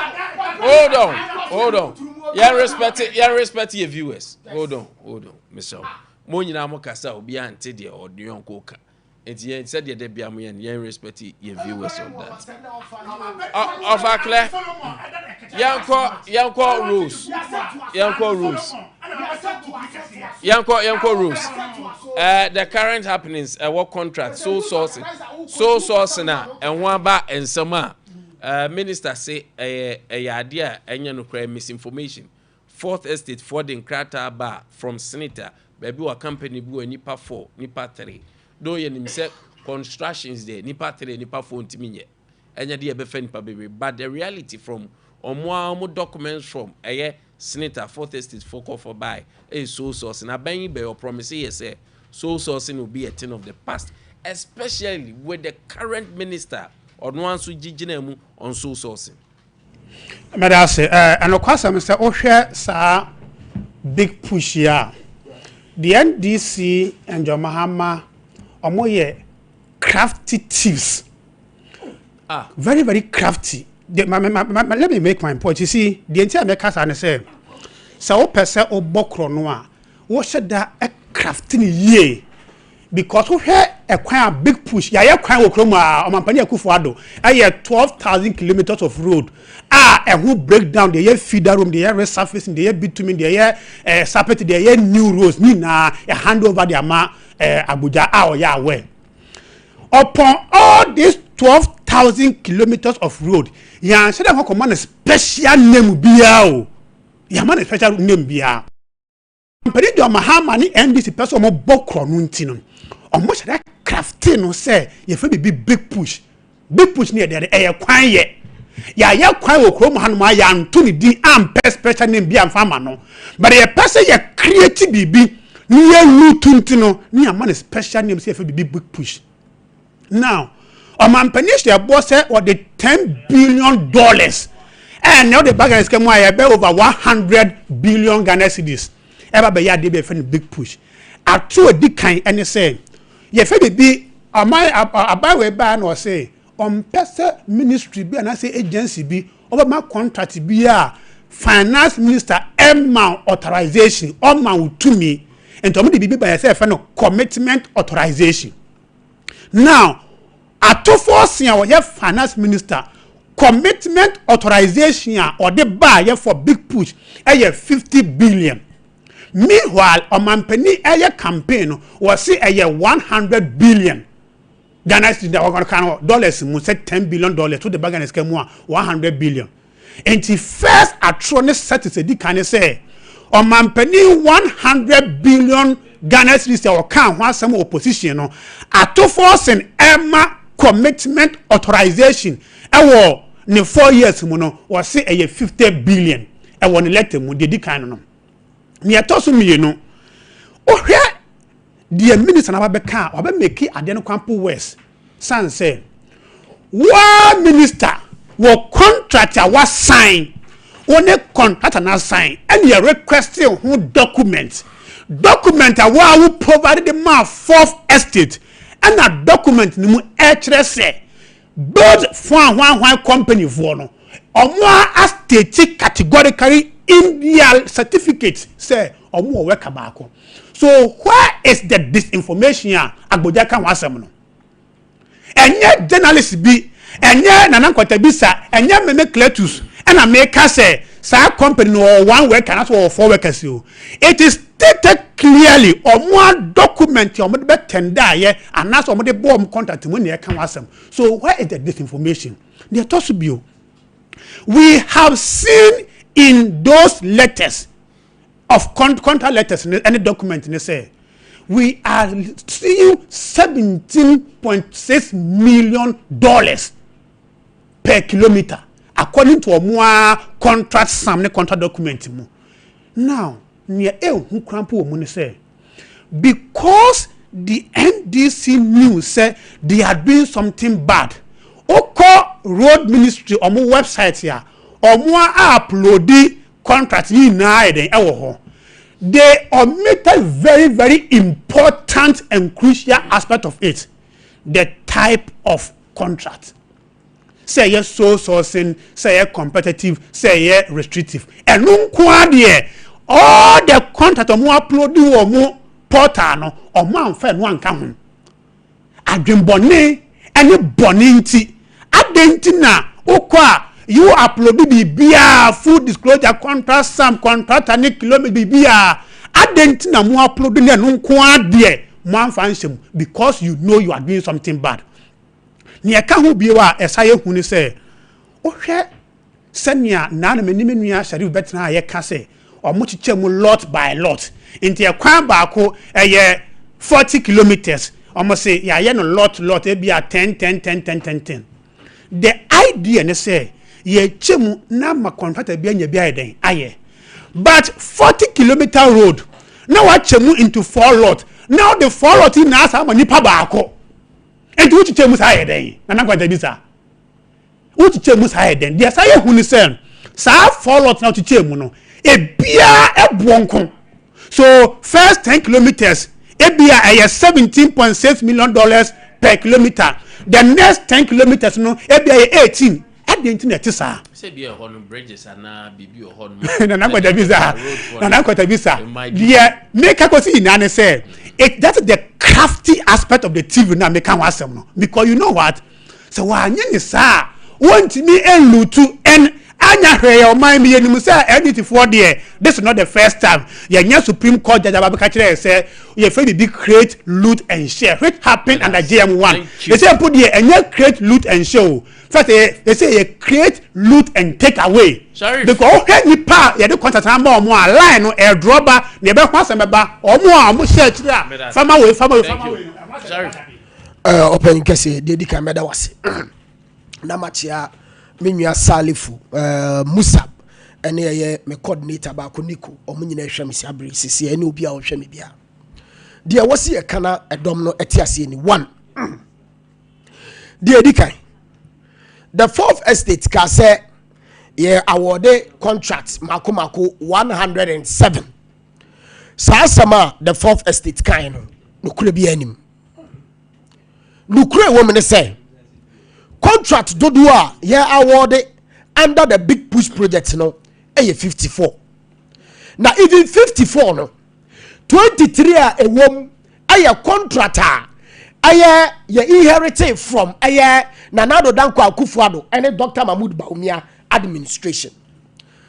hold on, hold on. Yɛn respect, yɛn respect your viewers. Hold on, hold on, Michelle. Mo nyinaa mo kasa, obiara nte deɛ ɔde yɔnko ka, nti yɛn sɛdeɛ de bia mo yɛn respect your viewers on that. Ɔfaklɛ, yɛnkɔ, yɛnkɔ rules, yɛnkɔ rules, yɛnkɔ, yɛnkɔ rules. The current happenings ɛwɔ contract sole sourcing, sole sourcing a ɛho aba nsɛm a minister say ɛyɛ adeɛ a ɛnyɛ no koraa, misinformation. Fourth estate foɔ de nkrataa ba from senator baabi wɔ company bi wɔ nipa four, nipa three do. Yɛ nim sɛ constructions deɛ, nipa three, nipa four ntumi nyɛ, ɛnyɛ de yɛbɛfɛ nipa bebree, but the reality from ɔmo a ɔmo documents from ɛyɛ senator, fourth estate foɔ kɔfɔ by ɛyɛ sole source na abɛn yi bɛyɛ ɔpromise yɛ sɛ sole sourcing will be a thing of the past, especially with the current minister ɔno nso gyinagyina mu on sole sourcing. Mɛda ase. Ɛnokwasɛm sɛ wohwɛ saa big push yi a the NDC and John Mahama ɔmo yɛ crafty thieves. Ah. Very, very crafty. The, ma, ma, ma, ma, let me make my point. You see, deɛ nti a mɛka saa ne sɛ, sɛ wopɛ sɛ wobɔ korɔ no a, wohyɛ da craft ne yie, because wohwɛ ɛkwan a Big Push yɛayɛ kwan wɔ kurom a Ɔmampanin Akufo Addo ɛyɛ 12,000 kilometres of road a ɛho breakdown, deɛ yɛ feeder road, deɛ yɛ resurfacing, deɛ yɛ bitumen, deɛ yɛ sapit, deɛ yɛ new roads ne nyinaa yɛ hand over de ama Abuja a ɔyɛ aware. Upon all these 12,000 kilometres of road, yɛn ahyɛ dɛ kɔma no special name biara o, yɛama no special name biara. Mpanin John Mahama ne NDC pɛ sɛ ɔmo bɔ korɔ no nti no, ɔmo hyɛ dɛ crafting no sɛ yɛfɛ bibi Big Push. Big Push ne yɛ deɛ ɛyɛ kwan yɛ yɛayɛ kwan wɔ kurom hanom a yɛanto ne din, ampɛ special name bi amfa ama no, but yɛpɛ sɛ yɛ create biribi ne yɛ loot nti no ne yɛama no special name sɛ yɛfɛ biribi Big Push. Now ɔmampanin hyɛ bɔ sɛ ɔde $10 billion, ɛnna ɔde ba Ghana sika mu a yɛbɛ over 100 billion Ghana cedis, ɛba bɛyɛ adeɛ bi yɛfɛ no Big Push. Ato edi kan ɛne sɛ yɛfɛ biribi ɔman aban baa na ɔsɛ ɔmpɛ sɛ ministry bi anaasɛ agency bi ɔbɛma contract bi a finance minister ɛma authorization, ɔma wo tumi. Nti ɔmo de biribi ba yɛ sɛ yɛfɛ no commitment authorization. Now Ato Forson a wɔyɛ finance minister, commitment authorization a ɔde baa yɛ for Big Push ɛyɛ 50 billion. Meanwhile, ɔmampanin ɛyɛ campaign no, wɔsi ɛyɛ 100 billion Ghana cedis na wɔn kan no dollars mu sɛ $10 billion to de ba Ghana sika mu a 100 billion. Nti first atoro ne sɛte sɛ di kan ne sɛ ɔmampanin 100 billion Ghana cedis a ɔka ho asɛm wɔ opposition no, Ato Forson ɛma commitment authorization ɛwɔ ne 4 years mu no, wɔsi ɛyɛ 50 billion ɛwɔ ne letter mu. Deɛ di kan no, nea ɛtɔ so mmienu, wohwɛ deɛ minister n'aba bɛka a wabɛ make adeɛ no kwan po worse san sɛ waa minister wɔ contract a wasign, wɔne contractor na sign, ɛna yɛ request ho document a waa wo provide de ma Fourth Estate, ɛna document no mu ɛkyerɛ sɛ build fún ahwanhwan company foɔ no, ɔmo a state categorically in their certificate sɛ ɔmo wɔ worker baako. So where is the disinformation a Agbodza ka ho asɛm no? Ɛnyɛ journalist bi, ɛnyɛ Nana Nkɔtabisa, ɛnyɛ Meme Cletus ɛna meka sɛ saa company no wɔwɔ one worker na so wɔwɔ four workers o. It is stated clearly, ɔmo a document a ɔmo de bɛ tender ayɛ anaasɛ ɔmo de bɔ ɔmo contract mu na ɛka ho asɛm. So where is the disinformation? Deɛ ɛtɔ so bio, we have seen in those letters of contract letters ne any document ne sɛ we are seeing $17.6 million per kilometre according to ɔmo a contract sum ne contract document mu. Now nea ehu krampo wɔ mu ne sɛ because the NDC knew sɛ they are doing something bad, okɔ road ministry ɔmo website a ɔmo a upload contract yi nyinaa yɛ den ɛwɔ hɔ, they omitted very, very important and crucial aspect of it, the type of contract, sɛ ɛyɛ sole sourcing, sɛ ɛyɛ competitive, sɛ ɛyɛ restrictive. Ɛno nko adeɛ, all the contract ɔmo upload wɔ ɔmo portal no, ɔmo anfa ɛno anka ho. Adwembɔne ɛne bɔne nti adan nti na wokɔ a you upload biribiara, full disclosure, contract sum, contractor ne kilometre, biribiara. Adan nti na mo upload ne ɛno nko adeɛ mo anfa nhyɛ mu? Because you know you are doing something bad. Nea ɛka ho bio a ɛsa yɛ hu ne sɛ wohwɛ sɛnea naanam anim nua Sharif bɛtena a yɛka sɛ ɔmo kyekyɛ mu lot by lot, nti ɛkwan baako ɛyɛ 40 kilometres, ɔmo se yɛayɛ no lot lot, ebi a 10 10 10 10 10 10. The idea ne sɛ yɛkyɛ mu na ma contractor bi anya bi ayɛ dɛn ayɛ, but 40 kilometre road na wakyɛ mu into four lot, na ɔde four lot yi na asa ama nipa baako. Nti wokyekyɛ mu saa yɛ dɛn? Nana Nkwanta bi saa wokyekyɛ mu saa yɛ dɛn? Deɛ saa yɛ hu ne sɛ saa four lot na wokyekyɛ mu no, ebiara ɛboɔ nko. So first 10 kilometres ebia ɛyɛ $17.6 million per kilometre, the next 10 kilometres no ebia ɛyɛ 18. Adeɛ nti na ɛte saa. Sɛ bi ɛhɔ no bridges anaa biribi wɔ hɔ no. Nana Kwata bisa, Nana Kwata bisa. Deɛ meka kɔsi nyinaa ne sɛ, it that is the crafty aspect of the TV na meka ho asɛm no because you know what, sɛ wɔanyɛ ne saa a wɔntumi nlutu ɛn anya hwee yɛ ɔman mi yɛnim sɛ NDC foɔ deɛ, this is not the first time yɛnyɛ Supreme Court judge aba bɛka kyerɛ yɛ sɛ yɛfɛ biribi create, loot and share, which happened under JM1. Ɛsɛ mpo deɛ ɛnyɛ create, loot and share o. First ɛyɛ ɛsɛ yɛ create, loot and take away. Sharif. Because wohwɛ nipa a yɛde contract ama wɔn a line no ɛɛdrɔ ba na yɛbɛho asɛm bɛba wɔn a wɔn hyɛ akyire a fama wei fama wei fama wei. Sharif. Ɔpanyin kɛseɛ, deɛ di kan mɛda wase na makyea me nua Salifu Musab ɛne ɛyɛ me coordinator baako Nico, ɔmo nyinaa hwɛ me si abere sisi ɛne obi a ɔhwɛ me bia. Deɛ wɔsi yɛ kana ɛdɔm no ɛte aseɛ ni one, deɛ di kan, the Fourth Estate ka sɛ yɛ award contract mako mako 107. Saa asɛm a the Fourth Estate kan no, nokura bi anim. Nokura ɛwɔ mu ne sɛ contract dodoɔ a yɛ award under the Big Push project no ɛyɛ 54, na even 54 no, 23 a ɛwɔ mu ɛyɛ contract a ɛyɛ yɛ inherited from ɛyɛ Nana Addo Dankwa Akufo-Addo ɛne Dr Mahmood Bawumia administration.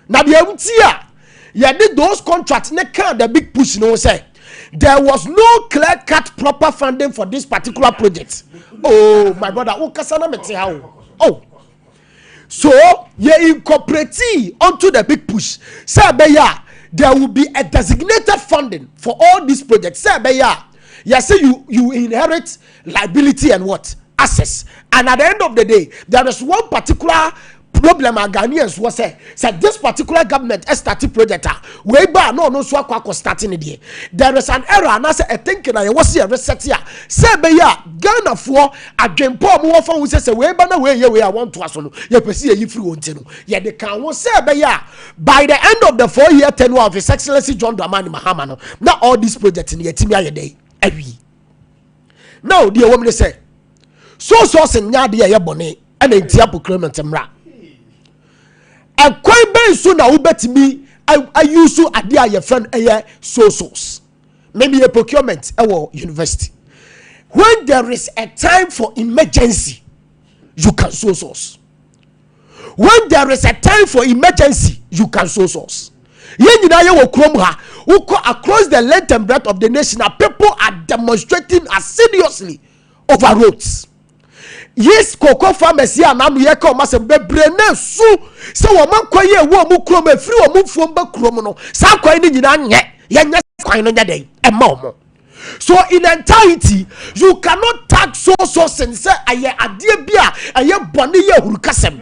Na deɛ nti a yɛde those contracts ne ka the Big Push no sɛ there was no clear cut proper funding for this particular project. Oh my brother, wo kasa na mete ha o. Oh, so yɛ incorporate onto the Big Push sɛ ɛbɛyɛ a there will be a designated funding for all these projects, sɛ ɛbɛyɛ a yɛsɛ you inherit liability and what access, and at the end of the day there is one particular problem a Ghanaians wɔ sɛ this particular government start project a wei ba na ɔno nso akɔ start ne deɛ, there is an error anaasɛ a thinking a yɛwɔ si yɛ reset a sɛ ɛbɛyɛ a Ghanafoɔ adwempɔ a wɔwɔ fa ho sɛ wei ba na wei yɛ wei a wɔntoa so no, yɛpɛ si yɛyi firi wɔn ti no, yɛde ka ho sɛ ɛbɛyɛ a by the end of the 4-year tenure of His Excellency John Dramani Mahama no, na all these projects no yɛtumi ayɛ dɛ awie. Now deɛ wɔm ne sɛ so sourcing nyɛ adeɛ a ɛyɛ bɔne ɛna ntia procurement mmra. Ɛkwan bɛn so na wobɛtumi ayusu adeɛ a yɛfrɛ no ɛyɛ sole source? Maybe a procurement ɛwɔ university, when there is a time for emergency you can sole source. When there is a time for emergency you can sole source. Yɛn nyinaa yɛ wɔ kurom ha, wokɔ across the length and breadth of the nation na people are demonstrating assiduously over roads. Yes, cocoa farmers yi a n'ano yɛ ka wɔn asɛm bebree na esu sɛ wɔn akɔ yi ɛwɔ wɔn kurom efiri wɔn mfuom ba kurom no, saa kwan no nyinaa nyɛ yɛnyɛ kwan no nyɛ dɛ ɛma wɔn. So in entirety you cannot tag sole sourcing sɛ ɛyɛ adeɛ bi a ɛyɛ bɔne yɛ ahurukasɛm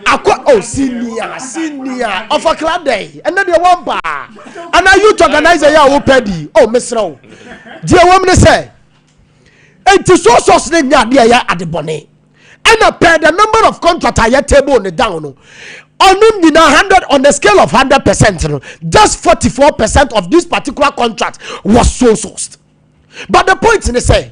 akɔ. Oh senior, senior ɔfakra dɛ ɛnɛ deɛ wɔn baa ana youth organizer yɛ a wɔpɛ di. Oh mesrɛ wo, deɛ wɔm ne sɛ nti sole source ne nya adeɛ ɛyɛ ade bɔne, ɛna per the number of contract a yɛ table ne down no, ɔno nyinaa 100, on the scale of 100% no, just 44% of this particular contract was sole sourced. But the point ne sɛ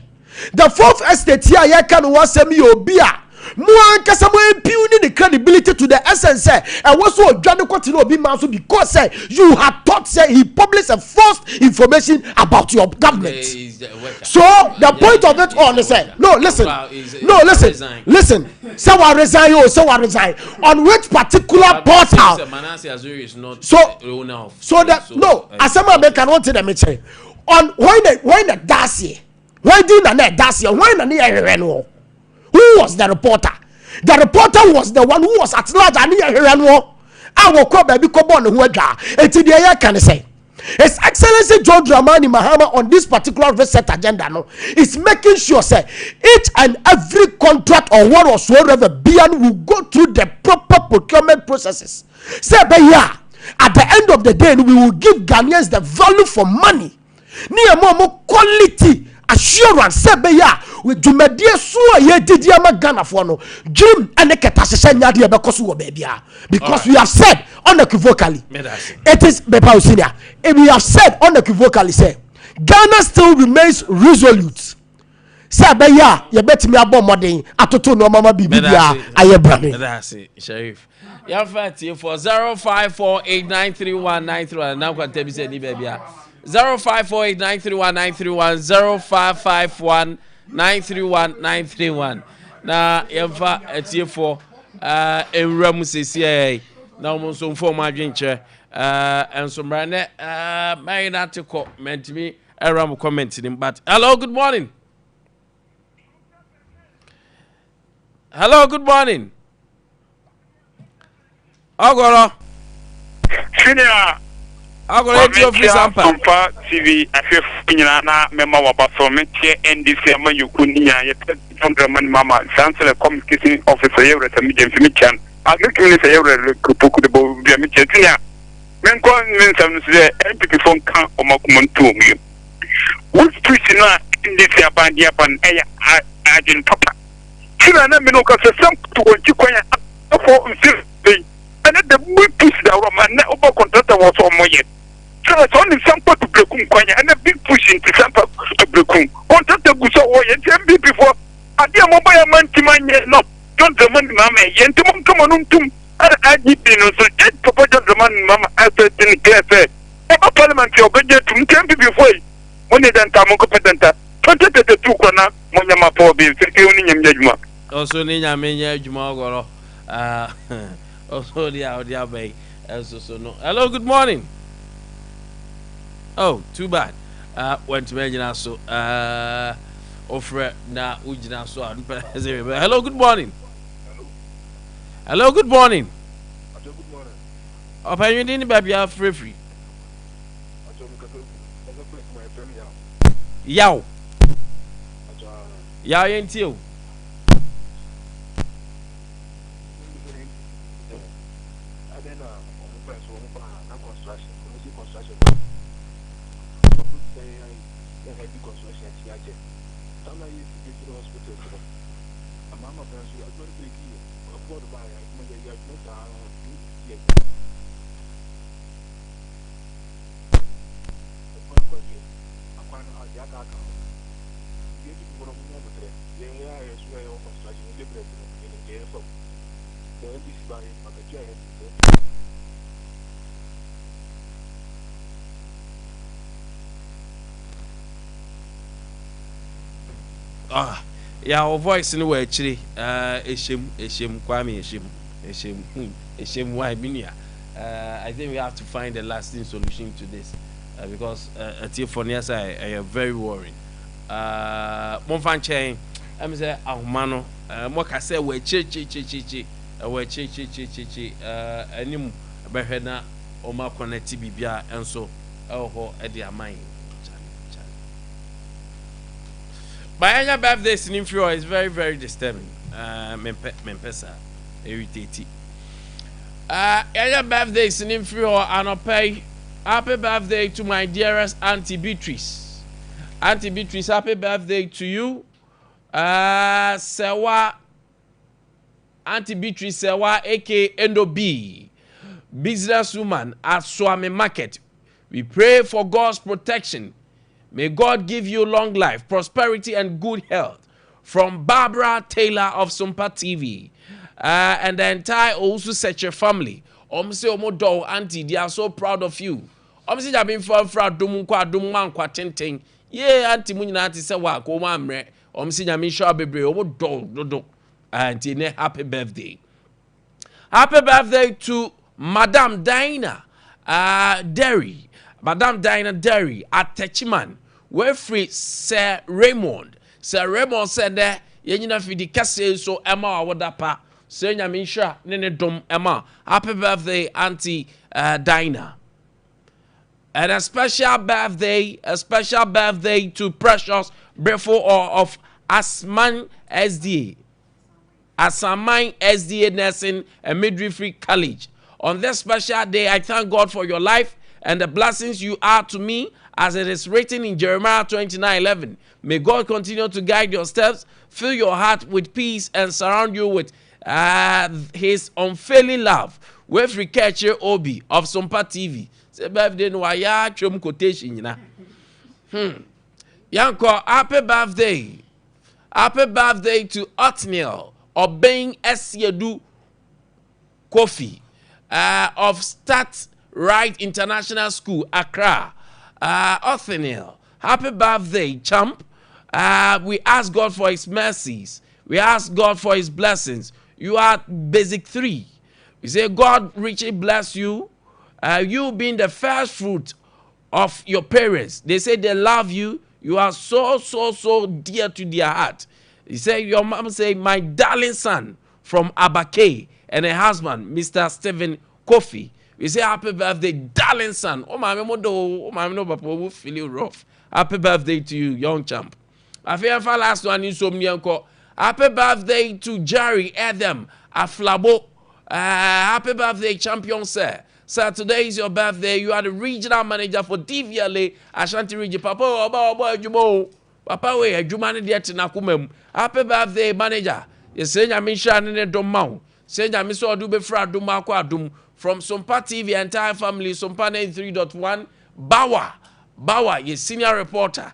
the Fourth Estate yi a yɛka no wɔasɛm yɛ obi a mo ankasa mo impugn ne credibility to the essence sɛ ɛwɔ so odwa ne kɔte na obi ma so because sɛ you had thought say he published a false information about your government. So the point of it all is say no, listen, no, listen, listen, sɛ wa resign o, sɛ wa resign on which particular portal? So that no asɛm a meka no, wɔn ti na mi kyerɛ on when the daseɛ when di na na daseɛ when na ne yɛ hwehwɛ no, who was the reporter? The reporter was the one who was at large ani yɛ hwehwɛ no a wɔkɔ baabi kɔ bɔ ne ho adwa. Eti deɛ yɛ ka ne sɛ His Excellency John Dramani Mahama on this particular reset agenda no is making sure say each and every contract or what whatsoever bian will go through the proper procurement processes. Say yeah, at the end of the day we will give Ghanaians the value for money. Ni emo mo quality assurance sɛ bɛyɛ a dwumadie so a yɛdidi ama Ghanafoɔ no dream ɛne kɛta hyehyɛ nyadeɛ bɛkɔ so wɔ baabi a because we have said unequivocally, it is bepa senior, we have said unequivocally say Ghana still remains resolute. sɛ ɛbɛyɛ a yɛbɛtumi abɔ mmɔden atoto nneɛma ma biribi biara ayɛ brane. Meda ase, Sharif. Yɛmfa atiefoɔ 0548931931 na nkwanta bi sɛ ni baabi a 0548931931 0551931931 na yɛmfa atiefoɔ eh, nwura mu sesiɛ na wɔn nso mfa wɔn adwenkyerɛ eh, nso mmara nɛ eh, mɛyɛ no ate kɔ mɛntumi ɛwura mo comment nim but hello good morning hello good morning Ọgọrọ. Senior. Ọgọrọ eti ofiri sampa. Sampa TV ahwɛfo nyinaa na mɛma waba so mekyɛ NDC amanyɔkuo ne nyinaa yɛ President John Dramani Mahama Chancellor Communication Officer yɛ wura Sami Gyamfi mekyia no Agric Minister yɛ wura Kupoku de bɔ dua mekyia senior menkɔ me nsɛm no so sɛ NPP fo nka wɔn akoma nto wɔn yam Which push no a NDC aban de aba no ɛyɛ adwene papa Sɛnea na me ne wo kasa sɛ to wɔn akyi kwan a afɔ mfe yi ɛne the big push da worɔ ma nnɛ wobɔ kɔntrata wɔ sɛ ɔmo yɛ sɛ sɛ ɔne sampa to brekum kwan a ɛnɛ big push nti sampa to brekum kɔntrata gu sɛ wɔyɛ nti MPP foɔ adeɛ a mobɔ yɛ ma ntim anyɛ no John Dramani Mahama ɛyɛ nti mo nka mo no ntum ɛna IGP no nso yɛ papa John Dramani Mahama ɛsɛ ti ne clear sɛ ɔba parliament a ɔbɛgye atum nti MPP foɔ yi mo ne danta mo nkɔpɛ danta 2032 kɔ na Mo nyɛ ma pɔɔ bi mfiri wo ne nyame nyɛ adwuma. Ɔso ne nyame nyɛ adwuma ɔgɔrɔ ɔso de a ɔde aba yi ɛnso so no. Hello, good morning. Oh, too bad. Uh, wantumi anyina so. Uh, ofrɛ na wogyina so a hello, good morning. Hello, good morning. Ɔpɛnwene ne baabi afrɛfiri. Yaw. Yaw yɛn tie o. Akwan no deɛ aka aka ho. Nti yɛn Twifoɔ no monya aboterɛ. Yɛn yɛ a yɛso yɛ wɔ construction no labourers no yɛnim deɛ yɛfa mu. Sɛ NDC ba a yɛnim akatua a yɛgye sɛ NPP. Ah, yeah, our voice no wɔ akyire. Uh, ɛhyɛ mu, ɛhyɛ mu, Kwame ɛhyɛ mu, ɛhyɛ mu, ɛhyɛ mu, why, me nua. Uh, I think we have to find a lasting solution to this. Uh, because uh, atiefoɔ no yɛ sɛ ɛyɛ very worrying. Uh, momfa nkyɛn ɛm sɛ ahoma no uh, moka sɛ ɛwɔ akyirikyirikyirikyiri ɛwɔ akyirikyirikyirikyiri uh, anim bɛhwɛ na wɔn akɔnɛte biribi a ɛnso ɛwɔ hɔ ɛde ama yɛn. But ɛnyɛ birthdays ni mfiri hɔ is very very disturbing. Uh, mempɛ mempɛ saa irritate. Uh, yɛnyɛ birthdays ni mfiri hɔ anɔpa yi. Happy birthday to my dearest auntie Beatrice. Auntie Beatrice, happy birthday to you. Uh, Sewa, Auntie Beatrice Sewa, aka Endo B, businesswoman at Suame Market. We pray for God's protection. May God give you long life, prosperity, and good health. From Barbara Taylor of Sumpa TV uh, and the entire Owusu Seche family. Ɔmo se ɔmo dɔ wo auntie, they are so proud of you. Ɔmo se Nyame mfa mfiri adom nkɔ adom mu ankwa tenten. Yee auntie mo nyinaa te sɛ wo a, ka ɔmo ammrɛ. Ɔmo se Nyame nhyira wo bebree, ɔmo dɔ wo dodo. Ah, nti ne happy birthday. Happy birthday to Madam Dinah uh, Derry. Madam Dinah Derry at Techiman. Wafiri Sir Raymond. Sir Raymond sɛ nɛ yɛnyina fidi kɛseɛ so ɛma wawoda pa. Sɛ Nyame nhyira ne ne dom ɛma. Happy birthday Auntie Dinah. And a special birthday, a special birthday to Precious Brefo of Asman SDA. Asaman SDA Nursing and Midwifery College. On this special day, I thank God for your life and the blessings you are to me, as it is written in Jeremiah 29 11. May God continue to guide your steps, fill your heart with peace, and surround you with uh, His unfailing love. Wefri Keche Obi of Sompa TV. Say birthday no wayɛ atwam quotation nyina. Yankɔ happy birthday. Happy birthday to Othniel Obeng Esiedu Kofi of Start Right International School, Accra. Othniel, happy birthday, champ. We ask God for his mercies. We ask God for his blessings. You are basic 3. We say God richly bless you. You being the first fruit of your parents. They say they love you. You are so, so, so dear to their heart. You say, your mom say, my darling son from Abake and her husband, Mr. Stephen Kofi. We say happy birthday, darling son. Oh, my mo do, oh, my no papa will feel rough. Happy birthday to you, young champ. I feel for last one in so Happy birthday to Jerry Adam Aflabo. Happy birthday, champion, sir. Sir, today is your birthday. You are the regional manager for DVLA Ashanti Region. Papa, oba oba adwuma Papa we adwuma ne deɛ tena akoma mu. Happy birthday, manager. Yɛsɛ Nyame nhyira ne ne dom ma wo. Sɛ Nyame sɛ ɔde wobɛfiri adom akɔ adom. From Sompa TV, entire family, Sompa 93.1, Bawa, Bawa, your senior reporter.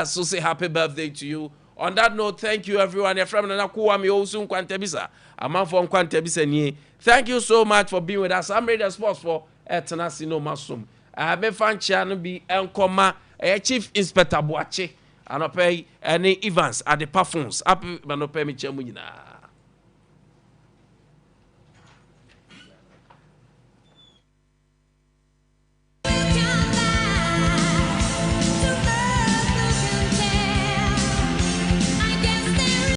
So say happy birthday to you. On that note, thank you everyone. Your friend Nana Kuwami Owusu Nkwantabisa. Amanfo Nkwantabisa nie. Thank you so much for being with us. I'm ready sports for Etena Sino Masum. Mefa nkyea no bi nkɔma ɛyɛ Chief Inspector Boakye anɔpɛ yi ɛne Evans Adepa phones. Happy anɔpɛ mi kyɛn mu nyinaa.